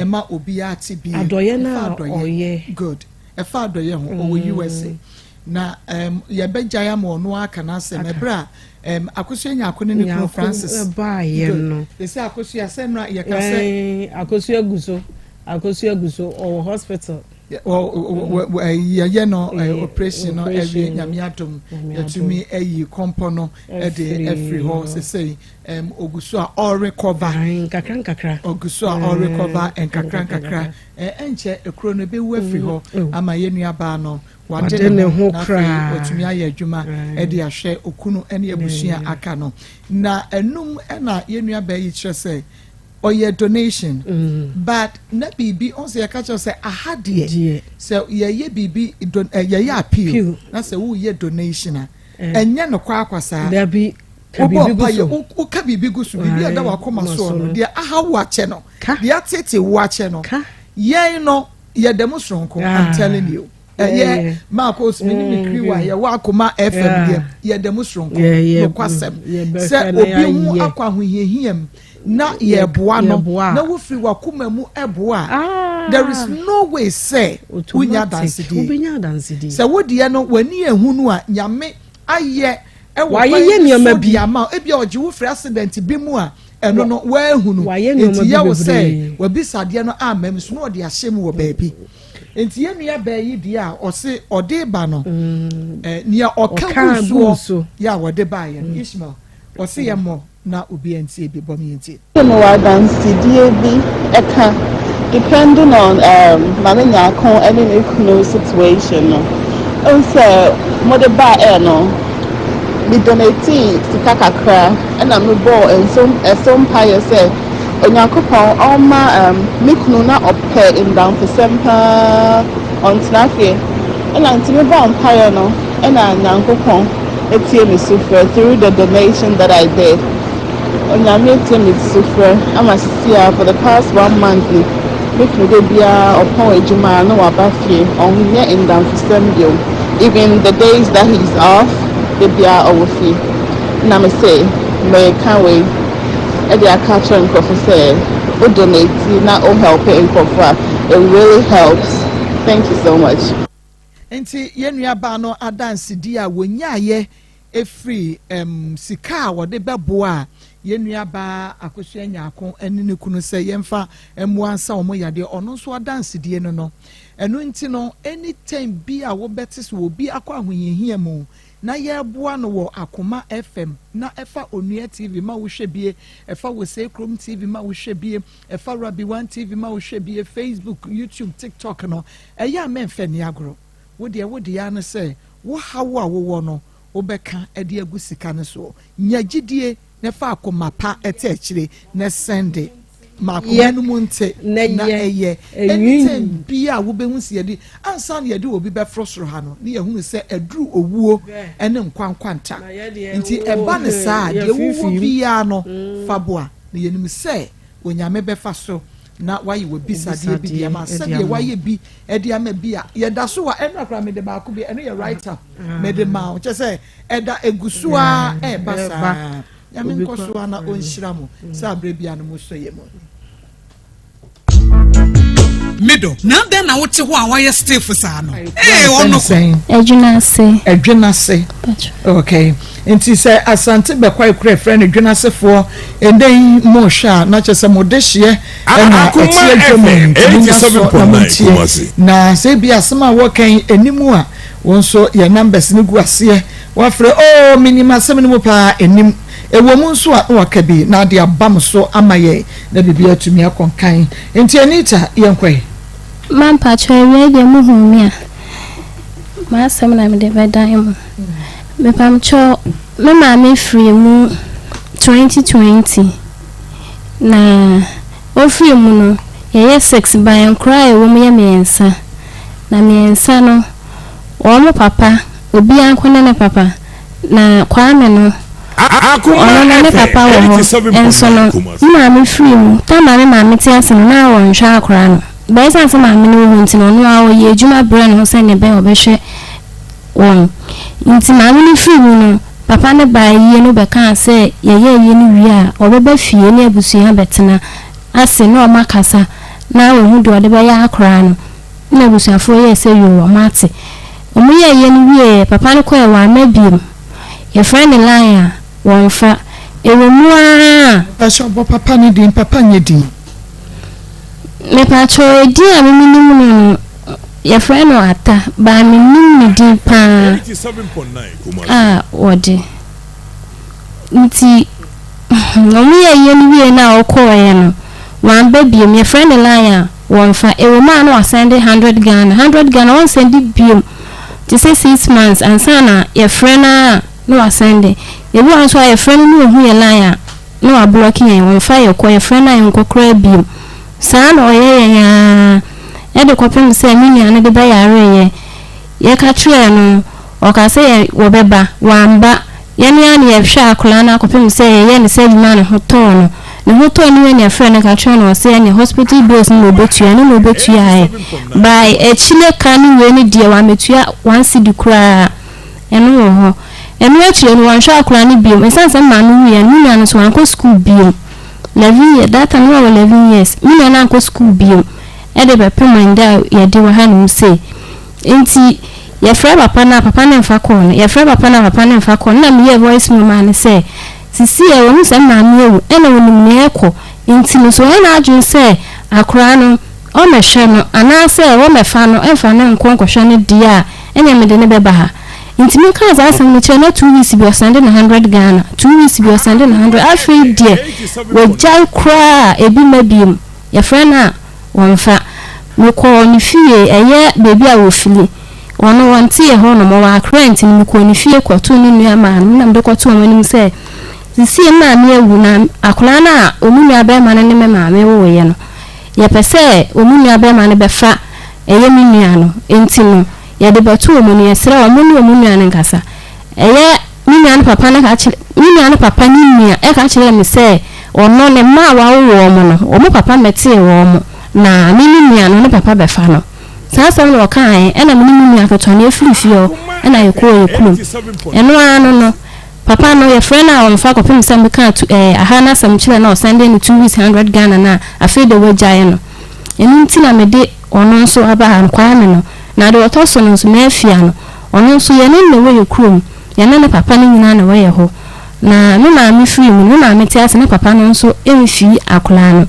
ɛma obiara te bi. Adɔeɛ no a ɔyɛ. Good. Ɛfa adɔeɛ ho. Ɔwɔ USA. Na um, yɛbɛgyae ama ɔno aka n'asɛm ɛberɛ a um, Akosua Nyarko ne ne kunu Francis. Baayɛ no. Ɛsɛ Akosua sɛ nnora yɛka sɛ. Akosua gu so. Akosua gu so ɔwɔ hospital. Yɛyɛ no operation no awie nyame adom yɛtumi ayi kɔmpɔ no de afiri hɔ sesei ogu so a ɔrekɔva nkakra nkakra ogu so a ɔrekɔva nkakra nkakra ɛnkyɛ ekuro no ebewu afiri hɔ mm. ama yɛn nuabaa no wade ne ho na afei watumi ayɛ adwuma de ahwɛ okunu ne abusua aka no na ɛnum ɛna yɛn nuabaa yi kyerɛ sɛ ɔyɛ donation but na biribi ɔn sɛ yɛka kyerɛ sɛ aha deɛ sɛ yɛyɛ biribi don eh, yɛyɛ appeal na sɛ woyɛ donation a eh. ɛnyɛ no kɔ akwa saa dabi wobɔ mpa yɛ woka biribi gu so biribi a ɛda wakoma soɔ no deɛ aha wo akyɛ no deɛ atete wo akyɛ no yɛn no yɛda mu soronko I'm telling you ɛyɛ maako osimi ne me kiri wa yɛwɔ akoma fm deɛ yɛda mu soronko nokwasɛm sɛ obi ho akɔ ahohiahia mu na yɛboa no na wofiri wakoma mu boa a ah. there is no way sɛ wonya adansedie sɛ wodeɛ no w'ani ehu no a nyame ayɛ ɛwɔ kwan so de ama ebi a ɔgye wo firi accident bi mu a ɛno no wɔahu no nti yɛ wo sɛ wabisa adeɛ no ama mu so na ɔde ahyɛ mu wɔ baabi. Nti yɛn nua baa yi deɛ a ɔse ɔde ba no mm. eh, nea ɔka gu soɔ yɛ a wɔde baeɛ no mm. Ishmael ɔse yɛ mmɔ na obi antie bi bɔ me yɛntie. Mewɔ adansedie bi ɛka depending on um, Maame Nyarko ɛne ne kunu situation no. Wohu sɛ mode baa air no, me donatee sika kakra ɛna mebɔɔ nso ɛso mpaeɛ sɛ Onyankopɔn ɔmma um, me kunu na ɔpɛ ndamfosɛm paa ɔntena fie ɛna nti mebɔɔ mpaeɛ no ɛna Nyankopɔn etie me sufrɛ through the donation that I did. Onyame etie me sufrɛ ama sisi a for the past one month ni me kunu da biara ɔpɔn edwuma a na ɔaba fie ɔnnyɛ ndamfosɛm bio even the days that he's off da biara ɔwɔ fie na mese mereka wei de aka akyerɛ nkorɔfo sɛ wo donate na wo helpe nkorɔfo a it really helps thank you so much. Nti yɛn nuabaa no adansedie a wɔnyaeɛ firi sika a wɔde bɛboaa yɛn nuabaa Akosua Nyarko ne ne kunu sɛ yɛmfa mmoa nsa wɔn yadeɛ, ɔno nso adansedie no no. Ɛno nti no, anytime bi a wobɛte sɛ obi akɔ ahohiahia mu na yɛreboa no wɔ Akoma FM na ɛfa Onua TV ma wohwɛ bie, ɛfa Wosei Krom TV ma wohwɛ bie, ɛfa Rabbi One TV ma wohwɛ bie, Facebook, YouTube, TikTok no, ɛyɛ a mɛmfa nni agorɔ. Wo deɛ, wo deɛ ara ne sɛ wo haw a wowɔ no, wobɛka de agu sika no soɔ. Nya gyidie na fa akoma pa te akyire na sɛnde. Ma akoma no mu nte na ɛyɛ. Anytime biara a wobɛhu sɛ yɛde, ansa na yɛde obi bɛforo soro ha no, na yɛahunu sɛ aduru owuo ne nkwa nkwanta. Nti ɛba no saa a, deɛ wowɔ biara no, fa boa. Na yɛnim sɛ Onyame bɛfa so na wayɛ w'abisadeɛ bi de ama sɛdeɛ wayɛ bi de ama bi a yɛda so wɔ ɛnora koraa mede baako bi ɛno yɛ write up mede ma wo kyɛ sɛ ɛda egu so a ɛɛba saa Nyame nkɔ so a na ɔnhyira mo sɛ aberɛ bia no mo sɔ yɛ mu. Me dɔ, na adɛn na wote hɔ a woayɛ stiff saa no? Ee, ɔno ko. Ɛdwenase. Ɛdwenase. Okay. Nti sɛ Asante bɛkwae kura ɛfrɛ no dwenasefoɔ ɛnɛ yi mo hwɛ a na kyerɛ sɛ mo dehyeɛ ɛna ɛte adwa mu nti mo nya so na mo ntie na sɛ ebi asɛm a wɔka yi anim a wɔn nso yɛ numbers no gu aseɛ wafrɛ oh menim asɛm no mu paa anim ɛwɔ mu nso a na waka bi na ade aba mo so ama yɛn na biribi atumi akɔ nkan. Nti Anita yɛnkɔ ɛ. Ma mpakyɛw awiei deɛ mo huu me a m'asɛm na mede bɛdan mo. Mepamkyɛw me maame firii mu 2020 na ɔfirii mu no yɛyɛ six but nkora a ɛwɔ mu yɛ mmiɛnsa na mmiɛnsa no wɔn papa obiara nko ne ne papa Na Kwame no, ɔno no ne papa wɔ hɔ nso no, ne maame firii mu. Tam a me maame te ase no, na ɔnhwɛ akwadaa no. But ɛsiane sɛ maame no wɔ hɔ nti no, ɔno ara ɔyɛ adwuma brɛ ne ho sɛdeɛ ɛbɛyɛ a ɔbɛhwɛ wɔn. Nti maame no firii mu no, papa no baa ayie no bɛkaa sɛ yɛyɛ ayie no wie a, ɔbɛba fie ne abusua abɛtena ase na wɔakasa na wɔahu deɛ ɔde bɛyɛ akwadaa no. Nna abusuafoɔ yɛɛ sɛ yoo wɔn ate. Wɔn yɛɛyɛ no wieɛ, papa no kɔɛ wamma biom. Yɛfrɛ no line a, wɔnfa. Ɛwɔ mu ara a. Mpakyɛw bɔ papa no din, papa nyɛ din. Mepakyɛw edin a me menim no no yɛfrɛ no Atta but mennim ne din paa a wɔde. Nti wɔn yɛɛyɛ no wieɛ no a ɔkɔɔeɛ no wamba biom. Yɛfrɛ no line a. Wɔnfa, ɛwɔ mu a na wasɛnde hundred Ghana, hundred Ghana ɔnsɛnde biom te sɛ six months ansa na yɛfrɛ no ara a na wasɛnde. Ebi wɔ hɔ nso a yɛfrɛ no na ohu yɛn line a na wablɔke yɛn, ɔnfa yɛn kɔ, yɛfrɛ no a yɛnkɔ koraa biom. Saa na ɔyɛ yɛn ara de kɔpem sɛ me nua no de bɛyareeɛ. Yɛka kyerɛɛ no, ɔkaa sɛ yɛ wɔbɛba, wamba. Yɛn ara na yɛhwɛɛ akwadaa no akɔpem sɛ yɛyɛɛ ne surgery maa ne ho tɔɔ no. Ne ho tɔɔ no wie na yɛfrɛɛ no ka kyerɛɛ no ɔse ɛneɛ hospital bills no na ɔbɛtua, ɛno na ɔbɛtuaeɛ. By akyire ka ne wei no deɛ wamɛtua one cedi koraa, ɛno wɔ hɔ. Ɛno akyire no wanhwɛ akwadaa no biom, ɛsiane sɛ me maame wuiɛ no, me nua no nso wankɔ school biom. 11 years, that time na wawɔ 11 years, me nua no ankɔ school biom ɛde bɛpem ɛndɛ a yɛde wɔ hanom sei. Nti yɛfrɛ papa no a papa no mfa call no, yɛfrɛ papa no a papa no mfa call no, nna meyɛɛ voice mail maa no sɛ sisiɛ wahu sɛ me maame awu ɛna onim nea ɛkɔ nti no sɛ ɔyɛ n'adwene sɛ akoraa no ɔmmɛhwɛ no anaasɛ wɔmmɛfa no mfa no nkɔ nkɔhwɛ no deɛ a ɛneɛ mede no bɛba ha. Nti mekaa saa asɛm no kyerɛ no na two weeks bi ɔsɛnde no hundred Ghana, two weeks bi ɔsɛnde no hundred, afei deɛ wagyae koraa a ebi mma biom, yɛfrɛ no a Wɔmfa. Mekɔɔ ne fie, ɛyɛ baabi a wɔfiri. Ɔno ɔnte yɛ hɔ nom, ɔwɔ Accra nti no mekɔɔ ne fie kɔtoo ne nua maa no na mede kɔtoo wɔn anim sɛ, seesei me maame awu na akwadaa no a wɔn nua barima no ne me maame woeɛ no, yɛpɛ sɛ wɔn nua barima no bɛfa ɛyɛ me nua no nti no, yɛde bɛto wɔn anim, yɛsrɛ wɔn, wɔne wɔn nua no nkasa. Ɛyɛ me. nua no papa no ka kyerɛ me nua no papa ne nua ɛka kyerɛɛ me sɛ ɔno ne mma a wawo wɔn no, wɔn papa mmɛtee wɔn, na me me nua no ne papa bɛfa no. Saa asɛm na ɔkaeɛ, ɛna me ne me nua ketewa no yɛfirii fie hɔ ɛna yɛkɔɔ yɛn kurom. Ɛno ara no no, papa no yɛfrɛ no a ɔmfa kɔpem sɛ mekaa tu ɛɛ aha no asɛm kyerɛɛ no a ɔsɛndee no 2 weeks 100 Ghana no a afei deɛ wagyae no. Ɛno nti na mede ɔno nso aba ha no, Kwame no. Na deɛ ɔtɔ so no nso, Mafia no, ɔno nso yɛne no na ɛwɔ yɛn kurom. Yɛne ne papa no nyinaa na ɛwɔ yɛn hɔ. Na me maame firii mu no, me maame te ase na papa no nso mfii akwadaa no.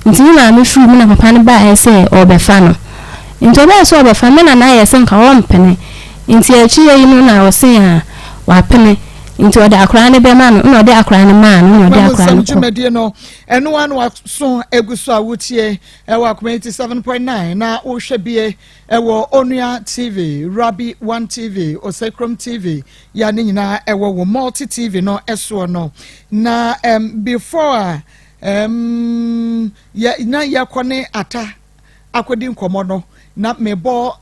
Nti me maame firii mu na papa no baeɛ sɛ ɔrebɛfa no. Nti ɔbaeɛ sɛ ɔrebɛfa no, me nana yɛɛ sɛ nka ɔmpene. Nti akyire yi no na ɔse a wapene. Nti ɔde akwadaa no bɛma no, ɛna ɔde akwadaa no maa no, ɛna ɔde akwadaa no kɔ. dwumadie no ɛno ano aso egu so a wotie ɛwɔ Akoma 87.9 na wohwɛ bie ɛwɔ Onua TV, Rabi One TV, Osekrom TV, ya ne nyinaa ɛwɔ wɔ Multi TV no ɛsoɔ no. Na before a yɛ na yɛkɔ ne ata akɔdi nkɔmɔ no, na mebɔ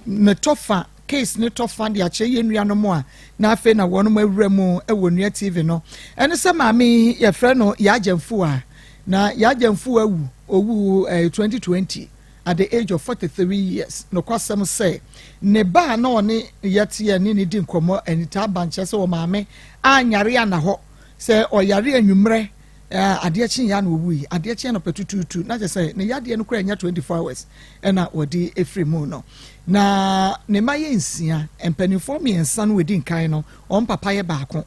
ne tɔfa case ne tɔfa de akyerɛ yɛn nuanom a na afei na wɔn awura mu wɔ Nua TV no. Ɛne sɛ maame yi yɛfrɛ no Yaagyamfo a na Yaagyamfo awu, owu 2020 at the age of 43 years. Nokwasɛm sɛ ne ba a na ɔne yɛteɛ ne ne di nkɔmmɔ anitaa ba nkyerɛ sɛ wɔ maame anyare ana hɔ sɛ ɔyare anwummerɛ, adeɛ kye ya na owu yi, adeɛ kye anɔpɛ tutuutu na kyerɛ sɛ ne yadeɛ no koraa nya 24 hours ɛna wɔde efiri mu no. Na ne mma yɛ nsia. Mpanimfoɔ mmiɛnsa no wɔdi nkan no, wɔn papa yɛ baako,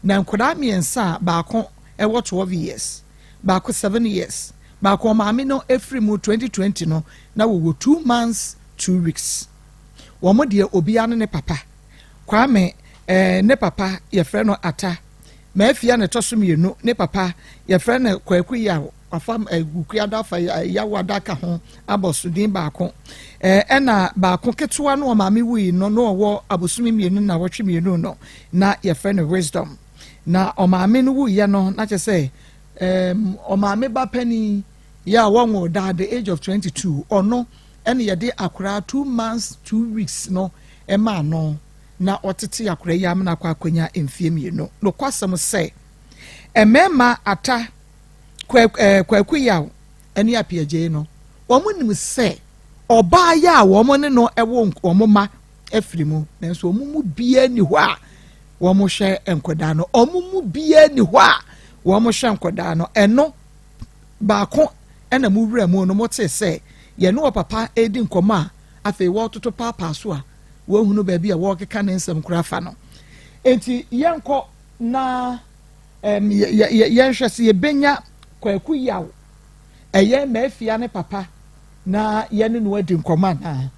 na nkwadaa mmiɛnsa a baako ɛwɔ 12 years, baako 7 years, baako ɔmaame no efiri mu 2020 no na wɔwɔ 2 months 2 weeks. Wɔn deɛ, obiara ne ne papa. Kwame ne papa yɛfrɛ no Ata. Maafia ne ɛtɔ so mmienu, ne papa yɛfrɛ no Kwaku Yaw. Wafa Wukuada afa Yaw adaka ho abɔ so din baako. Ɛna baako ketewa no, ɔmaame wui no na ɔwɔ abosome 2 na wɔtwe 2 no, na yɛfrɛ no Wisdom. Na ɔmaame no wuiɛ no, na kyerɛ sɛ ɔmaame ba panin yɛ a wɔnwo da at the age of 22, ɔno ɛna yɛde akwaraa 2 months 2 weeks no ɛmaa no na ɔtete akwaraa yi amena akɔ akɔnya mfie 2. Nokwasɛm sɛ mmarima Ata, Kwaku Yaw ɛne Apiagye no, wɔn nim sɛ ɔbaa yi a wɔn ne no ɛwɔ wɔn mma afiri mu, nanso wɔn mu biara ni hɔ a wɔn hwɛ nkwadaa no. Wɔn mu biara ni hɔ a wɔn hwɛ nkwadaa no. Ɛno baako ɛna mu wura mu no, mo te sɛ yɛne wɔ papa edi nkɔmɔ a afei wɔretoto paapaa so a wɔhunu baabi a wɔrekeka ne nsɛm koraa fa no. Eti yɛnkɔ na yɛnhwɛ sɛ yɛbɛnya Kwaku Yaw, ɛyɛ Mafia ne papa, na yɛne no adi nkɔmɔ anaa.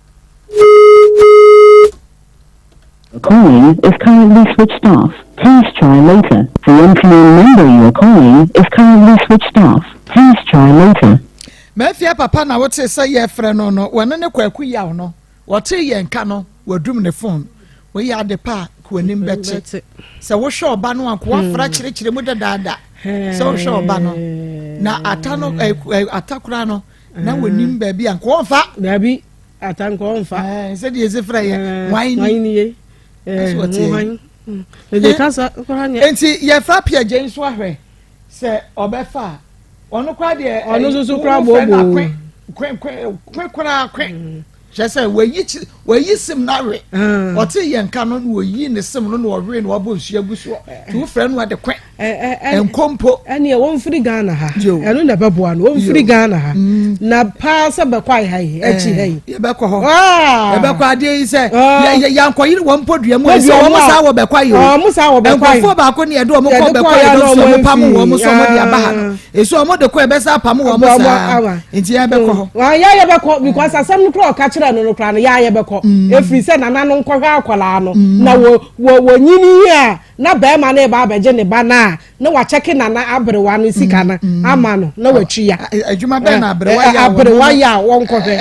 Calling is currently switched off. Please try later. The MTN number you are calling is currently switched off. Please try later. Mafia papa na wote sɛ yɛfrɛ no, wɔne ne Kwaku Yaw no, wɔte yɛn ka no, wɔadum ne phone. Woyɛ ade pa a kò anim bɛte sɛ wohwɛ ɔba no a nko wafra kyerɛkyerɛ mu dadaada sɛ wohwɛ ɔba no na ata no ata koraa no na wɔnim baabi a nko wɔmfa. Baabi ata nko wɔmfa. Sɛdeɛ ɛsi frɛ yɛ wan ni ye. Nti yɛfa Piagye nso ahwɛ sɛ ɔbɛfa a, ɔno koraa deɛ. Ɔno nso so koraa booboo. Kwe kwe kwe koraa kwe kyerɛ sɛ wɔyi wɔyi sim na awe. Ɔte yɛn ka no na wɔyi ne sim no na ɔwe na wabɔ nsuo agu soɔ, nti wofrɛ no ade kwe nkompo. Ɛneɛ wɔmfiri Ghana ha, ɛno na ɛbɛboa no. Wɔmfiri Ghana ha na paa sɛ bɛkɔ ayi ha yi akyi ha yi. Yɛbɛkɔ hɔ, yɛbɛkɔ adeɛ yi sɛ yɛnkɔyere wɔn mpɔdua mu sɛ wɔn saa wɔ bɛkɔ ayi o. Wɔn saa wɔ bɛkɔ ayi. Nkɔfoɔ baako ne yɛde wɔn kɔ bɛkɔ ayi no so wɔn pam wɔn so wɔn de aba ha no esu wɔn de kɔ ɛbɛsa apam wɔn saa, nti yɛbɛkɔ hɔ. Yɛ yɛbɛkɔ because asɛm no kora ɔka kyerɛ no kora no, yɛ yɛbɛkɔ efiri sɛ nana no nkɔhwɛ akwadaa no na wɔ wɔ wɔ nyini a na bɛrima no ba abɛgye ne ba na na wakyɛke nana aberewa no sika no ama no na watwi ya. Adwuma bɛn na aberewa yɛ a aberewa yɛ a wɔnkɔhwɛ?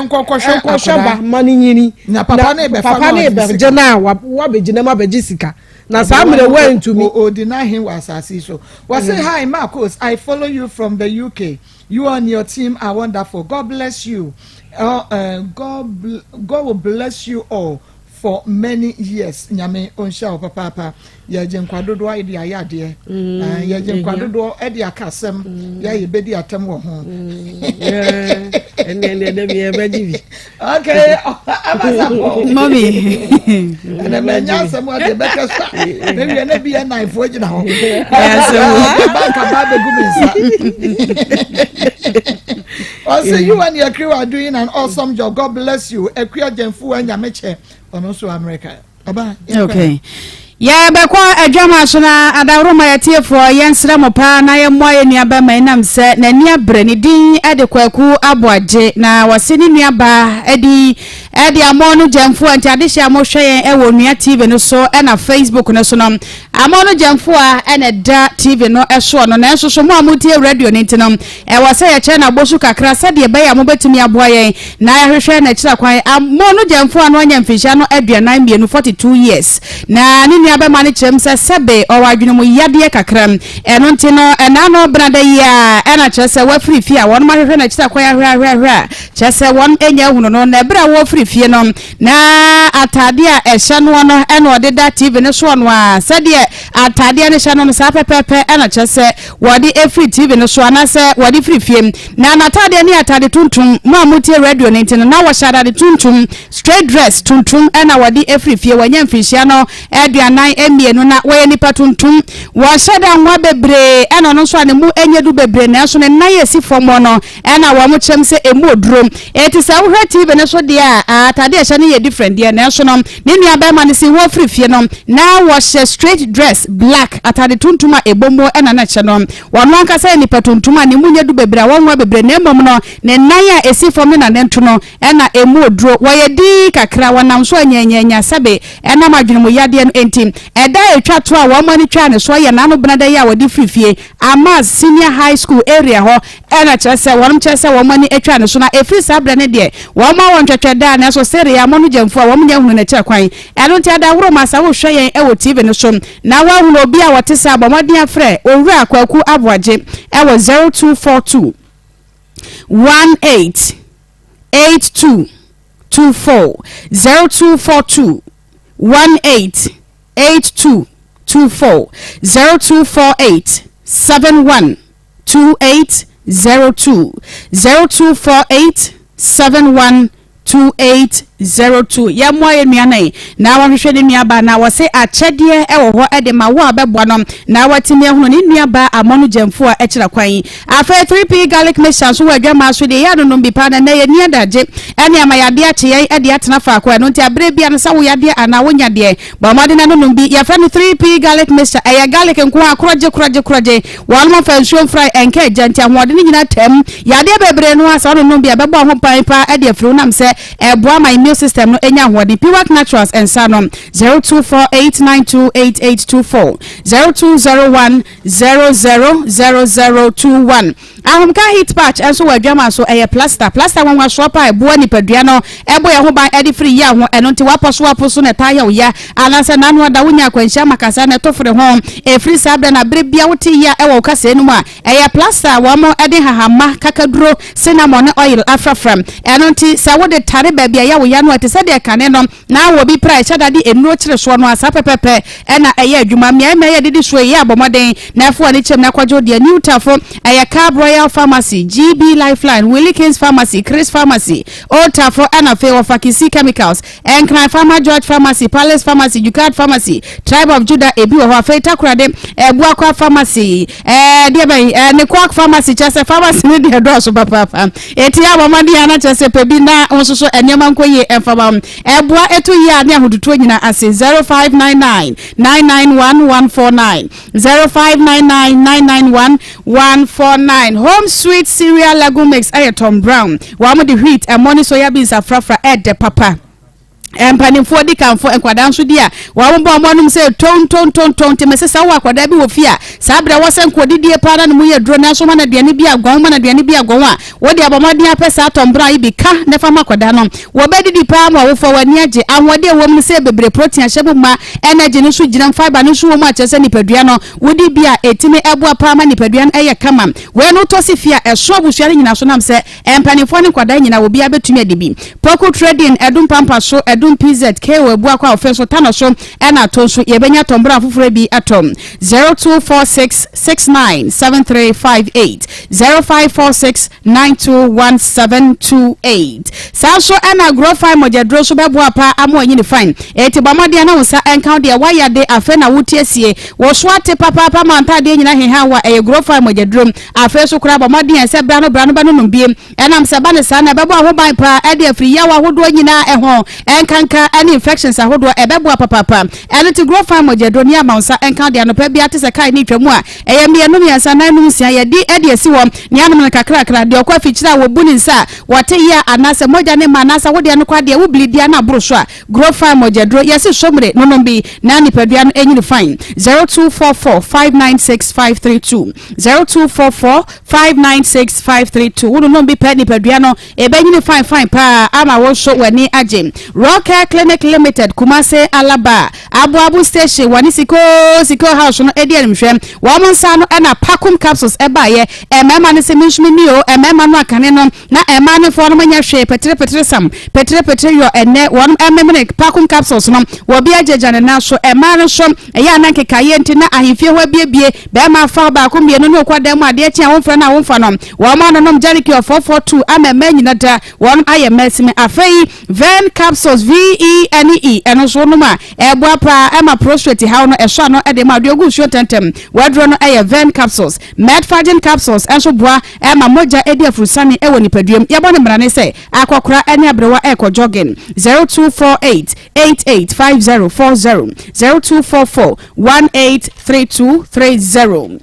Nkɔkɔhwɛ. Nkɔhwɛ ba ma no nyini. Na papa ne bɛfa. Papa ne bɛgye no a wabɛgyina mu abɛgye sika na saa mmerɛ wantumi. Odi n'ahen wɔ asase yi so. Wɔse, "Hi Marcos, I follow you from the UK. You and your team are wonderful. God bless you. God will bless you all." for many years. Nyame ɔnhyira wo papaapa. Yɛgye nkwa dodoɔ ayɛ de ayɛ adeɛ. Mm, ah, yɛgye nkwa dodoɔ de aka asɛm. Mm. Yɛ yɛbɛdi atɛm wɔ ho. Mm. Ɛnɛ ɛnɛ dɛ bi yɛbɛgye bi. Okay, abasapɔ. Mami. Ɛnɛ mɛ nya asɛm a deɛ bɛkɛ sa. Mɛ wia ne bi yɛ nanfoɔ gyina hɔ. Banka ba bɛgu mi nsa. Ɔsɛ you and your crew are doing an awesome job. God bless you. Akua Gyamfuwa Nyamekyɛ. Ɔno nso America. Ɔba. Okay. Yɛbɛkɔ adwama so na adaworoma yɛtiefoɔ yɛnsrɛ mo paa na yɛmmoa yɛn nua bɛma yi nam sɛ n'ani abere ne din de Kwaku Aboagye na wɔse ne nua baa din de Amono no Gyamfoa nti adehye a mohwɛ yɛn wɔ Onua TV no so ɛna Facebook no so no Amono no Gyamfoa ɛna ɛda TV no soɔ no nanso so mo a motie radio no nti no Ɛwɔ sɛ yɛkyerɛ no abɔsu kakra sɛdeɛ ɛbɛyɛ a mobɛtumi aboa yɛn na yɛahwehwɛ n'akyira kwan. Amoh no gyɛmfoɔ a na wanya mfinhyia no 42, 42 years, na ne nuabɛma no kyerɛm sɛ sɛbe ɔwɔ adwene mu yadeɛ kakra. Ɛno nti no, ɛna no benada yi ara ɛna kyerɛ sɛ wafiri fie a wɔnom ahwehwɛ n'akyira kwan ahwɛ ahwɛ ahwɛ a kyerɛ sɛ wɔn anya ahunu no. Na ɛberɛ a wɔrefiri fie no, na ataadeɛ a ɛhyɛ noɔ no ɛna ɔde da TV no soɔ no ara sɛdeɛ ataadeɛ no hyɛ no no saa pɛpɛɛpɛ ɛna kyerɛ sɛ wɔde firi TV no so anaasɛ wɔde firi fie. Na n'ataadeɛ no yɛ ataade tuntum. Mo a motie radio no nti no, na wɔhyɛ ataade tuntum, straight dress tuntum na wɔde firi fie. Wɔanya mfinhyia no 42 na wɔyɛ nipa tuntum. Wɔnhyɛ da nwa bebree ɛna ɔno nso a ne mu nyɛ du bebree nanso ne nan a ɛsi fam hɔ no ɛna wɔn kyerɛm sɛ ɛmu oduro. Enti sɛ wohwɛ TV no so deɛ a, ataade a ɛhyɛ no yɛ different deɛ nanso no Ne nua barima no si wɔfiri fie no, na wɔhyɛ straight dress, black, atade tuntum a ɛbɔ mu na na ɛhyɛ no. Ɔno ankasa yɛ nipa tuntum a ne mu nyɛ du bebree a wɔnwoa bebree na mmom no, ne nan a ɛsi fam ne n'anantu no na ɛmu oduro. Wɔyɛ dinn kakra, wɔnam so anyanyaanya sɛbe ɛnam adwene mu yadeɛ no nti. Ɛda a ɛtwa toɔ a wɔn ani twaa ne soɔ yɛ n'ano benada yi a wɔde firi fie, Amaz Senior High School area hɔ Ɛna kyerɛ sɛ wɔnom kyerɛ sɛ wɔn ani atwa ne so, na ɛfiri saa berɛ no deɛ wɔn awɔ ntwɛtwɛ daa, nanso Seria mo no gyamfoɔ a wɔn nya hunu n'akyira kwan. Ɛno nti adahoro ma sɛ wohwɛ yɛn wɔ TV no so na woahunu obi a ɔte saa a, bɔ mmɔden afrɛ Owura Kwaku Aboagye wɔ 0242 18 82 24, 0242 18 82 24, 0248 71 2802 0248 71 2802 Yɛmmoa yɛn nua no na wahwehwɛ ne nuabaa na wɔse akyɛdeɛ wɔ hɔ de ma wo a bɛboa no na watumi ahunu ne nuabaa Amono Gyamfo a ɛkyerɛ kwan. Afei 3P Garlic Mixture nso wɔ adwamaa so deɛ yɛ anonom bi paa na nnɛ yɛnni adagye ɛne ama yadeɛ akye yɛn de atena faako ɛno nti aberɛ bia no sɛ wo yadeɛ anaa wonya deɛ Bɔ mmɔden na nonom bi. Yɛfrɛ no 3P garlic mixture. Ɛyɛ garlic nko ara, korɔgye, korɔgye, korɔgye. Wɔnom fa nsuo mfra ɛnka agya nti ahoɔden no nyinaa taa mu. Yadeɛ bebree no ara sɛ wononom bi a ɛbɛbɔ wo ho ban paa de afiri wo nam sɛ ɛboa ma immune system no nya ahoɔden. Piwak Naturals nsa no 0248928824, 0201 000021. Ahomka heat patch nso wɔ adwaman so, ɛyɛ plaster. Plaster nwanwasoɔ pa a ɛboa nipadua no, ɛbɔ yɛn ho ban de firi yaw ho. Ɛno nti w'apɔ so apo so na ɛtaa yɛ wo ya, anaasɛ n'ano ada wonya akwanhyia ma kasaa na ɛto fere ho. Ɛfiri saa berɛ no a berɛ biara wote ya wɔ wo kasɛɛ no mu a, ɛyɛ plaster a wɔde nhahamma, kakaduro, cinnamon ne oil afrafra. Ɛno nti sɛ wode tare baabi a ɛyɛ wo ya no a, ɛte sɛ deɛ kane no Na wɔ bi pere a ɛhyɛ da de nnuro kyere soɔ no a, saa pɛpɛpɛ na ɛyɛ adwuma. Mmeae mmeae a ɛdidi soɔ yi, yɛ a bɔ mmɔden na fa w'ani kyerɛ mu na kɔgye wo deɛ. New Tafo, ɛyɛ Cab Royal Pharmacy, GB Lifeline, Willie Kings Pharmacy, Chris Pharmacy, Old Tafo, ɛna afei wɔfa Kisi Chemicals, Nkran Farmer George Pharmacy, Palace Pharmacy, Jukaad Pharmacy, Tribe of Judah, ebi wɔ hɔ. Afei Takoradi, Abuakwa Pharmacy, ɛɛ deɛ bɛn, ɛɛ Nekwak Pharmacy, kyerɛ sɛ pharmacy no deɛ dɔɔso papaapa. Enti a bɔ mmɔden a na kyerɛ sɛ pɛ bi na wo nso so nneɛma nkɔ yie mfa ma wo. Ɛboa ɛto yie a ne ahototoɔ nyina ase 0599 991 149 0599 991 149 Home Sweet Cereal Legume Mix ɛyɛ Tom Brown. Wɔn de wheat, ɛmɔ ne soya beans afrafra ɛdɛ papa. Mpanimfoɔ di kanfo, nkwadaa nso di a wɔn bɔ wɔn anom sɛ tontontonton. Nti mese sɛ wowɔ akwadaa bi wɔ fie a, saa berɛ wɔ sɛ nkɔdidie paa na ne mu yɛ duro nanso ma no aduane bi agɔn, ma no aduane bi agɔn a, wode abɔ mmɔden apɛ saa tɔmborɔ yi bi ka na fa ma akwadaa no. Wɔbɛdidi paa ma ɔwofoɔ w'ani agye. Ahoɔden a ɛwɔ mu no sɛ bebree, protein ahyɛ mu ma, energy no nso gyina mu, fiber no nso wɔ mu a kyerɛ sɛ nipadua no wodi bi a ɛtumi ɛboa paa ma nipadua no ɛyɛ kama. Wei no wotɔ si fie a ɛso abusua no nyina so nam sɛ Mpanimfoɔ ne nkwadaa nyinaa obiara bɛtumi adi bi. Poku Trading, Adum Pampa so, Adum. Adum PZ, KO Abuakwa Ofe nso Tano so ɛna to nso yɛbɛnya Tom Brown foforɔ bi atɔ. 0246 69 7358, 0546 921728. Saa nso ɛna Grofine mogyaduro nso bɛboa paa ama wanyini fine. Enti bɔ mmɔden na wo nsa nka wo deɛ woayɛ de afei na wote asie. Wo so ate papaapa ma ntaadeɛ nyina heha wo a, ɛyɛ Grofine mogyaduro. Afei nso koraa bɔ mmɔden sɛ berɛ ano berɛ ano bɛnonom bie. Ɛnam sɛ ɛba no saa no ɛbɛbɔ wo ho ban paa de afiri yaw ahodoɔ nyinaa ho, ɛnkanka ne infections ahodoɔ, ɛbɛboa papaapa. Ɛno nti Grofine mogyaduro no yɛ ama wo nsa nka wo deɛ anɔpa biara te sɛ kae ne twam a ɛyɛ mmienu, mmiɛnsa, nnan, num, nsia, yɛde de asi hɔ ne anom no kakrakra. Deɛ ɔkɔ afikyire a wɔbu ne nsa a wɔte yea anaasɛ mogya ne mma anaasɛ wodeɛ no kɔ adeɛ wo bleedi ana aboro so a, Grofine mogyaduro yɛse somire nonom bi na nipadua no ɛnyini fine. 0244 596 532, 0244 596 532. Wononom bi pɛ, nipadua no ɛbɛnyini fine fine paa ama wo nso w'ani agye. Rockcare Clinic Limited, Kumase Alaba Aboabo Station, wɔne Sikoo Sikoo House no ɛdi animhwɛ. Wɔn nsa ano ɛna Pakum Capsules ɛbaeɛ. Mmarima no sɛ me nso menni o. Mmarima no akane no na mmaa no foɔ no monyɛ hwee, petere petere sam, petere petere yɔ. Ɛnnɛ wɔn ɛmemene Pakum Capsules no, wɔbi agyagya ne nan so. Mmaa no nso ɛyɛ a na nkekaeɛ nti na ahemfie hɔ abiebie, bɛrima afa baako mmienu ne okɔ dan mu, adeɛ kye a womfrɛ no a womfa no. Wɔn anonom Jellycure 442 ama mmaa nyina da wɔn ayɛ mmaasimi. Afei Vern capsules, VENE, ɛno nso wonom a ɛboa paa ɛma prostrate haw no ɛsɔ ano de ma adeɛ ogu nsuo ntɛntɛm. W'aduro no ɛyɛ Vern capsules. Metforgen capsules nso boa ɛma mogya ɛdi afurusane ɛwɔ nipaduam. Yɛbɔ no mmarane sɛ akɔkora ɛne aberewa ɛrekɔ jogging. 0248 88 5040, 0244 18 3230.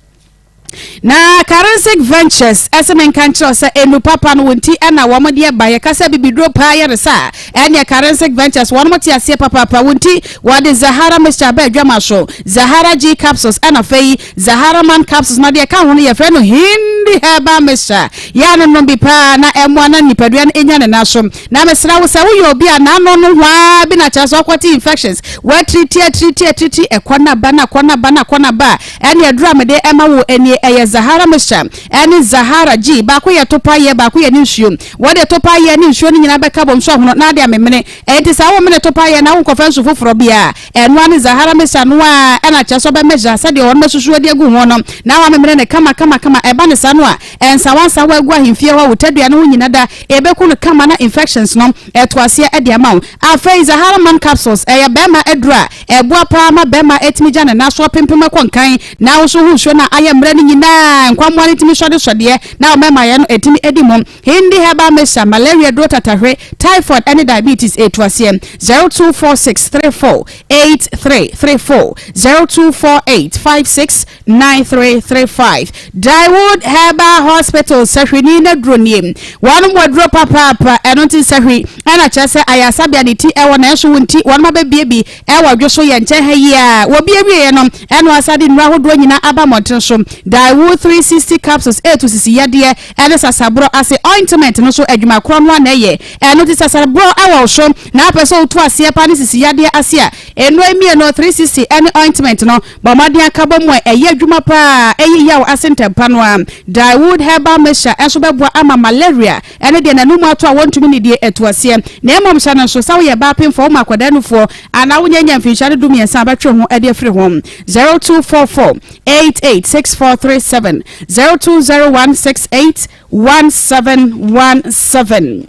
Na Karensic Ventures ɛsɛ menka nkyerɛ sɛ enu papa no wɔn ti ɛna wɔn de ɛba. Yɛka sɛ bibiduro paa yɛ ne sa, ɛneɛ Karensic Ventures wɔn mo te aseɛ papaapa. Wɔn ti wɔde Zahara mixture aba adwama so, Zahara G capsules ɛna afei Zahara Man capsules, na deɛ ɛka ho no yɛfrɛ no Hindi herbal mixture. Yɛ anonom bi paa na ɛmoa na nipadua no enya ne nan so. Na mesrɛ wo sɛ woyɛ obi a n'ano no hwaa bi na kyerɛ sɛ ɔkɔte infections, watiriti atiriti atiriti, ɛkɔ na ba na kɔ na ba na kɔ na ba, ɛne aduru a mede ɛma wo nie. Ɛyɛ Zahara mixture ɛne Zahara G. Baako yɛ topa yɛ, baako yɛ ne nsuo. Wɔde topa yɛ ne nsuo no nyinaa bɛka bom so ahono na ade amemene. Ɛnti saa womene topa yɛ na wonkɔfa nsu foforɔ biara, ɛnoa ne Zahara mixture no a ɛna kyerɛ sɛ ɔbɛmɛgya sɛdeɛ wɔn bɛsusu adi agu ho no na wamemene ne kama kama kama. Ɛba ne saa no a, ɛnsawansawa agu ahemfie hɔ, wo tadua no ho nyina da ɛbɛku no kama na infections no ɛto aseɛ ɛde ama wo. Afei Zahara Man capsules ɛyɛ bɛrima aduru a ɛboa paa ma bɛrima ɛtumi gya ne nan so ɔpempem ɛkɔ nkan, na wo so ho nsuo no a ayɛ mmerɛ no nyinaa nkwammoa no tumi sɔde sɔdeɛ na ɔmɛma yɛ no ɛtumi ɛdi mu. Hindi herbal mixture, malaria duro, tatahwe, typhoid ɛne diabetes ɛtu aseɛ. 0246 34 8334, 0248 56 9335. Drywood Herbal Hospital, sahwini na duro nie. Wɔnom waduro papaapa. Ɛno nti sahwi ɛna kyerɛ sɛ ayasabea ne ti ɛwɔ, nanso wo nti wɔnom abɛbie bi ɛwɔ dwo so yɛ nkyɛn ha yi a wɔbi awieɛ no ɛno asa de nnuro ahodoɔ nyinaa aba mmɔnten so. Drywood 360 capsules ɛtu sisi yadeɛ ɛne sasaborɔ ase. Ointment no so adwuma korɔ no a na ɛyɛ. Ɛno nti sasaborɔ ɛwɔ wo so na apɛ sɛ wotu aseɛ pa ne sisi yadeɛ ase a, nnuro mmienu, 360 ɛne ointment no, bɔ mmɔden aka bɔ mu a ɛyɛ adwuma paa, ɛyi yaw ase ntɛmpa no a. Drywood herbal mixture nso bɛboa ama malaria ɛne deɛ n'anum ato a wɔntumi ne die ɛto aseɛ. Na mmom hyɛ no nso sɛ woyɛ baa pemfoɔ, woma akwadaa nufoɔ anaa wonyɛ nya mfinhyia no 13 a, bɛtwe ho de afiri ho. 0244 886437, 0201 68 1717.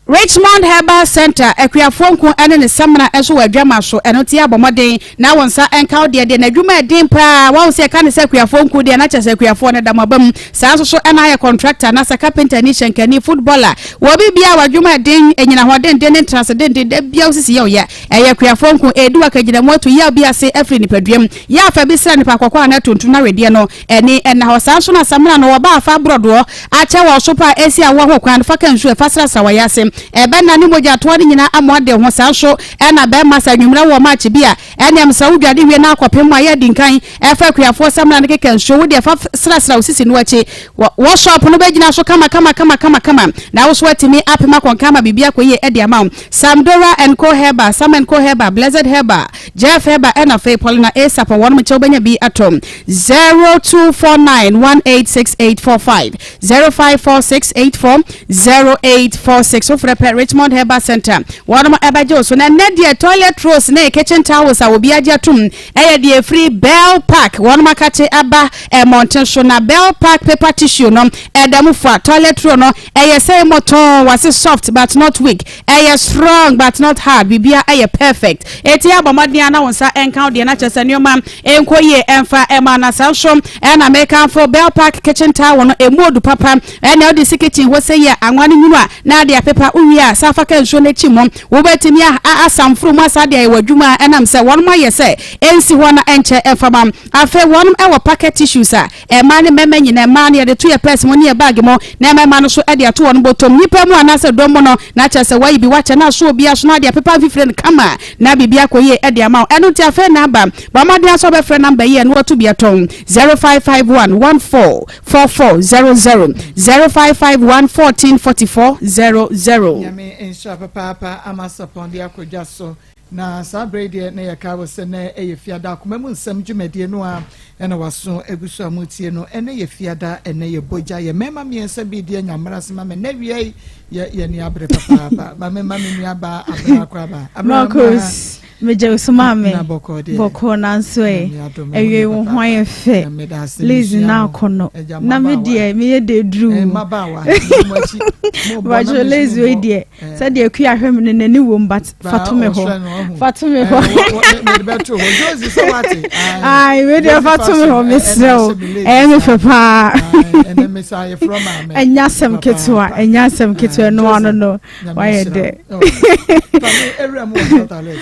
Richmond Herbal Center, akuafoɔ nko ne ne samina nso wɔ adwama so. Ɛno nti abɔ mmɔden na wo nsa nka wo deɛ. Deɛ n'adwuma ɛden paa wɔn sɛ ɛka ne sɛ akuafoɔ nko deɛ, na kyerɛ sɛ akuafoɔ no da mo aba mu. Saa nso so ɛna ayɛ contractor anaasɛ carpenter ni, hyɛnkani, footballer, wɔ bi bia w'adwuma ɛden, ɛnyina hɔ denden ne ntenase denden da bia wosisi yɛ ɔyɛ. Ɛyɛ akuafoɔ nko ɛdi wakagyina mu atu yaw bi ase afiri nipaduam. Yɛ afa bi sra nipa kɔkɔɔ anaa tuntum na wedeɛ no ɛne ɛna hɔ. Saa nso na samina no wɔba afa borɔdoɔ akyɛ wɔ so pa a ɛsi awoɔ ho kwan no, fa ka nsuo ɛfa srasra wɔ yɛ ase, ɛbɛna ne mogya toɔ no nyinaa amoa de ho. Saa nso ɛna bɛrima sɛ anwummerɛ wɔ match bi a, ɛne ɛmsa wo dwade wie na akɔpem mu a, yɛ adi nkan ɛfa akuafoɔ samina no keka nsuo, wo deɛ fa srasra wo sisi no akyi wɔ shop no bɛgyina so kama kama kama kama kama na wo so atumi apem akɔnka ama biribi akɔ yie ɛde ama wo. Samdora and Co Herbal, Sam and Co Herbal, Blessed Herbal, Jeff Herbal ɛna afei Paulina A Sapɔ, wɔnom nkyɛn wobɛnya bi atɔ. 0249 186845, 0546 84 0846. Wofrɛ wofrɛ pɛ Richmond Herbal Center wɔnom ɛbɛgye wo so. Na ɛnɛ deɛ toilet rolls ne kitchen towels a obi agye atom ɛyɛ deɛ ɛfiri Bell Park wɔnom akakye aba mmɔnten so. Na Bell Park paper tissue no ɛda mu fa. Toilet roll no ɛyɛ sɛ mɔtɔn wase soft but not weak, ɛyɛ strong but not hard, biribia ɛyɛ perfect. Eti abɔ mmɔden a na wo nsa ɛnka wo deɛ na kyerɛ sɛ nneɛma ɛnkɔ yie ɛmfa ɛma. Na saa nso ɛna mekamfo Bell Park kitchen towel no, ɛmu odu papa. Ɛna wode si kitchen hɔ sɛ yɛ anwa no nwunu a na ade apepa, wowie a sa fa ka nsuo no akyi mu, wobɛtumi asamforo mu asa de ayɛ wɔ adwuma a ɛnam sɛ wɔnom ayɛ sɛ ɛnsi hɔ na ɛnkyɛ ɛmfama. Afei wɔnom ɛwɔ pocket tissues a ɛmaa ne mmarima nyinaa. Mmaa no yɛde to yɛ purse mu ne yɛ bag mu, na mmarima no so ɛde ato wɔn bɔtɔm nipa mu anaasɛ dɔm mu no, na kyerɛ sɛ wayi bi wakyɛ na aso obi aso na ade apepa mfifire no kama na biribi akɔ yie ɛde ama wo. Ɛno nti afei na aba bɔ mmɔden aso bɛfrɛ number yi ɛno wɔto bi atɔn 0551 14 44 00, 0551 14 44 00. Nyame nhyira papaapa ama sapɔn de akɔdwa so. Na saa berɛ yi deɛ na yɛka wɔ sɛ na ɛyɛ Fiada akoma mu nsɛm dwumadie no a ɛna waso agu so a motie no. Ɛnɛ yɛ Fiada, ɛnɛ yɛ bogya, yɛ mmarima mmiɛnsa bi di anya mmara ase ma me. Nɛ wia yi yɛ yɛni abere papaapa. Ma me ma me nua ba abere akora ba. Marcus, megye wo so maame. Na bɔkɔɔ deɛ. Bɔkɔɔ nanso ɛ Nyame adom, ɛwie ɛho wo yɛ ho ayɛ fɛ. Nyame da ase, Liz mehyia na mo. akɔnɔ Agya na me mmabaawa. deɛ meyɛ de duru. Mmabaawa, mo akyi. Mo bɔ na Bajo me Liz nso wei mebɔ. deɛ sɛdeɛ akua ahwɛ me no n'ani wom, but fa to me ɔhwɛ hɔ no, ɔhu. fa to me hɔ. Mede bɛto hɔ. Josie sɛ wate. Ai, wei deɛ fa to me hɔ, mesrɛ wo, ɛyɛ me fɛ paa. Ɛnɛ me sa ayɛforɔ maame. Ɛnyɛ asɛm ketewa, ɛnyɛ asɛm ketewa. Ɛno ano no wayɛ dɛ.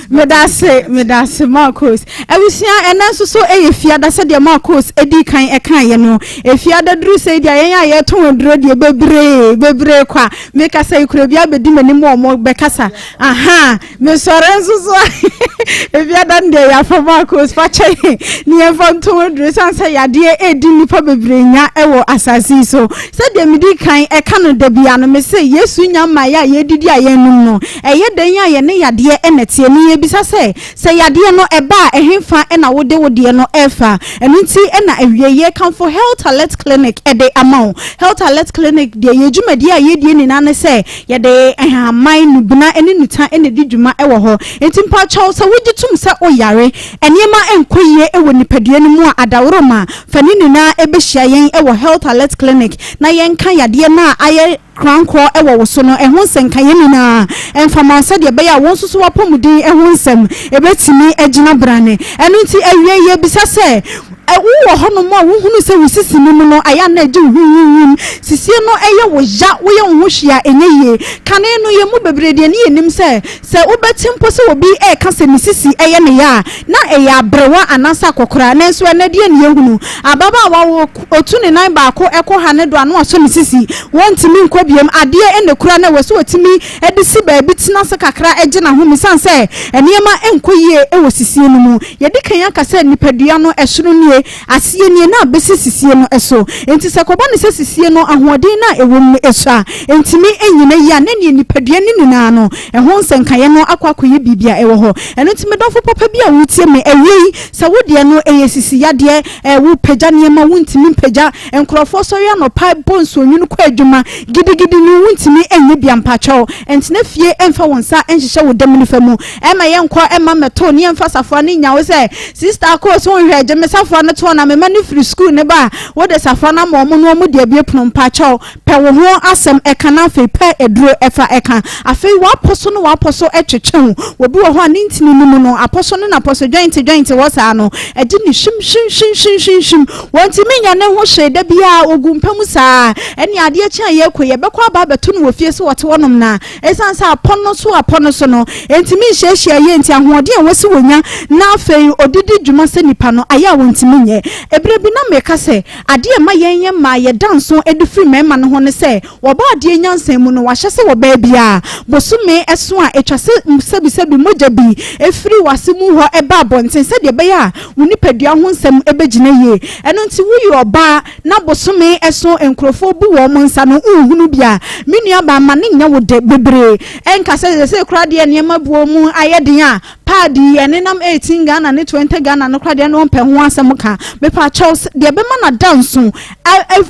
Medase, medase Marcos. Abusua, ɛnɛ nso so ɛyɛ Fiada. Sɛdeɛ Marcos edi kan ɛkaeɛ no, efiada duru sɛ deɛ yɛn a yɛtɔn aduro deɛ bebree bebree kwa. Mekasa yi kura bi abɛdi m'anim a ɔmo bɛkasa aha. Mesɔre nso so a efiada no deɛ yɛafa Marcos fa kyɛ ne yɛmfa ntɔn aduro, san sɛ yadeɛ edi nnipa bebree nya ɛwɔ asase yi so. Sɛdeɛ medi kan ɛka no da bia no, mese Yesu nya mmaeɛ a yɛdidi a yɛnum no, ɛyɛ dan a yɛne yadeɛ ɛna teɛ ne yɛbisa sɛ sɛ yadeɛ no ɛba a, ɛhefa ɛna wode wo deɛ no ɛfa? Ɛno nti ɛna awie yɛkamfo Health Alert Clinic ɛde ama wo. Health Alert Clinic deɛ, yɛ dwumadie a yɛdie nyinaa ne sɛ yɛde nhaman, nubena ne nuta ɛna di dwuma ɛwɔ hɔ. Nti mpakyɛw, sɛ wogye tom sɛ woyare, nneɛma nkɔ yie ɛwɔ nipadua no mu a, adaworo ma fa ne nyinaa ɛbɛhyia yɛn ɛwɔ Health Alert Clinic na yɛnka yadeɛ no a ayɛ korankorɔ ɛwɔ wo so no ɛho nsɛnka yɛn nyinaa ɛmfama, sɛdeɛ ɛbɛyɛ a wɔn nso so wapɔmuden ɛho nsɛm ɛbɛtumi agyina brane. Ɛno nti awie yɛbisa sɛ wowɔ hɔnom a wohunu sɛ wo sisi no mu no ayɛ ana agye wo huhuhum, sisie no ɛyɛ wo ya, woyɛ wo ho hwee a ɛnyɛ yie. Kane no yɛn mu bebree deɛ ne yɛnim sɛ sɛ wobɛte mpo sɛ obi ɛreka sɛ ne sisi ɛyɛ ne ya a, na ɛyɛ aberewa anaasɛ akɔkora. Nanso ɛnɛ deɛ ne yɛhunu ababaawa wɔ otu ne nan baako ɛkɔ ha ne do ano asɔ ne sisi, wɔntumi nkɔ biem. Adeɛ ɛna kura no ɛwɔ sɛ wɔtumi de si baabi tena ase kakra gye n'ahome, san sɛ nneɛma nkɔ yie wɔ sisie no mu. Yɛdi kan aka sɛ nipadua no ɛsoro nie, aseɛ nie na abɛsi sisie no so. Nti sɛ kɔba ne sɛ sisie no ahoɔden no a ɛwɔ mu no ɛsua ntumi nyina yie a, na neɛ nipadua no nyinaa no ɛho nsɛnkaeɛ no akɔ akɔyɛ biribi a ɛwɔ hɔ. Ɛno nti medɔfo papa bi a wotie me awie yi, sɛ wodeɛ no ɛyɛ sisi yadeɛ, wopagya nneɛma wontumi mpagya, nkurɔfoɔ sɔre anɔpa bɔ nsuonwunu kɔ adwuma gidigidi no wontumi nyɛ bia, mpakyɛw ntena fie mfa wo nsa nhyehyɛ wo dam nifa mu ɛma yɛnkɔ ɛma mmɛto ne yɛmfa safoa no nya wo sɛ sister akɔ so nhwɛ gye me safoa no toɔ na mema no firi sukuu ne ba a wode safoa no ama ɔmo no ɔmo de abie pono. Mpakyɛw, pɛ wo ho asɛm ɛka na afei pɛ aduro ɛfa ɛka. Afei wapɔ so no, wapɔ so ɛtwetwe wo. Obi wɔ hɔ a ne ntini no mu no apɔ so no na apɔ so joint joint wɔ saa no ɛgye ne hwim hwim hwim hwim hwim hwim, wɔntumi nya ne ho hwee, da biara ogu mpa mu saa. Ɛne adeɛ kye a yɛkɔ yɛbɛkɔ aba abɛto no wɔ fie so wɔte hɔnom na ɛsiane sɛ apɔ no so apɔ no so no ntumi nhyiahyia yie, nti ahoɔden a wɔsi wɔnya na afei odidi dwuma sɛ nipa no ayɛ a wɔntumi nyɛ. Ebere bi na meka sɛ adeɛ ma yɛn yɛ mmaa yɛda nso de firi mmarima no ho ne sɛ wɔba adeɛ nyansa mu no, wahyɛ sɛ wɔbaa biara bosome ɛso a atwa sɛ sɛbisɛbi mogya bi efiri wase mu hɔ ɛba abɔnten, sɛdeɛ ɛbɛyɛ a wo nipadua ho nsɛm ɛbɛgyina yie. Ɛno nti woyɛ ɔbaa na bosome ɛso nkurɔfoɔ bu wɔn nsa no nhunu bi a, me nua baa, ma ne nyɛ wo de bebree. Ɛnka sɛ sɛ kora deɛ nneɛma buo mu ayɛ den a, pad yi ɛnenam 18 Ghana ne 20 Ghana no kora deɛ no ɔmpɛ ho asɛm ka. Mepa kyɛw, deɛ ɛbɛma no ada nso.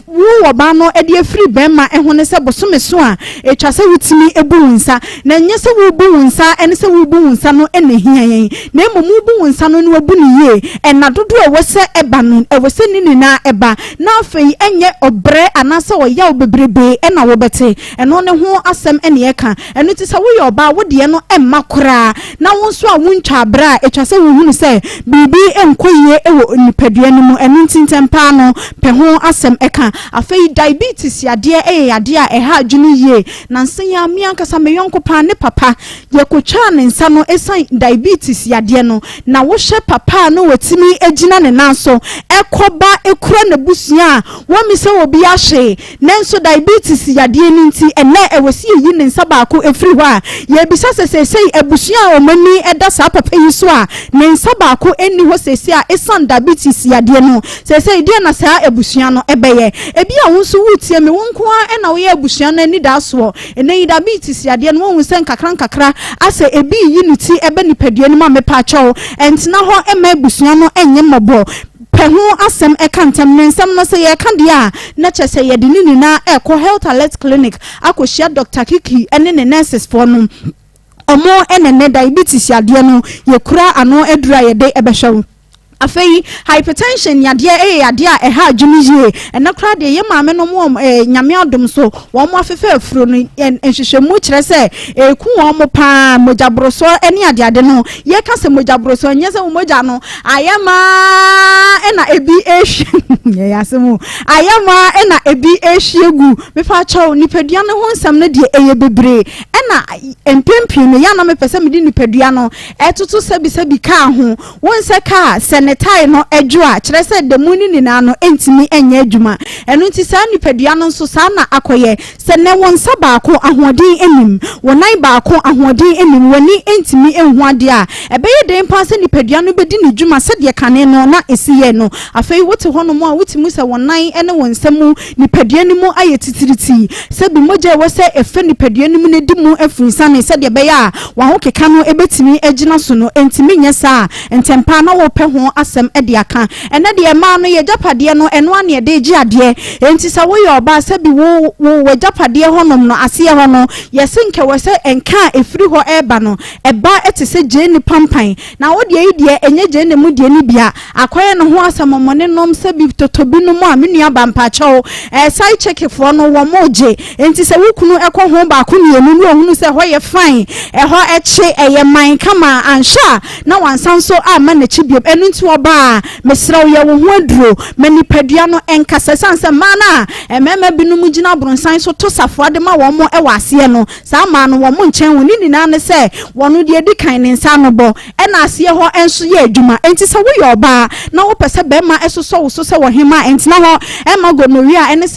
Wo ɔbaa no de afiri bɛrima ho ne sɛ bosome so a, ɛtwa sɛ wotumi bu wo nsa. Na ɛnyɛ sɛ worebu wo nsa ne sɛ worebu wo nsa no na ɛhia yɛn, na mmom wobu wo nsa no na woabu no yie. Nna dodoɔ a ɛwɔ sɛ ɛba no, ɛwɔ sɛ ne nyinaa ɛba, na afei ɛnyɛ ɔbrɛ anaasɛ ɔyaw bebrebe na wobɛte. Ɛno ne ho asɛm na yɛreka. Ɛno nti sɛ woyɛ ɔbaa a, wo deɛ no mma koraa, na wo nso a wontwaa berɛ a, ɛtwa sɛ wohunu sɛ biribi nkɔ yie wɔ nipadua no mu. Ɛno nti ntɛm pa ara no, pɛ ho asɛm ka. Afei diabetes yadeɛ yɛ yadeɛ a ɛha adwene yie. Nansa yi ara, me ankasa me yɔnko paa ne papa, yɛkɔtwaa ne nsa no ɛsiane diabetes yadeɛ no. Na wohwɛ papa a na watumi agyina ne nan so kɔ ba kura n'abusua a, wammisa obiara hwee. Nanso diabetes yadeɛ no nti, ɛnnɛ ɛwɔ sɛ yɛyi ne nsa baako firi hɔ a, yɛrebisa sɛ seesei abusua a wɔn ani da saa papa yi so a ne nsa baako nni hɔ seesei a ɛsiane diabetes yadeɛ no, seesei deɛn na saa abusua no bɛyɛ? Ebia wo nso woretie me, wo nko ara na woyɛ abusua no anidaasoɔ. Ɛnnɛ yi diabetes yadeɛ no, woahu sɛ nkakrankakra asɛ ebi reyi ne ti ba nipadua no mu a, mepaakyɛw, ɛntena hɔ mma abusua no nyɛ mmɔbɔ. Pɛ ho asɛm ka ntɛm. Ne nsɛm no, sɛ yɛreka deɛ a, na kyerɛ sɛ yɛde ne nyinaa rekɔ Health Alert Clinic akɔhyia Dɔkta Kiki ne ne nurses foɔ no. Wɔn na ɛnnɛ diabetes yadeɛ no, yɛkura ano aduro a yɛde bɛhwɛ wo. Afei, hypertension yadeɛ yɛ yadeɛ a ɛha adwene yie. Ɛnnɛ koraa deɛ, yɛn maame nom wɔ eh, Nyame adom so, wɔn afefɛ afuro no, nhwehwɛmu kyerɛ sɛ ɛreku wɔn paa, mogyaborosoɔ ne adeade no. Yɛka sɛ mogyaborosoɔ, nyɛ sɛ wo mogya no Ayɛ maa ɛna ebi ehwie yɛ asɛm o. Ayɛ maa ɛna ebi ehwie gu. Mepa kyɛw nipadua no ho nsɛm no deɛ ɛyɛ bebree. Ɛna mpɛn pii no yɛ na mepɛ sɛ mede nipadua no ɛtoto sɛbisɛbi kaa ho. Wohu sɛ kaa sɛ ne tae no ɛdwo a kyerɛ sɛ da mu no nyinaa no ɛntumi ɛnyɛ adwuma. Ɛno nti saa nipadua no nso saa na akɔyɛ. Sɛ nnɛ wo nsa baako ahoɔden nnim, wo nan baako ahoɔden nnim, w'ani ntumi nhu adeɛ a, ɛbɛyɛ den paa sɛ nipadua no bɛdi ne dwuma sɛdeɛ kane no na ɛsi yɛ no. Afei wote hɔnom a, wote mu sɛ wo nan ne wo nsa mu nipadua no mu ayɛ titiritii. Sɛbi mogya a ɛwɔ sɛ ɛfa nipadua no mu no di mu afunsiane sɛdeɛ ɛbɛyɛ a w'ahokeka no bɛtumi agyina so no, ɛntumi nyɛ saa a, ntɛmpa ara na worepɛ ho asɛm de aka. Ɛnnɛ deɛ mmaa no, y'agyapadeɛ no, ɛno ara na yɛde regye adeɛ. Enti sɛ woyɛ ɔbaa, sɛbi wo, wo, w'agyapadeɛ hɔnom no, aseɛ hɔ no, yɛse nka ɛwɔ sɛ nka a ɛfiri hɔ reba no, ɛba te sɛ gyeene pampan. Na wo deɛ yi deɛ, ɛnyɛ gyeene mu deɛ no bi a, akɔyɛ ne ho asɛmɔmɔne nom, sɛbi totɔ binom a, me nua baa mpakyɛw, ɛɛ side chick foɔ no, wɔn regye. Enti sɛ wo kunu kɔ ho baako mmienu na ɔhunu sɛ ɛhɔ yɛ fine, ɛhɔ kye, ɛyɛ man kama a, anhwɛ a, na wansan nso amma n'akyi bio. Ɛno nti ɔbaa, mesrɛ wo yɛ wo ho aduro ma nipadua no nkasa. Ɛsiane sɛ mmaa no a mmarima binom gyina abronsan so to safoa de ma wɔn wɔ aseɛ no, saa mmaa no wɔn nkyɛn wo. Ne nyinaa ne sɛ wɔn deɛ ɛdi kan ne nsa ano bɔ, ɛna aseɛ hɔ nso yɛ adwuma. Enti sɛ woyɛ ɔbaa na wopɛ sɛ barima sosɔ wo so sɛ ɔhemaa, ntena hɔ mma gonorrhea ne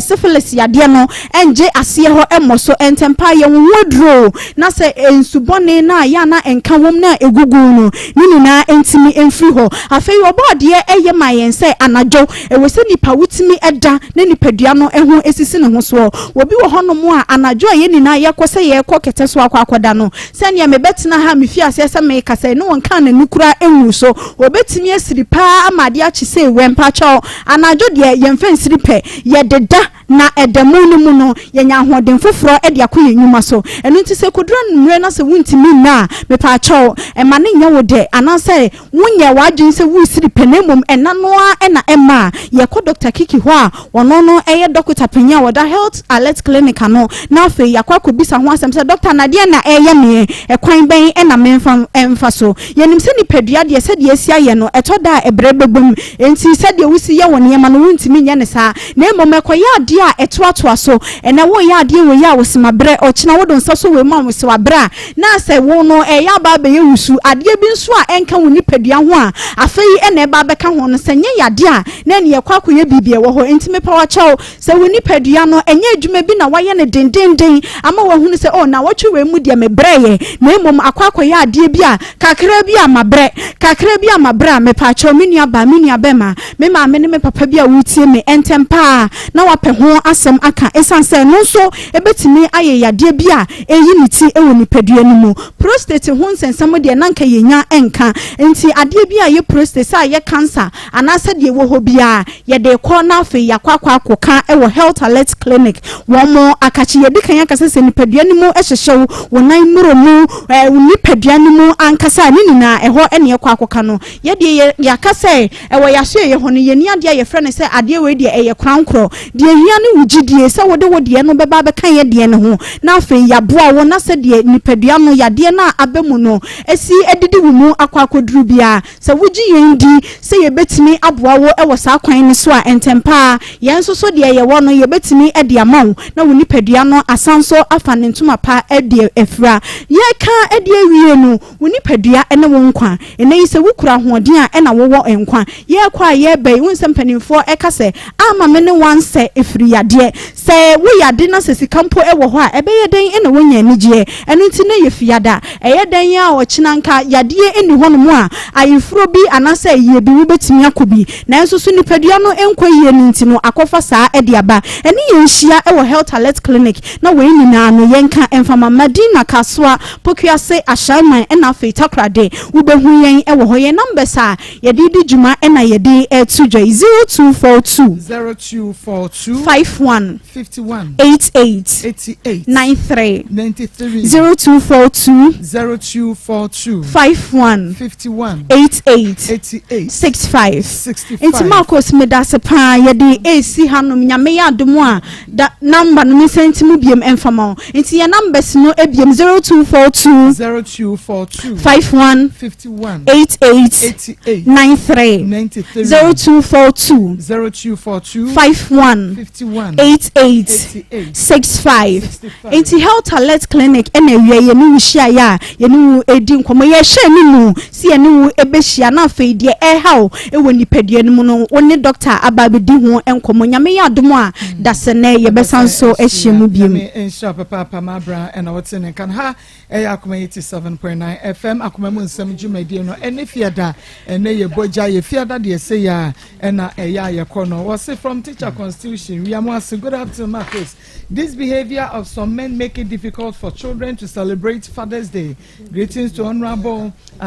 syphilis yadeɛ no nngye aseɛ hɔ mmɔ so. Ntɛmpa yɛ wo ho aduro na sɛ nsu bɔne no a ɛyɛ a na nka wom no a ɛgugu no, ne nyinaa ntumi mfiri hɔ. Afei Ɔbɔadeɛ yɛ maa yɛn sɛ anadwo, ɛwɔ sɛ nipa wotumi da na nipadua no ho sisi ne ho soɔ. Obi wɔ hɔnom a, anadwo a yɛn nyinaa yɛkɔ sɛ yɛrekɔ kɛtɛ so akɔ akɔda no, sɛdeɛ mebɛtena ha a mefii aseɛ sɛ merekasa yi, ne wɔnkaa n'ani koraa nguu so. Ɔbɛtumi asiri pa ara ama adeɛ akye sei wɛ. Mpakyɛw, anadwo deɛ yɛmfa nsiri pɛ, yɛdeda. Na ɛda mu no mu no, yɛnya ahoɔden foforɔ de akɔ yɛn nnwuma so. Ɛno nti sɛ ɛkɔduru anwummerɛ na sɛ wontumi nna a, mepaakyɛw, mma no nyɛ wo dɛ anaasɛ wonyɛɛ w'adwene sɛ woresiri pɛ na mmom ɛnna no ara na ɛmma a. Yɛkɔ Dɔkta Kiki hɔ a ɔno no yɛ dɔkota panin a ɔda Health Alert Clinic ano na afei yɛakɔ akɔbisa ho asɛm sɛ, Dɔkta, na deɛn na ɛreyɛ meɛ? Ɛkwan bɛn na memfa mfa so? Yɛnim sɛ nipadua deɛ sɛdeɛ asi ayɛ no, ɛtɔ da a ɛbrɛ bɛbam. Enti sɛdeɛ wosi yɛ wo nneɛma no, wontumi nyɛ no saa. Na mmom ɛkɔyɛ adeɛ a ɛtoatoa so. Ɛnnɛ woreyɛ adeɛ wei a, wose mabrɛ, ɔkyena wode wo nsa sɔ wei mu a, wose wabrɛ a, na sɛ wo no ɛreyɛ aba abɛyɛ wo su. Adeɛ bi nso a ɛnka wo nipadua ho a afei na ɛreba abɛka ho no, sɛ ɛnyɛ yadeɛ a, na ɛnneɛ ɛkɔ akɔyɛ biribi a ɛwɔ hɔ. Enti mepa wo akyɛw, sɛ wo nipadua no, ɛnyɛ adwuma bi na woayɛ no dendeenden ama woahunu sɛ, oh, nnawɔtwe wei mu deɛ mebrɛeɛ, na mmom akɔ akɔyɛ adeɛ bi a kakra bi a mabrɛ, kakra bi a mabrɛ a, mepa akyɛw, me nuabaa, me nuabɛma, Me maame ne me papa bi a woretie me ntɛm pa ara na woapɛ ho Ɛho asɛm aka esiane sɛ ɛno nso bɛtumi ayɛ yadeɛ bi a ɛyi ne ti wɔ nipadua no mu. Prostate ho nsɛnsɛm deɛ na anka yɛnnya nka. Nti adeɛ bi a ɛyɛ prostate, sɛ ayɛ cancer anaasɛ deɛ ɛwɔ hɔ biara, yɛde rekɔ na afei yɛakɔ akɔ akɔka wɔ Health Alert Clinic. Wɔn akakye, yɛdi kan aka sɛ sɛ nipadua no mu hyehye wo, wo nan mmoro mu, wo nipadua no mu ankasa a, ne nyinaa ɛhɔ na yɛkɔ akɔka no. Yɛdeɛ yɛaka sɛ Ɛwɔ yɛn asoɛeɛ hɔ no, yɛnni adeɛ a yɛfrɛ no sɛ adeɛ wei deɛ ɛyɛ korankorɔ. Deɛ ɛhia ne wo gyidie sɛ wode wo deɛ no bɛba abɛka yɛn deɛ no ho, na afei yɛaboa wo na sɛdeɛ nipadua no yadeɛ no a aba mu no asi adidi wo mu akɔ akɔduru biara. Sɛ wogye yɛn di sɛ yɛbɛtumi aboa wo wɔ saa kwan no so a, ntɛmpa ara yɛn nso so deɛ yɛwɔ no yɛbɛtumi de ama wo na wo nipadua no asan nso afa ne ntoma pa de afira. Yɛreka de awie no, Wo nipadua ne wo nkwa. Ɛnnɛ yi sɛ wokura ahoɔden a ɛna wowɔ nkwa. Yɛrekɔ a yɛreba yi, wohu sɛ mpanimfoɔ ka sɛ, Ama me ne wo ansɛ ɛfiri yadeɛ. Sɛ wo yade na sɛ sika mpo wɔ hɔ a, ɛbɛyɛ dɛn na woanya anigyeɛ? Ɛno nti na ɛyɛ fiada. Ɛyɛ dɛn a ɔkyena nka yadeɛ nni hɔnom a, ayeforɔ bi anaasɛ ayie bi wobɛtumi akɔ bi. Nanso so nipadua no nkɔ yie no nti no akɔfa saa de aba. Ɛne yɛn nhyia wɔ Health Alert Clinic na wei nyinaa no yɛnka mfa ma Madina Kasoa Pokuase, Ashaiman ɛna afei Takoradi. Wobɛhu yɛn wɔ hɔ. Yɛn numbers a yɛde redi dwuma ɛna yɛde reto dwa yi, 0242. 0242. 51. 51. 88. 88. 93. 93. 0242. 0242. 51. 51. 88. 88. 65. 65. Nti Marcos medase paa yɛde esi hanom Nyame yɛ adom a Da number no me nsa nti mu biem ɛnfa ma wo nti yɛ numbers no ebiem 0242 0242 51 51 88 88 93 93 0242 0242 51 51 88 88 65 65. nti health alert clinic ɛna awia yɛne wo hyiaeɛ a yɛne wo ɛdi nkɔmmɔ yɛhyɛ ne mu sɛ yɛne wo bɛhyia na afei deɛ ɛreha wo wɔ nipadua no mu no, wo ne dɔkta aba abɛdi ho nkɔmmɔ. Nyame yɛ adom a, dasɛnnɛ yɛbɛsan nso ahyia mu biom. Nyame nhyira papaapa Mabra ɛna wote ne nka no ha ɛyɛ Akoma 87.9 FM Akoma mu nsɛm dwumadie no ɛne fiada ɛnɛ yɛ bɔgya yɛ fiada deɛ ɛsɛ yɛ a ɛna ɛyɛ a yɛkɔ no wɔse from teacher constitution wia mo ase good afternoon Marcus this behavior of some men make it difficult for children to celebrate Father's Day Greetings to Honorable uh,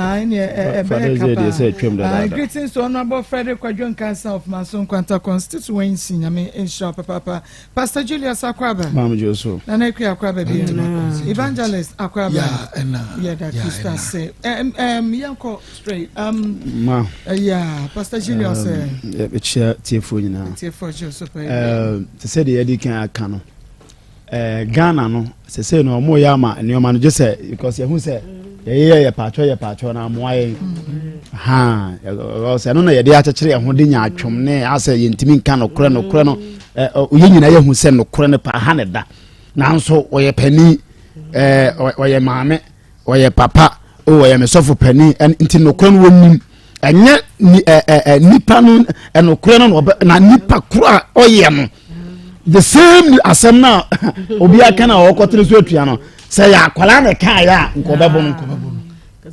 uh, greetings to Honorable Frederick Kwadwo Nkansa of Manso Nkwanta constituency. Nyame nhyira papaapa. Pastor Julius Akwaba. Maam Joso. Nana Akua Akwaba bi. Evangelist Akwaba. Yeah, ɛna. Yeah, that Kristo ase. Um, um, yɛnkɔ straight. Um, Ma. Uh, yeah, Pastor Julius. Um, Yɛbɛkyia tiefoɔ nyinaa. Tiefoɔ Joso pɛ. Um, te sɛ deɛ yɛde kan aka no. Eh, Ghana no sese no ɔmo yɛ ama nneɛma no gye sɛ because yɛhu sɛ yɛyɛ yɛ paatwɔ yɛ paatwɔ na amoa yɛn ha sɛ ɛno na yɛde akyekyere yɛn ho de nya atwom ne asɛ yɛntumi nka nokorɛ nokorɛ no yɛn nyinaa yɛhu sɛ nokorɛ no paa ha ne da nanso ɔyɛ panin ɔyɛ maame ɔyɛ papa o ɔyɛ me sɔfo panin nti nokorɛ no wɔnim ɛnyɛ ni ɛ ɛ ɛ nipa no ɛnokorɛ no na ɔbɛ na nipa koro a ɔyɛ no the same asɛm na obi aka na ɔkɔtene so atua no sɛ yɛ akwadaa na ɛka ayɛ a nka ɔbɛbɔ no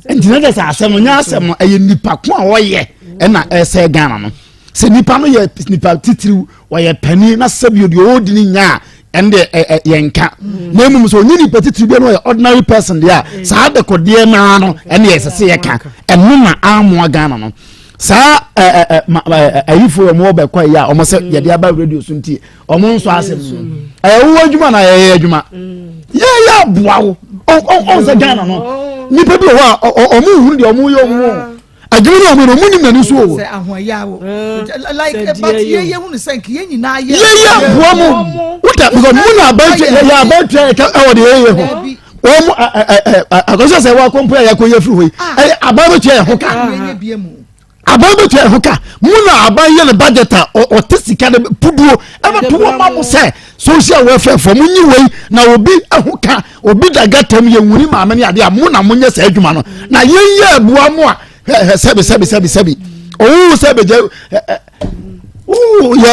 nti na kyerɛ sɛ asɛm no nyɛ asɛm no ɛyɛ nipa ko a ɔyɛ ɛna ɛsɛ Ghana no sɛ nipa no yɛ nipa titiriw ɔyɛ panin na sɛbi deɛ ɔredi ne nya a ɛnde ɛ yɛn nka mm. na mmom sɛ onye nipa titiri bi no ɔyɛ ordinary person deɛ a mm. saa adekɔdeɛ naa no ɛne ɛsɛ sɛ yɛka ɛno na amoa Ghana no saa ɛ ɛ ɛ ayifo wɔn wɔ bɛkɔ yi a wɔn sɛ mm. yɛde aba radio so nti wɔn nso asɛm no ɛyɛ wo adwuma na yɛyɛ adwuma yɛyɛ aboa wo ɔn sɛ Ghana no nipa bi wɔ hɔ a wɔn nhunu deɛ wɔn yɛ wɔn wɔ. adwuma no ɔmo no ɔmo nim n'ani so o. sɛ ahoɔyawo like but yɛ yɛ hunu sɛ nka yɛ nyinaa yɛ. yɛ yɛ aboa mo wota because mo na abantua yɛ yɛ abantua yɛ ka ɛwɔ de yɛ yɛ ho wɔn mo ɛ ɛ ɛ akɔsɔ sɛ wɔakɔ mpo yɛ akɔ yɛ firi hɔ yi ɛyɛ aban bɛ tua yɛ ho ka aban bɛ tua yɛ ho ka mo na aban yɛ ne budget a ɔte sika de puduo ɛbɛ to wɔn ma mo sɛ social welfare fɔ mo nyi wei na obi ɛho ka obi da gata mu yɛ nwuni maame ne adeɛ a mo na mo nyɛ saa adwuma no na yɛn yɛ abua mo a hɛ sɛbi sɛbi sɛbi sɛbi owu sɛ bɛgya ɛ ɛ yɛ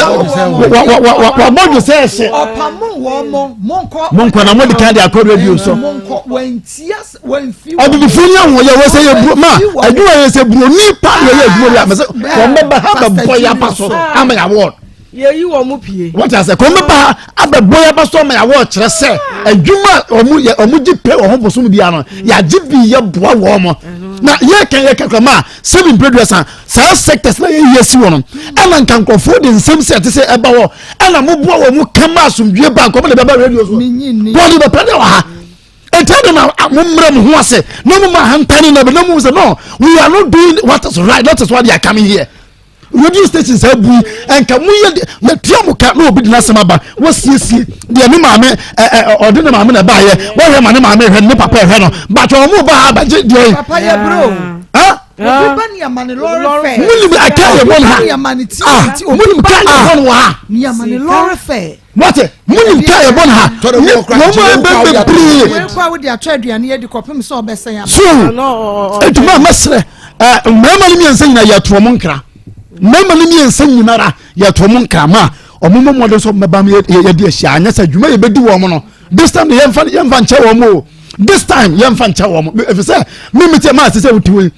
wabɔ dwo sɛ ɛhyɛ. ɔpamo wɔn mo mo nkɔ. mo nkɔ na mo de kan de akɔ radio so. mo nkɔ wɔn tia wɔn fi. abibifo ni ahun yɛ wɔsɛ yɛ buro ma adwuma yɛ sɛ buroni pa yɛ yɛ adwuma bi a mɛ sɛ wɔn bɛ ba ha bɛ bɔ yaba so ama yɛ award. Yɛyi wɔn pie. Wɔte ase kɔn bɛba ha abɛbɔ yɛ aba so ama yɛawɔ kyerɛ sɛ adwuma a wɔn yɛ wɔn gye pɛ wɔn ho bosom bia no yɛagye bi yɛ boa wɔn mo na yɛka yɛka kura ma sɛbi mpere saa sectors na yɛyi asi wɔ no ɛna nka nkurɔfoɔ de nsɛm sɛ ɛte sɛ ɛba hɔ ɛna moboa wɔn mu kama asomdwie ba nkɔmɔ de bɛba radio so wɔde bɛpɛ de wɔ ha ɛnti adi na mo mmerɛ mo ho ase na mo ma ahantan na bɛ na mo sɛ no we are not doing what is right that is why they are coming here radio station saa bu yi nka mo yɛ yɛtua mo ka na obi de n'asɛm aba wɔsiesie deɛ ne maame ɛ ɛ ɔde ne maame na ɛbaayɛ wɔhwɛ ma ne maame hwɛ ne papa ɛhwɛ no but wɔn mo ba ha abagye deɛ yi. papa yɛ bro. obi ba ni ama ne lɔri fɛ. mo nim aka yɛ bɔ no ha ah mo nim ka yɛ bɔ no wɔ ha. ni ama ne lɔri fɛ. Wate, monim ka yɛbɔ no ha ne wɔn a ɛbɛ bebree. Wei kɔ a wode atɔ aduane adi kɔpem sɛ ɔbɛsɛn aba. So ɛtumi a mɛsrɛ mmarima no mmiɛnsa nyinaa yɛto wɔn nkra mmarima no mmiɛnsa nyinara yɛto wɔn nkra ma wɔn mmɔ mmɔden sɛ wɔbɛba mu yɛde ahyia anyɛ sɛ adwuma yɛbɛdi wɔn no this time yɛmfa yɛmfa nkyɛ wɔn o this time yɛmfa nkyɛ wɔn efisɛ mímí tiɛ maa sɛ sɛ wotu yi.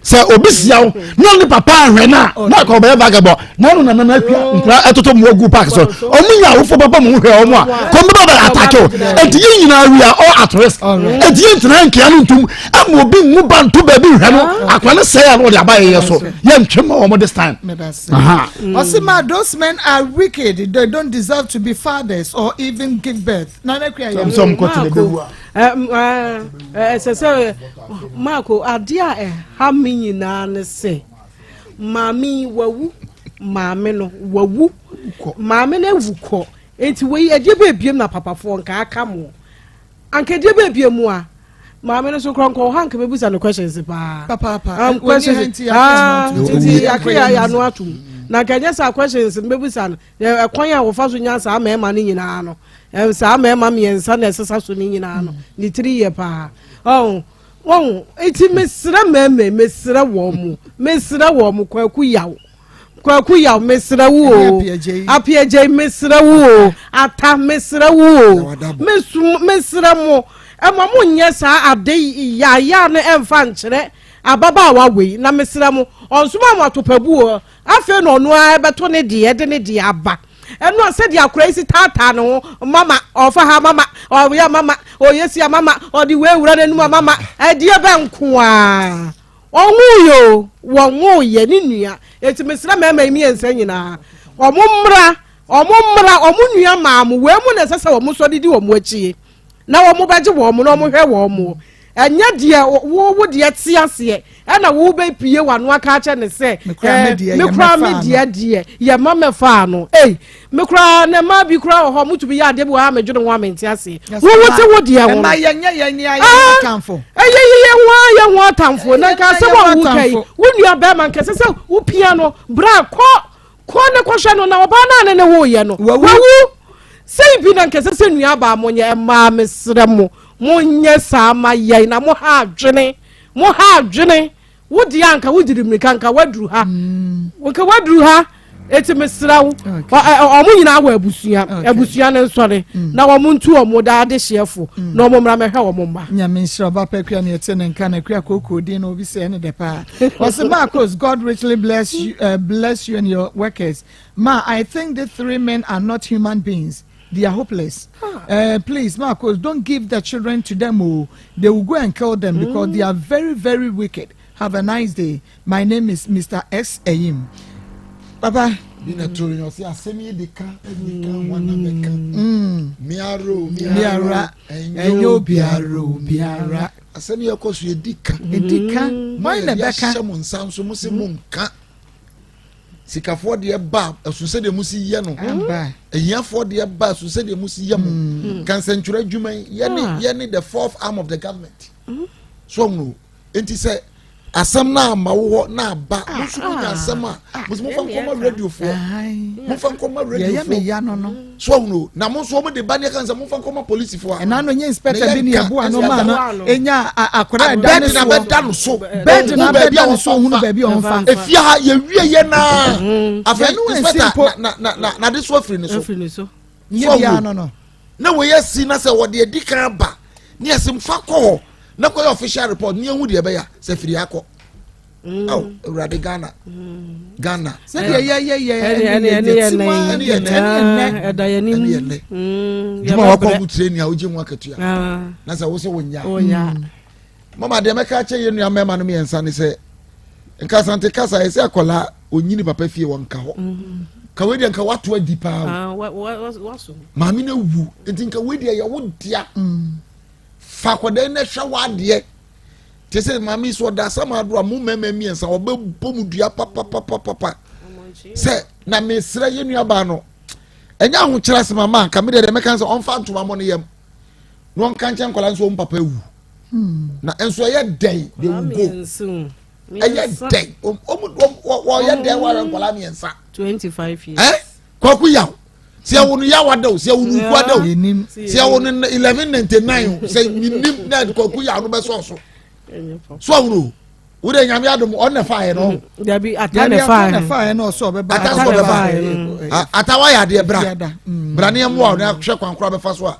sɛ obi sia wo na ɔne papa ahwɛ no a na akɔ ɔbɛyɛ vagabɔ na ɔno nana no akua nkura ɛtoto mmoa gu park so ɔmo nya awofo papa mo hwɛ ɔmo a kɔn bɛba bɛ atake o eti yɛn nyinaa we are all at risk eti yɛn ntena nkea no ntum ɛma obi nwu ba nto baabi nhwɛ no akora no sɛɛ a na ɔde aba yɛyɛ so yɛn ntwe ma wɔn this time. Ɔsi ma those men are wicked they don't deserve to be fathers or even give birth. Nana kua yɛ. Sɔm kɔ tene bɛ wu a. Ɛsɛ sɛ Marko, adeɛ a ɛha me nyinaa ne sɛ maame yi wawu, maame no wawu, maame no awu kɔ. Nti wei ɛdeɛ bɛɛ biem na papafoɔ nka aka mo. Anka ɛdeɛ bɛɛ biem mu a maame no so korɔ nkɔ ha nka bɛbusa no questions paa. Papaapa. Questions. Ah, nti yɛake yɛ ano atom. Na nka ɛnyɛ saa questions no bɛbusa no. Ɛkwan a wɔfa so nya saa mmarima no nyinaa no, saa mmarima mmiɛnsa na ɛsesa so no nyinaa no, ne tiri yɛ paa. Ɔho, wɔn, eti mesrɛ mmarima, mesrɛ wɔn mo, mesrɛ wɔn mo, Kwaku Yaw, Kwaku Yaw, mesrɛ wo o, Apiagyei, mesrɛ wo o, Ata, mesrɛ wo o, mesum, mesrɛ mo, ɛma mo nyɛ saa ade yaayaa no ɛmfa nkyerɛ ababaawa wei, na mesrɛ mo, ɔnsoma mo atopabu o, Afei na ɔno ara bɛto ne deɛ de ne deɛ aba. Ɛno a sɛdeɛ akwadaa yi si taataa ne ho, mama, ɔfa ha mama, ɔyɛ mama, ɔyɛ si mama, ɔde wei wura n'anum a mama, ɛdeɛ bɛ nko ara. Ɔnwoeɛ o, wɔnwoeɛ ne nua. Eti mesrɛ mmarima yi mmiɛnsa nyinaa, wɔn mmra, wɔn mmra, wɔn nua maa mo, wei mu na ɛsɛ sɛ wɔn sɔ de di wɔn akyi. na wɔn bɛgye wɔn na wɔn hwɛ wɔn ɛnyɛ deɛ wo wo deɛ te aseɛ ɛna wo bɛ pie w'ano aka akyɛ ne sɛ ɛɛ mekura me deɛ deɛ yɛ ma mɛfa ano ei mekura na mmaa bi kura wɔ hɔ mo tumi yɛ adeɛ bi wɔ ha medwene ho a mente aseɛ wo wo te wo deɛ ho no yɛ nyɛ yɛ nyɛ ayɛ atamfo ɛyɛ yɛ yɛ ho ayɛ ho atamfo na nka asɛm a wo ka yi wo nua bɛrima nkɛsɛ sɛ wo pia no bra kɔ Kɔ ne kɔhwɛ no na ɔbaa no a ne ne woeɛ no wawu. Sei bi na nka ɛsɛ sɛ nuabaa monyɛ mmaa mesrɛ mo monyɛ saa ma yɛn na mo ha adwene mo ha adwene wo deɛ anka wodiri mmirika nka waduru ha mm. nka waduru ha eti mesrɛ wo ɔmo nyinaa wɔ abusua abusua ne nsɔre mm. na wɔn ntu wɔn daa adehyeɛfo mm. na wɔn mmra mɛhwɛ wɔn mma. nyame nhyira ɔba pɛ kua ne ɛte ne nka na kua kookoo din na obi sɛ ɛne dɛ paa Ɔse Marcos God richly bless you, uh, bless you and your workers. Ma, I think the three men are not human beings. They are hopeless. Uh, please, Marcos, don't give the children to them. Oh, they will go and kill them because mm. they are very, very wicked. Have a nice day. My name is Mr. S. Ayim. Papa. bi na toro yɛn ɔsɛ asɛm yi de ka di ka wɔn na bɛka miara o miara ɛnyɛ obiara obiara. Asɛm yi ɛkɔ so edi ka. Edi ka. Hwan na ɛbɛka? Mo a yɛde ahyɛ mo nsa nso mo se mo nka. Sikafoɔ deɛ ba ɛso sɛdeɛ mo si yɛ no. Ahiafoɔ deɛ ba ɛso sɛdeɛ mo si yɛ mo. Mm. Kansɛntwerɛ adwuma yi yɛne ah. yɛne the fourth arm of the government. Mm. So ɔmo nti sɛ asɛm no ama wo hɔ na aba mo nso mo nya asɛm a mo nso mo fa nkɔma radiofoɔ mo fa nkɔma radiofoɔ so ɔhunu na mo nso wɔn de ba ne ɛka sɛ mo fa nkɔma polisifoɔ a. Ɛna no nye inspector bi ne ɛbo ano maa no enya akwadaa ɛda ne soɔ. Bɛɛdi na bɛda no so. Bɛɛdi na bɛda no so ohunu baabi a ɔnfa. Efia ha yɛ wie yɛ naa. Afei inspector na na na na de so afiri ne so. So Nye bia no no. Na wei asi na sɛ wɔde adi kan aba ne yɛsɛ mfa kɔ hɔ na kɔyɛ official report ne yɛhu deɛ ɛbɛyɛ sɛ firi akɔ. Aw Awurade Ghana. Ghana. Sɛdeɛ yɛyɛ yɛ ɛne yɛ yɛ ti mu ɛne yɛ nɛ ɛda yɛ nim ɛne yɛ nɛ. Dwuma wakɔ mu tire nea wogye ho akatua. Na sɛ wosɛ wonya. Mama deɛ mɛka akyɛ yɛ nua mmarima no mmiɛnsa ne sɛ nka asante kasa ɛsɛ akwadaa onyini papa fie wɔn nka hɔ. Ka wei deɛ nka wato adi paa o. Maame no awu nti nka wei deɛ yɛ wo dea. Fa akwadaa yi na hwɛ w'adeɛ. Te sɛ maame yi so ɔda asam ado a mo mmarima mmiɛnsa ɔbɛbɔ mu dua papapapapa sɛ na mesrɛ yɛ nuabaa no ɛnyɛ ahokyerɛ asɛm ama nka me deɛ deɛ mɛka sɛ ɔmfa ntoma mmɔ ne yam na ɔnka nkyɛn nkwadaa nso wɔn papa awu hmm. na nso ɛyɛ dɛn de wu go ɛyɛ dɛn wɔyɛ dɛn wɔayɛ nkwadaa mmiɛnsa 25 years ɛ kwaku yaw sɛ ɛwɔ no yaw ada o sɛ ɛwɔ no nku ada o sɛ ɛwɔ no 1199 o sɛ minim na kwaku yaw no bɛ sɔɔ so so ɔwuro wo de nyame adom ɔno na fa yɛ no. Dabi ata na fa yɛ no ɔsɔ ɔbɛba ata sɔ ɔbɛba ata wa yɛ adeɛ bra mm. bra ne ɛmoa ɔno ahwɛ kwan koraa bɛfa so a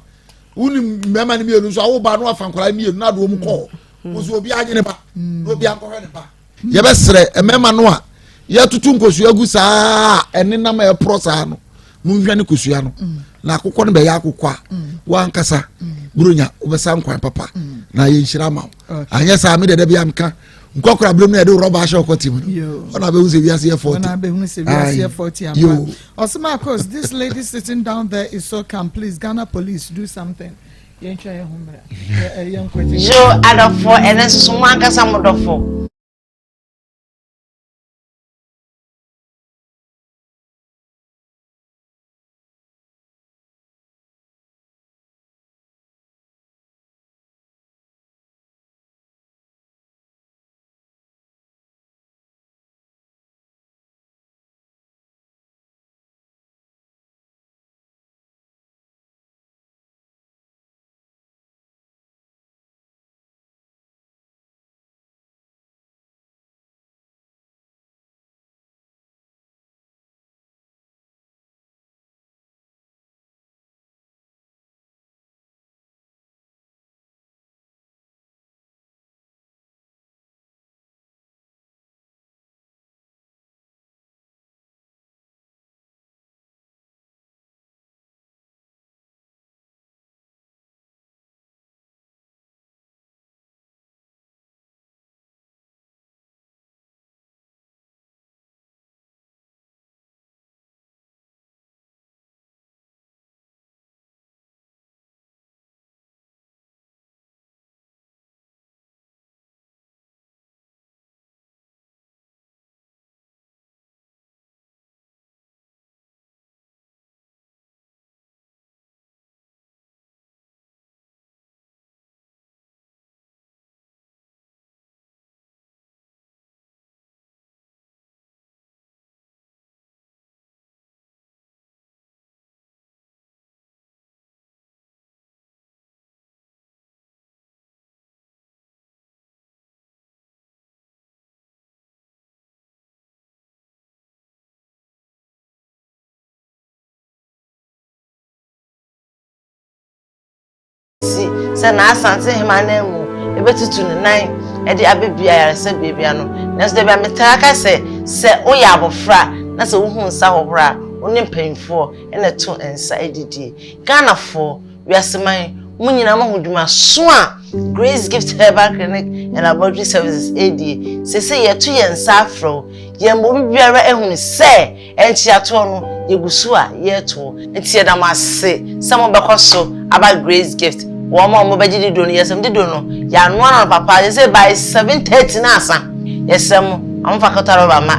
wonim mmarima no mmienu nso awo ba no afa nkwadaa mmienu na adoɔ mu kɔɔ mm. nso obi anye ne ba mm. na obi ankɔhwɛ ne ba. Yɛbɛsrɛ mmarima no a yɛtoto nkosua gu saa a ɛnenam a ɛporɔ saa no monhwɛ ne kosua no na akokɔ no bɛyɛ akokɔ a wankasa buronya wobɛsa nkwan papa na yɛnhyira ma wo anyɛ saa me dɛdɛ bia meka nkɔkora berɛ mu na yɛde rɔba ahyɛ ɔkɔ tim no ɔna bɛhu sɛ wiase yɛ 40 ɔna bɛhu sɛ wiase yɛ 40 ampa ɔsɛ Marcos this lady sitting down there is so calm please Ghana police do something yɛntwa yɛn ho mmra yɛnkɔgye Yo adɔfoɔ ɛnɛ nso so mo ankasa mo dɔfo. Si sɛ n'Asantehene ananmu bɛtutu ne nan de abɛbue ayaresabea bi ano. Nanso da bi a metaa ka sɛ, sɛ woyɛ abɔfra na sɛ wohu nsa hohoro a, wo ne mpanyimfoɔ na ɛto nsa didie. Ghanafoɔ, wiaseman, mo nyinaa moahu dwumaso a Grace Gift Herbal Clinic and Laboratory Services redie. Seesei yɛto yɛn nsa afrɛ wo, yɛma obi biara ahunu sɛ, Nkyeatoɔ no, yɛgu so a yɛretoɔ. Nti yɛda mo ase sɛ mobɛkɔ so aba Grace Gift. Wɔn a wɔbɛgye dido no, yɛsɛ mo dido no, yɛanoa no anɔpa paa, seesei by 7:30 na asa. Yɛsrɛ mo, ma momfa kɔtɔ rɔba mma.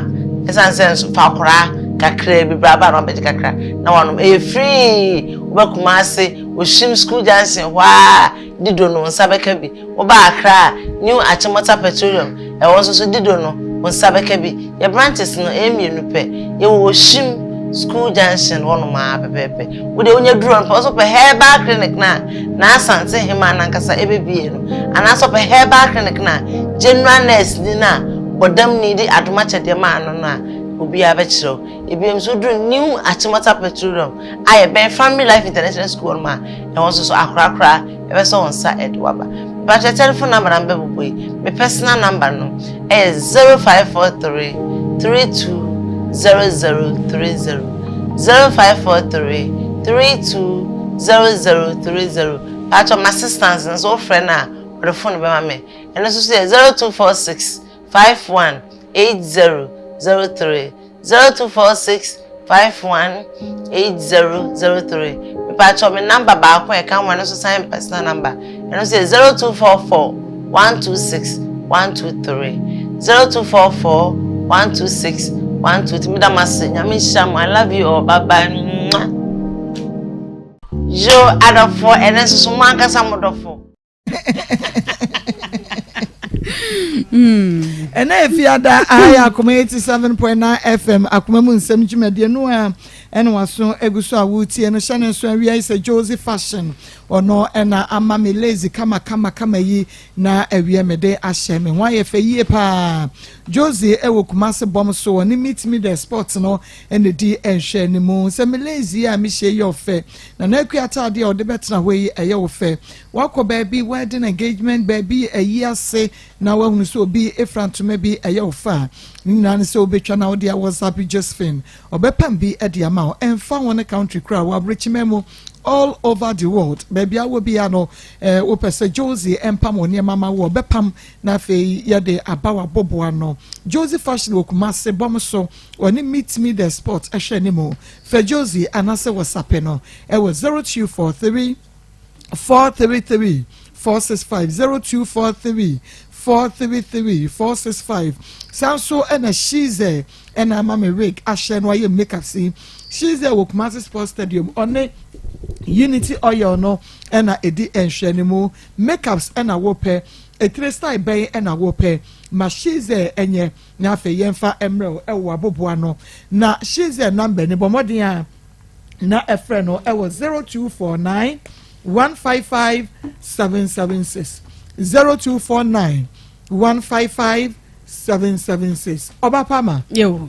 Ɛsiane sɛ nso, fa koraa kakraa bi bra, ba na wabɛgye kakra na wanom. Ɛyɛ free. Woba Kumasi, Oshim School Junction hɔ ara, dido no, wo nsa bɛka bi. Woba Accra a, New Achimota Petroleum, ɛhɔ nso so dido no, wo nsa bɛka bi. Yɛ branches no, ɛyɛ mmienu pɛ. Yɛwɔ Oshim School Junction hɔnom ara pɛpɛɛpɛ. Wo deɛ wonya duru hɔ no pɛ, wo nso pɛ herbal clinic no a N'Asante Hemaa no ankasa ɛbɛbie no, anaasɛ ɔpɛ herbal clinic no a general nurse ni no a bɔdamni de adom akyɛdeɛ maa no no a, obiara bɛkyerɛ wo. Ebiem nso woduru New Achimota Petroleum a yɛbɛn Family Life International School hɔnom a, ɛhɔ nso so akorakora ɛbɛsɔ wo nsa de wo aba. Mepakyɛ telephone number na mebɛbobɔ yi, me personal number no ɛyɛ 0543 32 0030, 0543 32 0030. Pakyɛ m'assistant no nso wofrɛ no a ɔde phone bɛma me, ɛno nso so yɛ 0246 51 8003. 0246 51 8003. Mepatwɔ me number baako a ɛka ho ɛno nso san personal number, ɛno nso yɛ 0244 126 123, 0244 126 123. Meda mo ase, Nyame nhyira mo. I love you all, bye bye. Mwah. Yo adɔfoɔ, ɛno nso so mo ankasa mo dɔfo. Ɛna efiada aha yɛ Akoma 87.9 FM akoma mu nsɛm dwumadie no a ɛna waso egu so a wotie no. Hyɛ ne nso awia yi sɛ Josie Fashion, ɔno ɛna ama me lazy kama kama kama yi na awia me de ahyɛ me ho ayɛ fɛ yie paa. Josie ɛwɔ Kumase bɔm so, ɔne Meet Me The Sport no ɛna di nhwɛ ne mu sɛ me lazy a mehyɛ yi ɔfɛ na n'akua ataadeɛ a ɔde bɛtena hɔ yi ɛyɛ wɔ fɛ. Wakɔ baabi wedding engagement, baabi ayi ase na wahunu sɛ obi efura ntoma bi ɛyɛ wo fa a, ne nyinaa ne sɛ wobɛtwa na wode a WhatsApp Josephine, ɔbɛpam bi de ama wo. Ɛmfa ho ne country kora wɔ aburokyima mu, all over the world, baabi awɔ bia no, wopɛ sɛ Josie ɛmpam wɔ nneɛma ma wo, ɔbɛpam na afei yɛde aba w'aboboa no. Josie Fashion wɔ Kumase bɔm so, ɔne Meet Me The Sport ɛhwɛ ne mu fɛ. Josie anaasɛ WhatsApp no ɛwɔ 0243 433 465, 0243 433 465. Saa nso ɛna Shize ɛna ama me wig ahyɛ no ayɛ makeup si. Shize wɔ Kumasi Sports Stadium, ɔne Unity Oil no ɛna edi nhwɛ ne mu. Makeups ɛna wɔpɛ, etire style bɛn ɛna wɔpɛ, ma Shize ɛnyɛ na afei yɛmfa mmerɛw ɛwɔ aboboa no. Na Shize number ne bɔ mmɔden a na ɛfrɛ no ɛwɔ 0249 155 776, 0249 155 776. Ɔba Pama. Yo.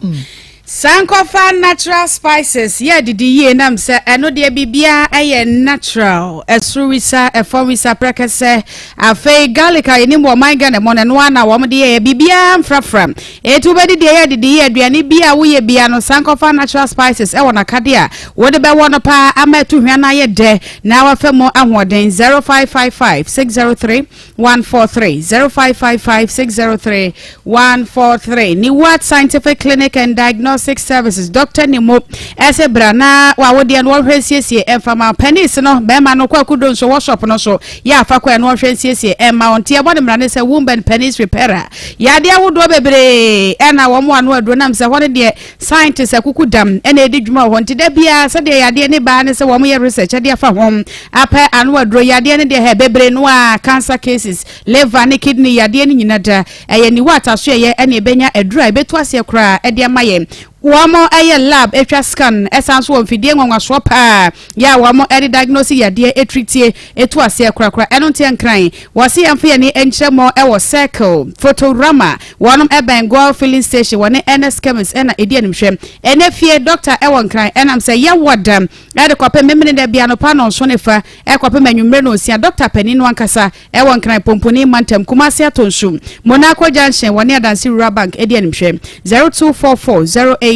Sankɔfa Natural Spices yɛ didi yie nam sɛ ɛno deɛ biribiara ɛyɛ natural. Ɛsoro wisa, ɛfɔm wisa, prɛkɛsɛ, afei garlic a yɛnim wɔ ɔman Ghana mu no, ɛno ara na wɔn de yɛyɛ biribiara mfrafra. Etu wobɛdi deɛ yɛ didi yie, aduane bi a woyɛ bia no, Sankɔfa Natural Spices ɛwɔ n'akadeɛ a wode bɛwɔ no paa ama ɛto hwa no ayɛ dɛ na wafa mu ahoɔden. 0555 603 143, 0555 603 143. Niwat Scientific Clinic and Diagnostic Services, Dr. Nimo ɛsɛ bra na wawodeɛ no wɔhwɛ nsiesie ɛmfama penis no. Bɛrima no kɔ akudo nso workshop no so yɛ afa kɔ ɛno wɔhwɛ nsiesie ɛma wɔn nti ɛbɔ ne mmara ne sɛ womb and penis repairer. Yadeɛ ahodoɔ bebree ɛna wɔn ano aduro nam sɛ hɔ no deɛ scientist akuku dam ɛna ɛdi dwuma wɔ hɔ. Nti da biara sɛdeɛ yadeɛ ne baa ne sɛ wɔn yɛ research ɛde afa ho apɛ ano aduro. Yadeɛ no deɛ hɛ bebree no a, cancer cases, liver ne kidney yadeɛ no nyina da ɛyɛ niwa ataso ɛyɛ ɛna ɛbɛnya aduro a ɛbɛtu aseɛ koraa ɛde ama yɛn. Wɔn ɛyɛ lab, atwa scan, ɛsan so wɔ mfidie nwanwasoɔ paa yɛ a wɔn ɛde diagnose yadeɛ, etiritie etu aseɛ korakora. Ɛno nteɛ nkran wɔsi yɛn fo yɛn ni nkyerɛ mɔ ɛwɔ Circle Photorama, wɔn ɛbɛn Goil Filling Station, wɔne Ernest Chemist ɛna edi animhwɛ. Ɛnɛ fie doctor ɛwɔ Nkran ɛnam sɛ yɛwɔ dam ɛde kɔpɛ mmemmene dɛ bia no pa nɔnso ne fa ɛkɔpɛ manyummerɛ no osia. Doctor panin no ankasa ɛwɔ Nkran Pomponi mantam, Kumasi Atonsu, Monaco Junction, wɔne Adansi Rural Bank edi animhwɛ. 0244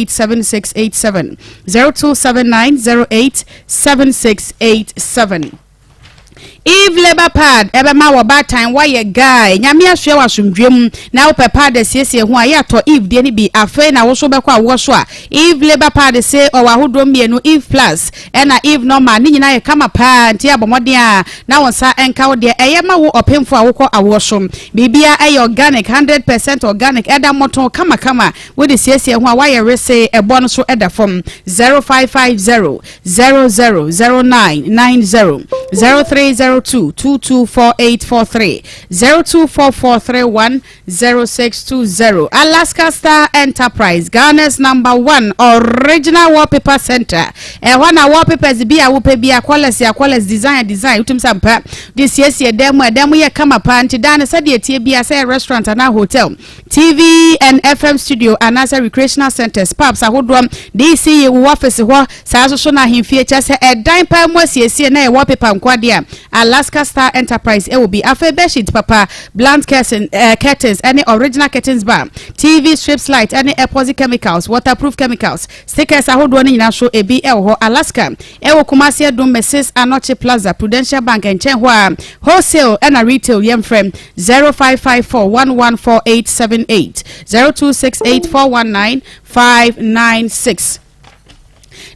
087687, 0279 087687. Eve Labour Pad ɛbɛma wɔ baatan wɔyɛ guy. Nyame asoɛ wɔ asomdwe mu na wopɛ pad asiesie ho a, yɛ atɔ Eve deɛ no bi. Afei na wo so bɛkɔ awoɔ so a, Eve Labour Pad se ɔwɔ ahodoɔ mmienu, Eve Plus ɛna Eve Normal. Ne nyinaa yɛ kama paa nti abɔ mmɔden a na wo nsa nka wo deɛ. Ɛyɛ ma wo ɔpemfo a wokɔ awoɔ so. Biribia ɛyɛ organic, 100% organic, ɛda mmɔtɔn kamakama. Wode siesie ho a woayɛ rese, ɛbɔ no so ɛda fam. 0550 000990, 0302 224843, 024431 0620. Alaska Star Enterprise, Ghana's number one original wallpaper center. Ɛhɔ na wallpapers bi a wopɛ bi a, colours a colours, design a design, wotum sɛ mpa de siesie dan mu a dan mu yɛ kama paa. Nti dan no sɛdeɛ tie bi a, sɛ restaurant anaa hotel, TV and FM studio anaasɛ recreational centers, pubs ahodoɔ, DC wo office hɔ, saa nso so na ahemfie, kyɛ sɛ ɛdan paa mu asiesie na yɛ wallpaper nkoadeɛ a. Alaska Star Enterprise wɔ bi. Afei bedsheet papa, blunt curtain, eh, curtains ne original curtains bar, TV strips light ne epoxy chemicals, waterproof chemicals, stickers ahodoɔ no nyinaa nso ebi wɔ hɔ. Alaska wɔ Kumasi Adum Mrs Anokye Plaza, Prudential Bank nkyɛn hɔ a. Wholesale ɛna retail yɛmfrɛ 0554 114878, 0268 419 596.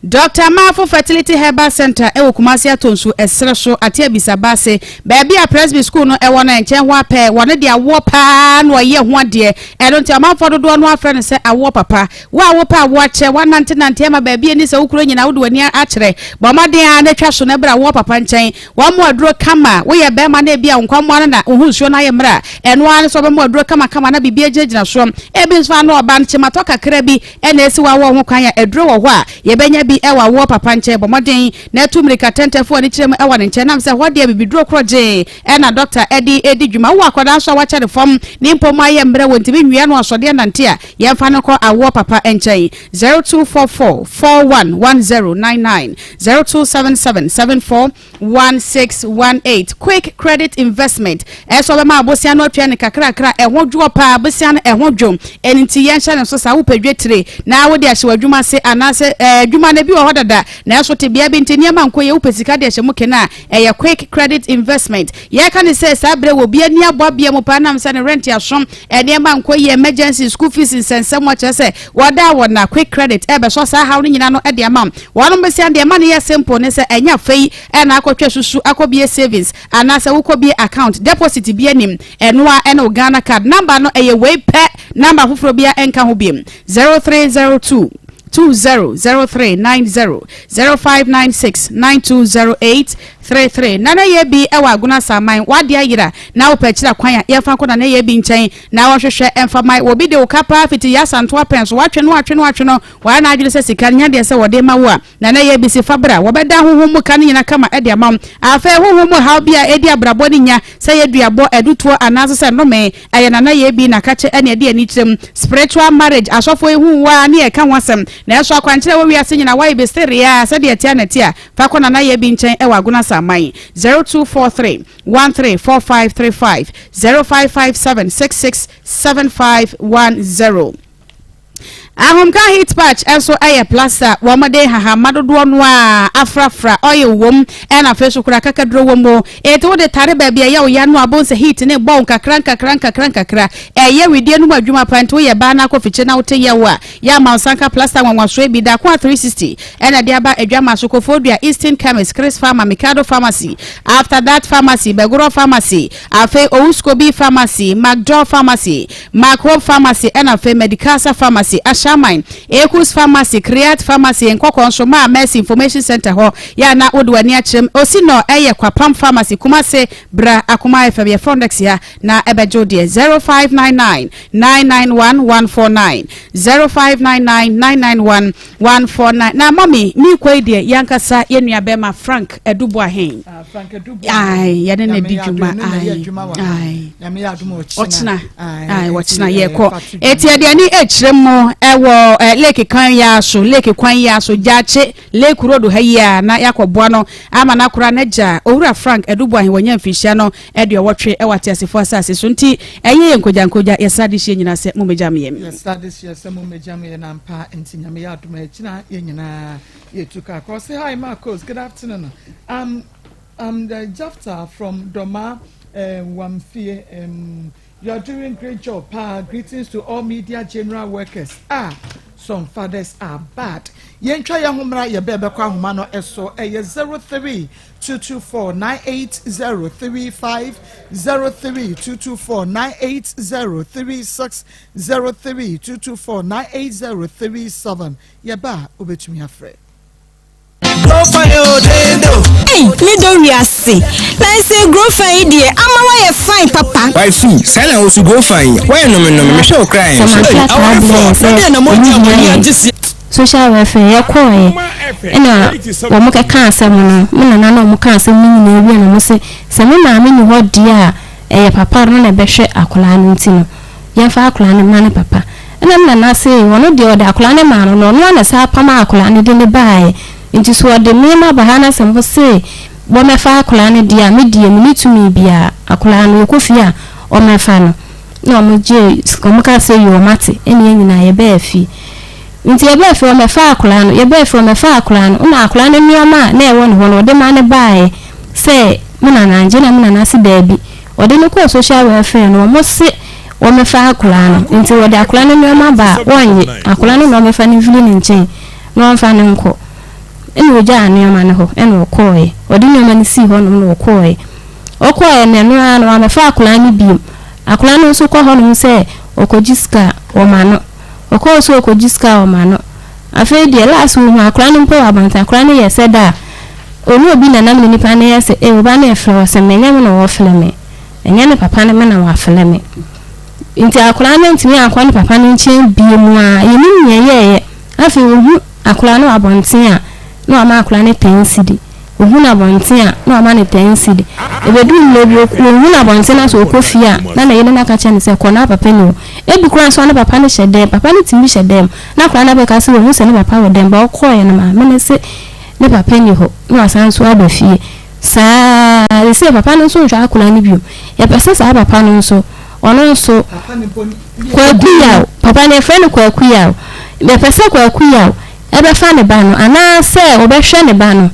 Doctor Marfo Fertility Herbal Centre wɔ Kumasi Atonsu ɛserɛ so, Ate Abisaba ase, baabi a Presby School no wɔ no nkyɛn hɔ ara pɛɛ. Wɔno deɛ awoɔ paa na ɔyɛ ho adeɛ, ɛno nti amanfoɔ dodoɔ no ara frɛ no sɛ awoɔ papa. Wo a wopɛ awoɔ akyɛ, woanantenante ama baabi a ɛnni sɛ wo kuro nyinaa wode w'ani akyerɛ, bɔ mmɔden ara na twa so na bra awoɔ papa nkyɛn. Wɔamoa aduro kama. Woyɛ barima na ebia wo nkwammoa no na wo ho nsuo no ayɛ mmerɛ a, ɛno ara ne sɛ wɔbɛma wo aduro kamakama na biribi agyinagyina soɔ. Ebi nso a na ɔba no kyematɔ kakra bi na esi w'awoɔ ho kwan a, aduro wɔ hɔ a yɛbɛnya bi wɔ awoɔ papa nkyɛn. Bɔ mmɔden na tu mmirika tɛntɛn fa w'ani kyerɛ mu wɔ ne nkyɛn nam sɛ hɔ deɛ bibiduro korɔgyee na dɔkta de redi dwuma. Wowɔ akwadaa nso a wakyɛ ne fam, ne mpɔ mu ayɛ mmerɛ, wɔntumi nwia no asɔdeɛ nnante a, yɛmfa no nkɔ awoɔ papa nkyɛn. 0244 41 1099, 0277 74 1618 Quick Credit Investment ɛsɛ ɔbɛma abosea no atua ne kakrakra ɛho dwoɔ paa abosea no ɛho dwo ɛno nti yɛnhyɛ no nso saa wopɛ dwetire na wode ahyɛ w'adwuma ase anaasɛ adwuma no bi wɔ hɔ dada nanso tebea bi nti nneɛma nkɔ yie wopɛ sika de ahyɛ mu kena a ɛyɛ Quick Credit Investment yɛka ne sɛ saa berɛ wɔ bi ani abɔ abea mu paa nam sɛ ne rent aso nneɛma nkɔ yie emergency school fees nsɛnsɛm akyerɛ sɛ wɔda wɔ na Quick Credit ɛbɛsɔ saa haw no nyinaa no de ama Wɔnom besia deɛ ɛma no yɛ simple ne sɛ ɛnyɛ afei na akɔtwa susu akɔbie savings anaasɛ wokɔbie account, deposit bia nim, ɛno ara ne wo Ghana card number no ɛyɛ wei pɛ, number foforɔ bia ɛnka ho biom, 0302 200390 0596 9208 33. Nana yɛ bi wɔ Agona Asaman, w'adeɛ ayera na wopɛ akyira kwan a yɛmfa nkɔ Nana yɛ bi nkyɛn na wɔnhwehwɛ mfa ma wo. Obi de wo ka paa fiti Yasantoa pɛn so, watwe no atwe no atwe no Wɔayɛ n'adwene sɛ sika no nya deɛ sɛ wɔde rema wo a, na na ɛyɛ bi se fa bra. Wɔbɛda honhom mu ka no nyina kama de ama wo. Afei honhom mu haw bi a ɛdi abrabɔ no nya, sɛ ɛyɛ duabɔ, adutoɔ, anaa nso sɛ nnome, ɛyɛ na na ɛyɛ bi na kakye ɛne ɛde ani kyerɛ mu. Spiritual marriage, asɔfoɔ yi hu wo ara ne ɛka ho asɛm. Nanso akwankyerɛ a ɛwɔ wiase nyina woayɛ bi sereɛ a, sɛdeɛ ɛteɛ na ɛte a, fa kɔ Nana Yɛ bi nkyɛn wɔ Agona Asaman, 0243 134535, 0557 66 7510. Ahomka heat patch nso yɛ plaster a wɔde nhahamma dodoɔ no ara afrafra, oil wom ɛna afei nso koraa kakaduro wɔ mu. Enti wode tare baabi a ɛyɛ wo ya no a, wobɛhu sɛ heat no rebɔ wo nkakra nkakra nkakra nkakra. Ɛyɛ wedeɛ no mu adwuma paa nti woyɛ baa na akɔ fikyire na wote yaw a, yɛ ama wo nsa nka plaster nwanwasoɔ yi bi. Dakoa 360 ɛna ɛde aba Adwammaa so, Koforidua, Eastern Chemist, Chris Pharma, Mikado Pharmacy, After That Pharmacy, Begorɔ Pharmacy, afei Owuskobi Pharmacy, McDoll Pharmacy, Mark Hope Pharmacy ɛna afei Medicasa Pharmacy, Ashaiman, Ekus Pharmacy, Creat Pharmacy, Nkɔkɔ nso maa Mercy Information Centre hɔ yɛ a na wode w'ani akyerɛ mu. Osinɔ ɛyɛ Kwapam Pharmacy, Kumase, bra Akoma FM yɛ front desk ha na ɛbɛgye wo deɛ 0599 991 149 0599 991 149 Na mummy meekɔ yi deɛ yɛankasa yɛn nua bɛɛma Frank Adu Boahen. Ah, Frank Adu Boahen. Ae, yɛne na di dwuma. Ae, ae. Ɔkyena. Ae, ɔkyena yɛkɔ. Eti ɛde ani ekyerɛ mu ɛwɔ eh, lake kan yi so, lake kwan yi so, Gyaakye Lake Road ha yi a na yɛakɔboa no ama no akora n'agya Owura Frank Adu Boahen wɔnya mfirihyia no aduɔwɔtwe wɔ ateasefo asase so nti ɛyɛ yɛn nkogyankogya yɛsra adehyeɛ nyinaa sɛ mommɛgya me yɛn. Yɛsra adehyeɛ sɛ mommɛgya me yɛn ampa nti Nyame yɛ adom a ɛkyina yɛn nyinaa yɛtu kaa kɔ. Ɔse hi Marcos good afternoon I'm I'm the Jafta from Doma uh, Wamfie um, you are doing great job paa greetings to all media general workers ah some fathers are bad yɛntwa yɛn ho mmra yɛbɛ bɛkɔ ahoma no ɛso ɛyɛ 03 224 980 35 03 224 980 36 03 224 980 37 Yɛba a, wobɛtumi afrɛ. Ei, me dɔ wiase. Na ɛsɛ grofa yi deɛ ama woayɛ fine papa. Wifey, saa na wo so grofa yi, woayɛ nome nome, mehwɛ wo koraa Sɛ nso. mante Ei, ataa berɛ awarefoɔ, yɛ sɛ na deɛ na ɔmo moagye a mo hia ani yɛn. agye se. Social welfare yɛkɔɔɛ ɛna wɔn kɛka asɛm no me nana na wɔn ka asɛm no nyinaa wie na wɔn se sɛ me maame ni hɔ deɛ a ɛyɛ papa no na ɛbɛhwɛ akwadaa no nti no yɛmfa akwadaa no mma ne papa ɛna me nana se ɔno deɛ ɔde akwadaa no maa no na ɔno ara na ɛsan apam akwadaa no de no baeɛ nti so ɔde me ma ba ha na sɛ mo se. wɔmmɛfa akwadaa no deɛ a, me deɛ menni tumi biara. Akwadaa no, yɛkɔ fie a, wɔmmɛfa no. Na wɔgyee, wɔkaa sɛ yoo, wɔate. Ɛnna yɛn nyinaa yɛbaa fie. Nti yɛbaa fie, wɔmmɛfaa akwadaa no. Yɛbaa fie, wɔmmɛfaa akwadaa no. Ɛnna akwadaa no nneɛma a na ɛwɔ ne hɔ no, wɔde ma no baeɛ sɛ me nana ngye, na me nana se daabi. Wɔde no kɔɔ social welfare no, wɔse wɔmmɛfa akwadaa no. Nti wɔde akwadaa no nneɛma ba a, wɔnnye. Akwadaa no na wɔmmɛfa no mfiri ne nkyɛn na wɔmfa no nkɔ. Ɛna ɔgyaa nneɛma no hɔ ɛna ɔkɔɔeɛ. Ɔde nneɛma no sii hɔnom na ɔkɔɔeɛ. Ɔkɔɔeɛ no, ɛno ara no wammɛfa akwadaa no bio. Akwadaa no nso kɔ hɔnom sɛ ɔkɔgye sika a, wɔma no. Ɔkɔɔ so ɔkɔgye sika a, wɔma no. Afei deɛ, last ɔhuu akwadaa no mpo wɔ abɔnten, akwadaa no yɛ sɛ da a, ɔne obi na nam na nipa no yɛ sɛ, ee, wo ba no refrɛ wo, ɔse me, ɛnyɛ me na ɔrefrɛ me, ɛnyɛ ne papa no me na wafrɛ me. Nti akwadaa no antumi ankɔ ne papa no nkyɛn bio mu ara, yɛnnim deɛ ɛyɛeɛ. Afei ɔhu akwadaa no wɔ abɔnten a, na wama akwadaa no ten cedi. Ɔhu no abɔnten a, na wama no ten cedi. Ɛbɛduru mmerɛ bi, ɔhu no abɔnten na sɛ ɔkɔ fie a, na ne yere no aka kyerɛ no sɛ, kɔ na papa ni hɔ. Ebi koraa nso a, na papa no hyɛ dɛm. Papa no tumi hyɛ dɛm. Na akwadaa no abɛka sɛ wahu sɛ ne papa wɔ dɛm, but ɔkɔeɛ no, maame no se ne papa nni hɔ, na wasan nso aba fie. Saa ara, seesei papa no nso nhwɛ akwadaa no bio. Yɛpɛ sɛ saa papa no nso, ɔno nso, Kwaku Yaw, papa no yɛfrɛ no Kwaku Yaw. Yɛpɛ sɛ Kwaku Yaw bɛfa ne ba no anaasɛ ɔbɛhwɛ ne ba no.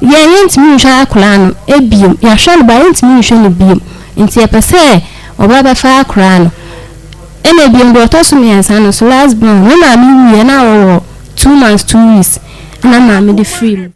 Yɛn yɛntumi nhwɛ akwadaa no bio. Yɛahwɛ no ba yɛntumi nhwɛ no bio. Nti yɛpɛ sɛ ɔba bɛfa akwadaa no. Ɛna bio deɛ ɔtɔ so mmiɛnsa no nso last born, me maame wuiɛ na ɔwɔ 2 months 2 weeks ɛna maame de firi mu.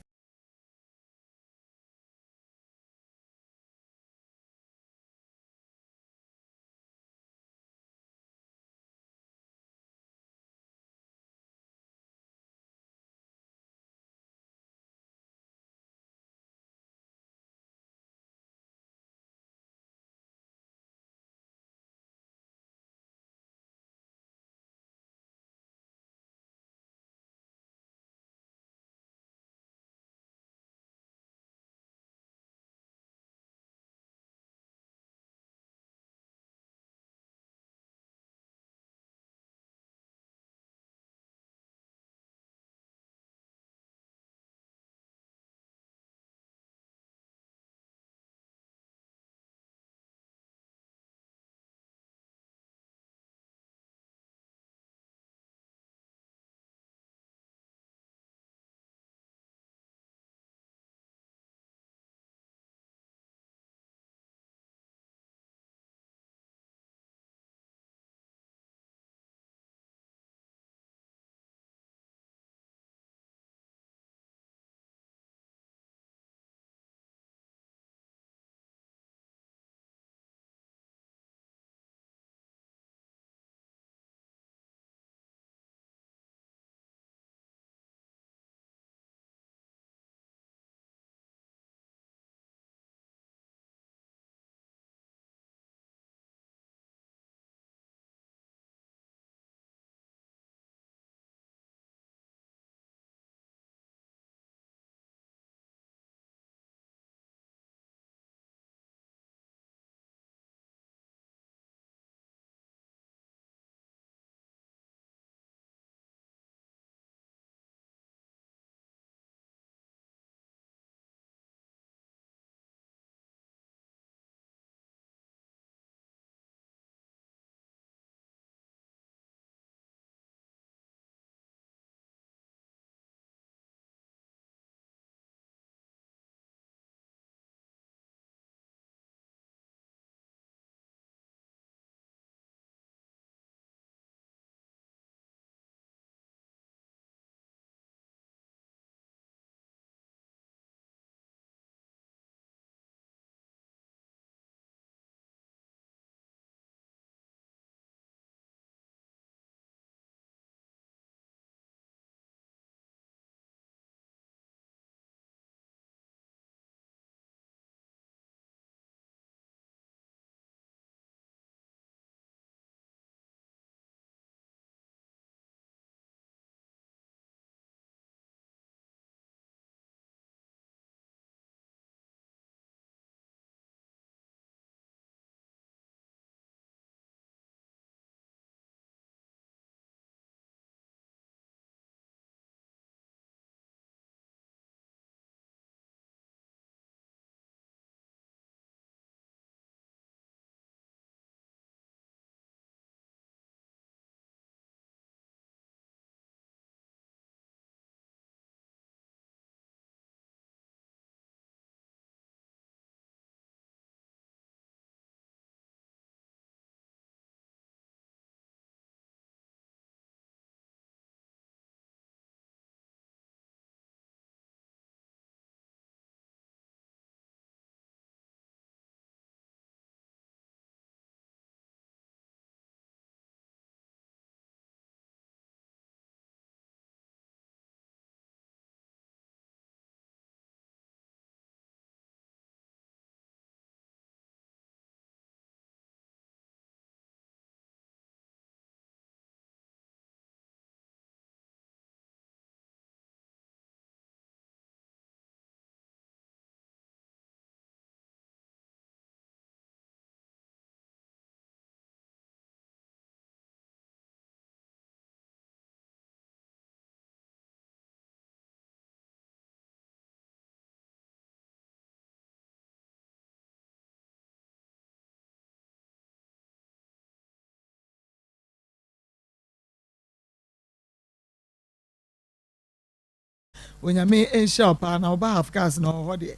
Onyame nhyira wo paa na woba half cars na ɔwɔ hɔ deɛ.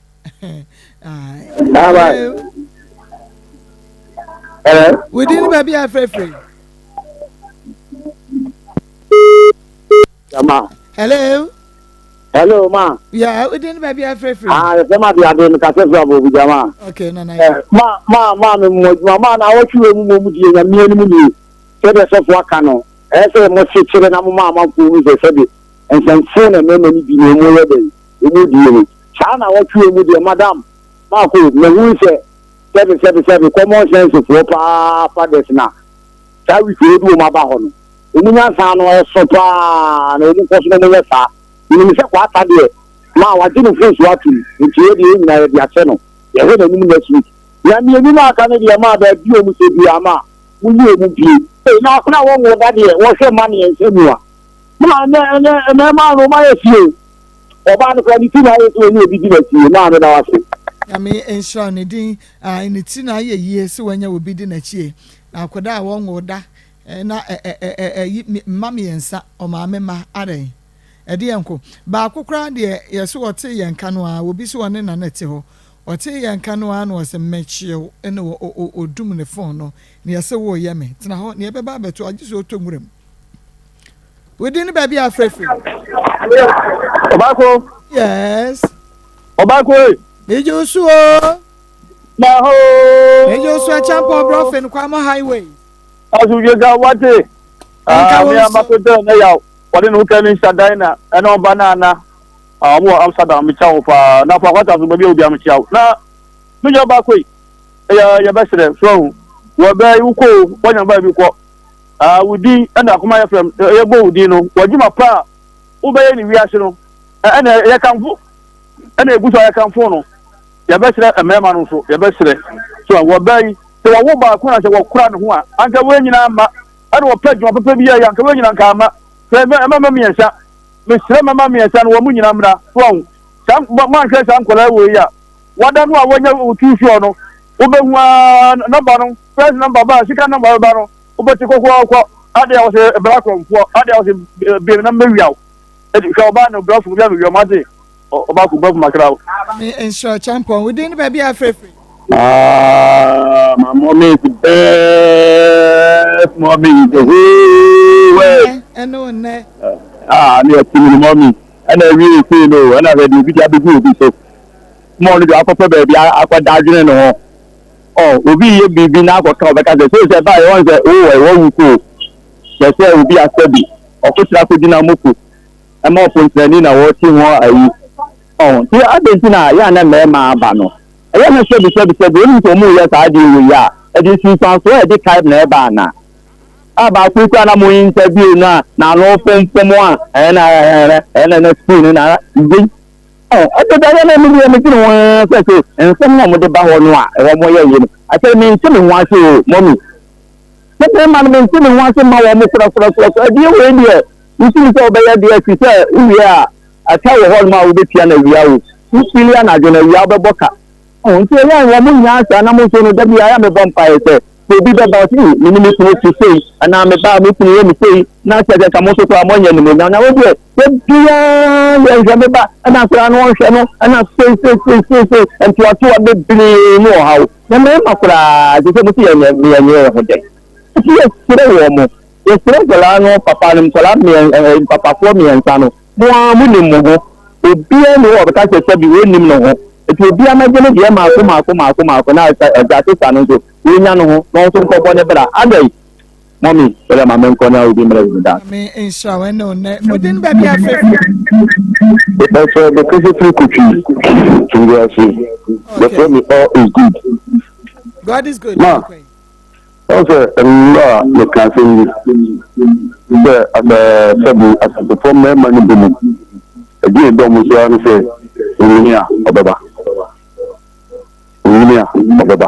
Hello. Within baabi a frɛfrɛ. Jama. Hello. Hello, ma. Yeah, within baabi a frɛfrɛ. Ah, yɛfrɛ ma de ade no kasɛ fira bɔ obi jama. Okay, nana. Eh, ma ma ma me mo adwuma ma na awɔtwe wɔ mu mo mu die nyame anim nie. Sɛdeɛ sɔfo aka no, ɛyɛ sɛ mo kyekyere na mo ma amanfoɔ hu sɛ sɛde nsɛmfo na mmarima no bi na wɔn yɛ dɛn wɔn die no. Saa na awɔtwe wɔ mu deɛ madam maako mahunu sɛ sɛbe sɛbe sɛbe common sense foɔ paa fathers na saa week wei de wɔn aba hɔ no wɔn nyansa no ɛso paa na wɔn nkɔ so na wɔn nyɛ saa. Menim sɛ Kwata deɛ ma wagye ne mfomsoɔ atom nti yɛ deɛ yɛn nyinaa yɛde akyɛ no yɛhwɛ n'anim next week. Na mmienu no a aka no deɛ ma baabi a wɔn sɛ biara ma monyi wɔn mpue. Ei na akona a wɔnwo da deɛ wɔhwɛ mma mmiɛnsa mu a ma ɛnɛ ɛnɛ mmarima no wɔn ayɛ fie o ɔbaa no koraa ne ti na ayɛ sɛ ɔne obi di n'akyi maa meda wo ase. Nyame nhyira wo ne din ah ne ti na ayɛ yie sɛ wanya obi di n'akyi na akwadaa a wɔnwo da na ɛ ɛ ɛ ɛyi mma mmiɛnsa ɔmaame mma adɛn. Ɛdeɛn nko? Baako koraa deɛ yɛse ɔtee yɛn nka no ara, obi se ɔne Nana te hɔ, ɔtee yɛn nka no ara na ɔse mɛkyeɛ wo ɛna ɔdum ne phone no, na yɛse woreyɛ me, tena hɔ, nea ɛbɛba abɛto agye sɛ ɔtɔ nwura mu. Wo din ne baabi a afrɛ firi? Ɔbaako. Yes. Ɔbaako ee. Megye wo so o. Na ho. Megye wo so Acheampong Brɔfen Kwamo Highway. Asomdwe ka wate. Nka wo nso. Ame ama ne yaw. Wɔde ne ho kɛ ne nsa dan na ɛne ɔba na ana. Ah, wɔn wɔ Amsterdam mekyia wo paa. Na fa kwata so baabi a obi amekyia wo. Na me nua baako yi, ɛyɛ yɛbɛsrɛ so ahu. Wɔ bɛɛ yi wokɔ o, wɔnya baabi kɔ. Ah, wo din ɛna akoma yɛ frɛm, yɛbɔ wo din no. W'adwuma pa a wobɛyɛ ne wiase no, ɛna yɛkamfo, ɛna egu so a yɛkamfo no. Yɛbɛsrɛ mmarima no nso, yɛbɛsrɛ. So wɔ bɛɛ yi, sɛ wɔwo baako na sɛ wɔkora ne ho a, anka wɔn nyinaa mma. Ɛna wɔpɛ adwuma papa bi yɛ, anka wɔn nyinaa nka ama. Sɛ mmarima mmiɛnsa, mesrɛ mmarima mmiɛnsa no wɔn mu nyinaa mmra. So wɔn saa moanhwɛ saa nkwadaa wei a, wada no a wɔanya wo tu soɔ no, wobɛhu ara nɔmba no, first nɔmba ba, sika nɔmba bɛba no, wobɛte kɔkɔɔkɔ, adeɛ a wɔsɛ bra korɔmfoɔ, adeɛ a wɔsɛ biem na mmɛwia wo. Hwɛ ɔbaa no brɔfo bi abɛwia mo ade, ɔbaa ko brɔfo makra wo. Me nhyira Champon, wo din ne baabi a afrɛ firi? Ah, my mommy is the best mommy in the whole world. Ɛne wo nnɛ. Ah, ne ɛte mi mommy. Ɛna awie sei no, ɛna hwɛ deɛ obi de abɛgu obi so. Ma ɔno deɛ akɔpɛ baabi akɔda adwene ne ho. Ɔ, obi yɛ biribi na akɔka ɔbɛka sɛ, sɛ sɛ ɛbaa yɛ wɔn sɛ, wowɔ wɔwu ko. Kyerɛ sɛ obi asɛ bi, ɔkokyerɛ akɔgyina moko. Ɛma ɔponkyerɛni na wɔte ho ayi. Ɔ, nti adɛn nti na yɛ a na mmarima aba no? Ɛyɛ na sɛbi sɛbi sɛbi wonim sɛ wɔn reyɛ saa adeɛ wei a, ɛde nsunsuansoɔ a ɛde kae na ɛba anaa? A baako yi koraa na mo interview no a n'ano fomfom a ɛyɛ na ɛyɛ ɛyɛ na na school no na wei. Ɔ ɛde da yɛ na me deɛ medwene ho ara sɛ sɛ nsɛm na wɔde ba hɔ no a wɔn yɛ yɛ no akyɛ mente me ho ase o mɔmi. Sɛ mmarima no mente me ho ase ma wɔn korakorakorakora adeɛ wei deɛ wosum sɛ wobɛyɛ deɛ ɛfiri sɛ wowie a ɛka wɔ hɔ nom a wobɛtua no awia o. Wo fili anadwo no awia wobɛbɔ ka. Oh, nti ɛyɛ a wɔn nyinaa saa na mo nso no da bi a mebɔ mpaeɛ sɛ sɛ obi bɛba ɔsɛ ei me ne me kunu te sei anaa me ba me kunu yɛ me sei na kyerɛ sɛ nka mo nso koraa moanya animuonyam na wo deɛ da biara yɛnhwɛ me ba ɛna koraa no ɔnhwɛ no ɛna sei sei sei sei sei ntoatoa bebree ne ɔhaw na mmarima koraa te sɛ mo sɛ yɛnyɛ yɛnyɛ yɛn ho dɛn nti yɛsrɛ wɔn mo yɛsrɛ nkwadaa no papa no nkwadaa mmiɛn papafoɔ mmiɛnsa no Mo ara monim mo ho. Obiara nni hɔ a ɔbɛka sɛ sɛbi ɔnnim ne ho. Enti obiara mmɛgye ne deɛ mmaako mmaako mmaako mmaako na agya sesa no nso ɔnya ne ho na ɔno nso nkɔbɔ ne bra. Adɛn? Mummy, wode ma menkɔ na obi mmrɛ me da. Nyame nhyira wo ɛne wo nnɛ. Wo din baabi a frɛ firi. Mepɛsɛ mekasa firi Kotwi Tunguase. Yɛfrɛ me All is good. God is good. Ma. Woahu sɛ nnora a meka asɛm bi sɛ sɛbi asasefoɔ mmarima no binom adwene dɔ wɔn so ara ne sɛ onyini a ɔbɛba, onyini a ɔbɛba.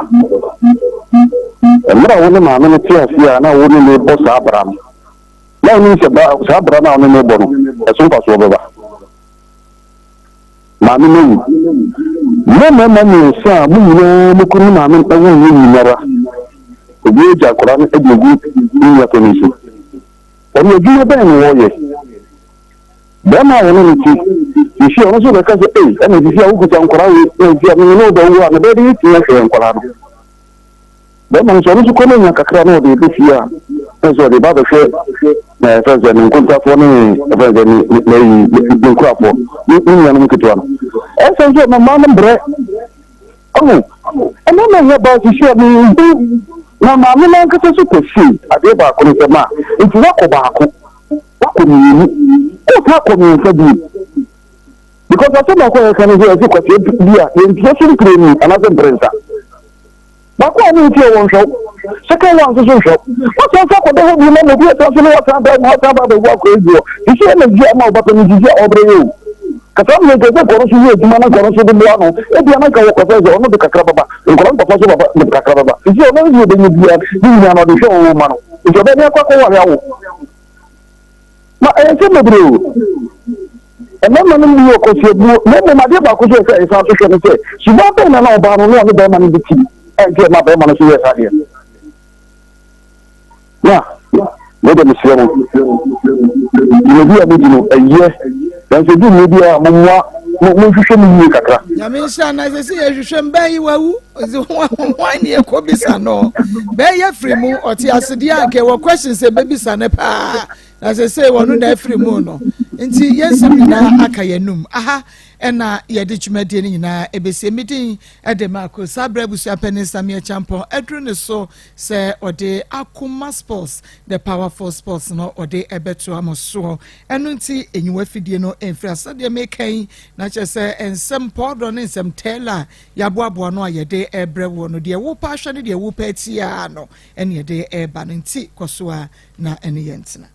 Mmerɛ a wo ne maame no te aseɛ a na wo ne no rebɔ saa bra no, na wonim sɛ saa bra no a wo ne no rebɔ no, ɛso mfasoɔ bɛba. Maame no awu. Mo mmarima mmiɛnsa a mo nyinaa mo kunu ne maame no awu no nyinara, obiara agya akwadaa no de agu ne nua panin so. Ɔno adwuma bɛn na ɔreyɛ? Barima a wɔne no te, Sisi ɔno nso bɛka sɛ ei ɛna sisi a wokuta nkwadaa wei na sisi a me ne wo bɛwo a mebɛyɛ de yɛtumi ahwɛ nkwadaa no. Bɛrima no nso ɔno nso kɔ no nya kakra na ɔde bɛ fie a na sɛ ɔde ba bɛhwɛ na ɛfɛ sɛ ne nkontafoɔ ne ɛfɛ sɛ ne ne ne nkurafoɔ ne ne nuanom nketewa no. Ɛsɛ nso ɔma mmaa no brɛ. Ɔho ɛno na ɛyɛ baa sisi a mehu na maame no ankasa nso pɛ sei adeɛ baako no sɛ ma nti wakɔ baako. Wakɔ mmienu, wosan akɔ mmiɛnsa bio. Because asɛm baako a yɛka no sɛ yɛse kwasia bi a yɛntua so mprenu anaasɛ mprɛnsa. Baako a ne nti ɛwɔ nhwɛ wo, second one nso so nhwɛ wo. Wasan so akɔda hɔ bio ma obi asan so ne wasan ba wasan ba abɛwu akɔ agu hɔ. Sisi ɛna gye ama ɔba panin sisi a ɔbrɛ yɛ o. Kasa mmiɛ nka sɛ nkɔno so yɛ adwuma na nkɔno so de boa no. Ebia na nka wɔkɔ sɛ sɛ ɔno de kakra bɛba, nkɔla no papa so baba de kakra bɛba. Sisi ɔno ne deɛ ɔbɛnya biara ne nyinaa no ɔde hwɛ ɔwɔ ma no. Nti ɔbɛyɛ den akɔ akɔware awo. Na ɛyɛ nsɛm bebree o. Mmarima no mu wɔ kɔsiabuo, na mmom adeɛ baako nso ɛsɛ yɛsan so hwɛ ne sɛ, suban bɛn na na ɔbaa no ne ɔne barima no de ti a nti ɛma barima no nso yɛɛ saa deɛ no. Na me deɛ mesrɛ mo, dwumadi a modi no ɛyɛ, nanso ɛdu mmerɛ bi a mommoa, monhwehwɛ mu yie kakra. Nyame nhyira na sɛ sɛ yɛhwehwɛ mu bɛn yi wawu hwan ne yɛkɔ bisa no bɛn yɛ firi mu ɔte asedeɛ a nka ɛwɔ questions ɛbɛbisa no paa na sɛ sɛ wɔno na afiri mu no nti yɛn nsɛm nyinaa aka yɛnum aha ɛna yɛde dwumadie no nyinaa ɛbɛsie medin ɛde maako saa berɛ abusua panin Samia Kyampɔn aduru ne so sɛ ɔde akoma sports the powerful sports no ɔde ɛbɛtoa mo soɔ ɛno nti enyiwa fidie no mfiri asɛdeɛ meka yi na kyerɛ sɛ nsɛm pɔɔdɔ ne nsɛm tɛɛla a yɛaboaboa no a yɛde ɛbrɛ woɔ no deɛ wopɛ ahwɛ ne deɛ wopɛ atia no ɛne yɛde ɛreba no nti kɔ so a na ɛne yɛn tena.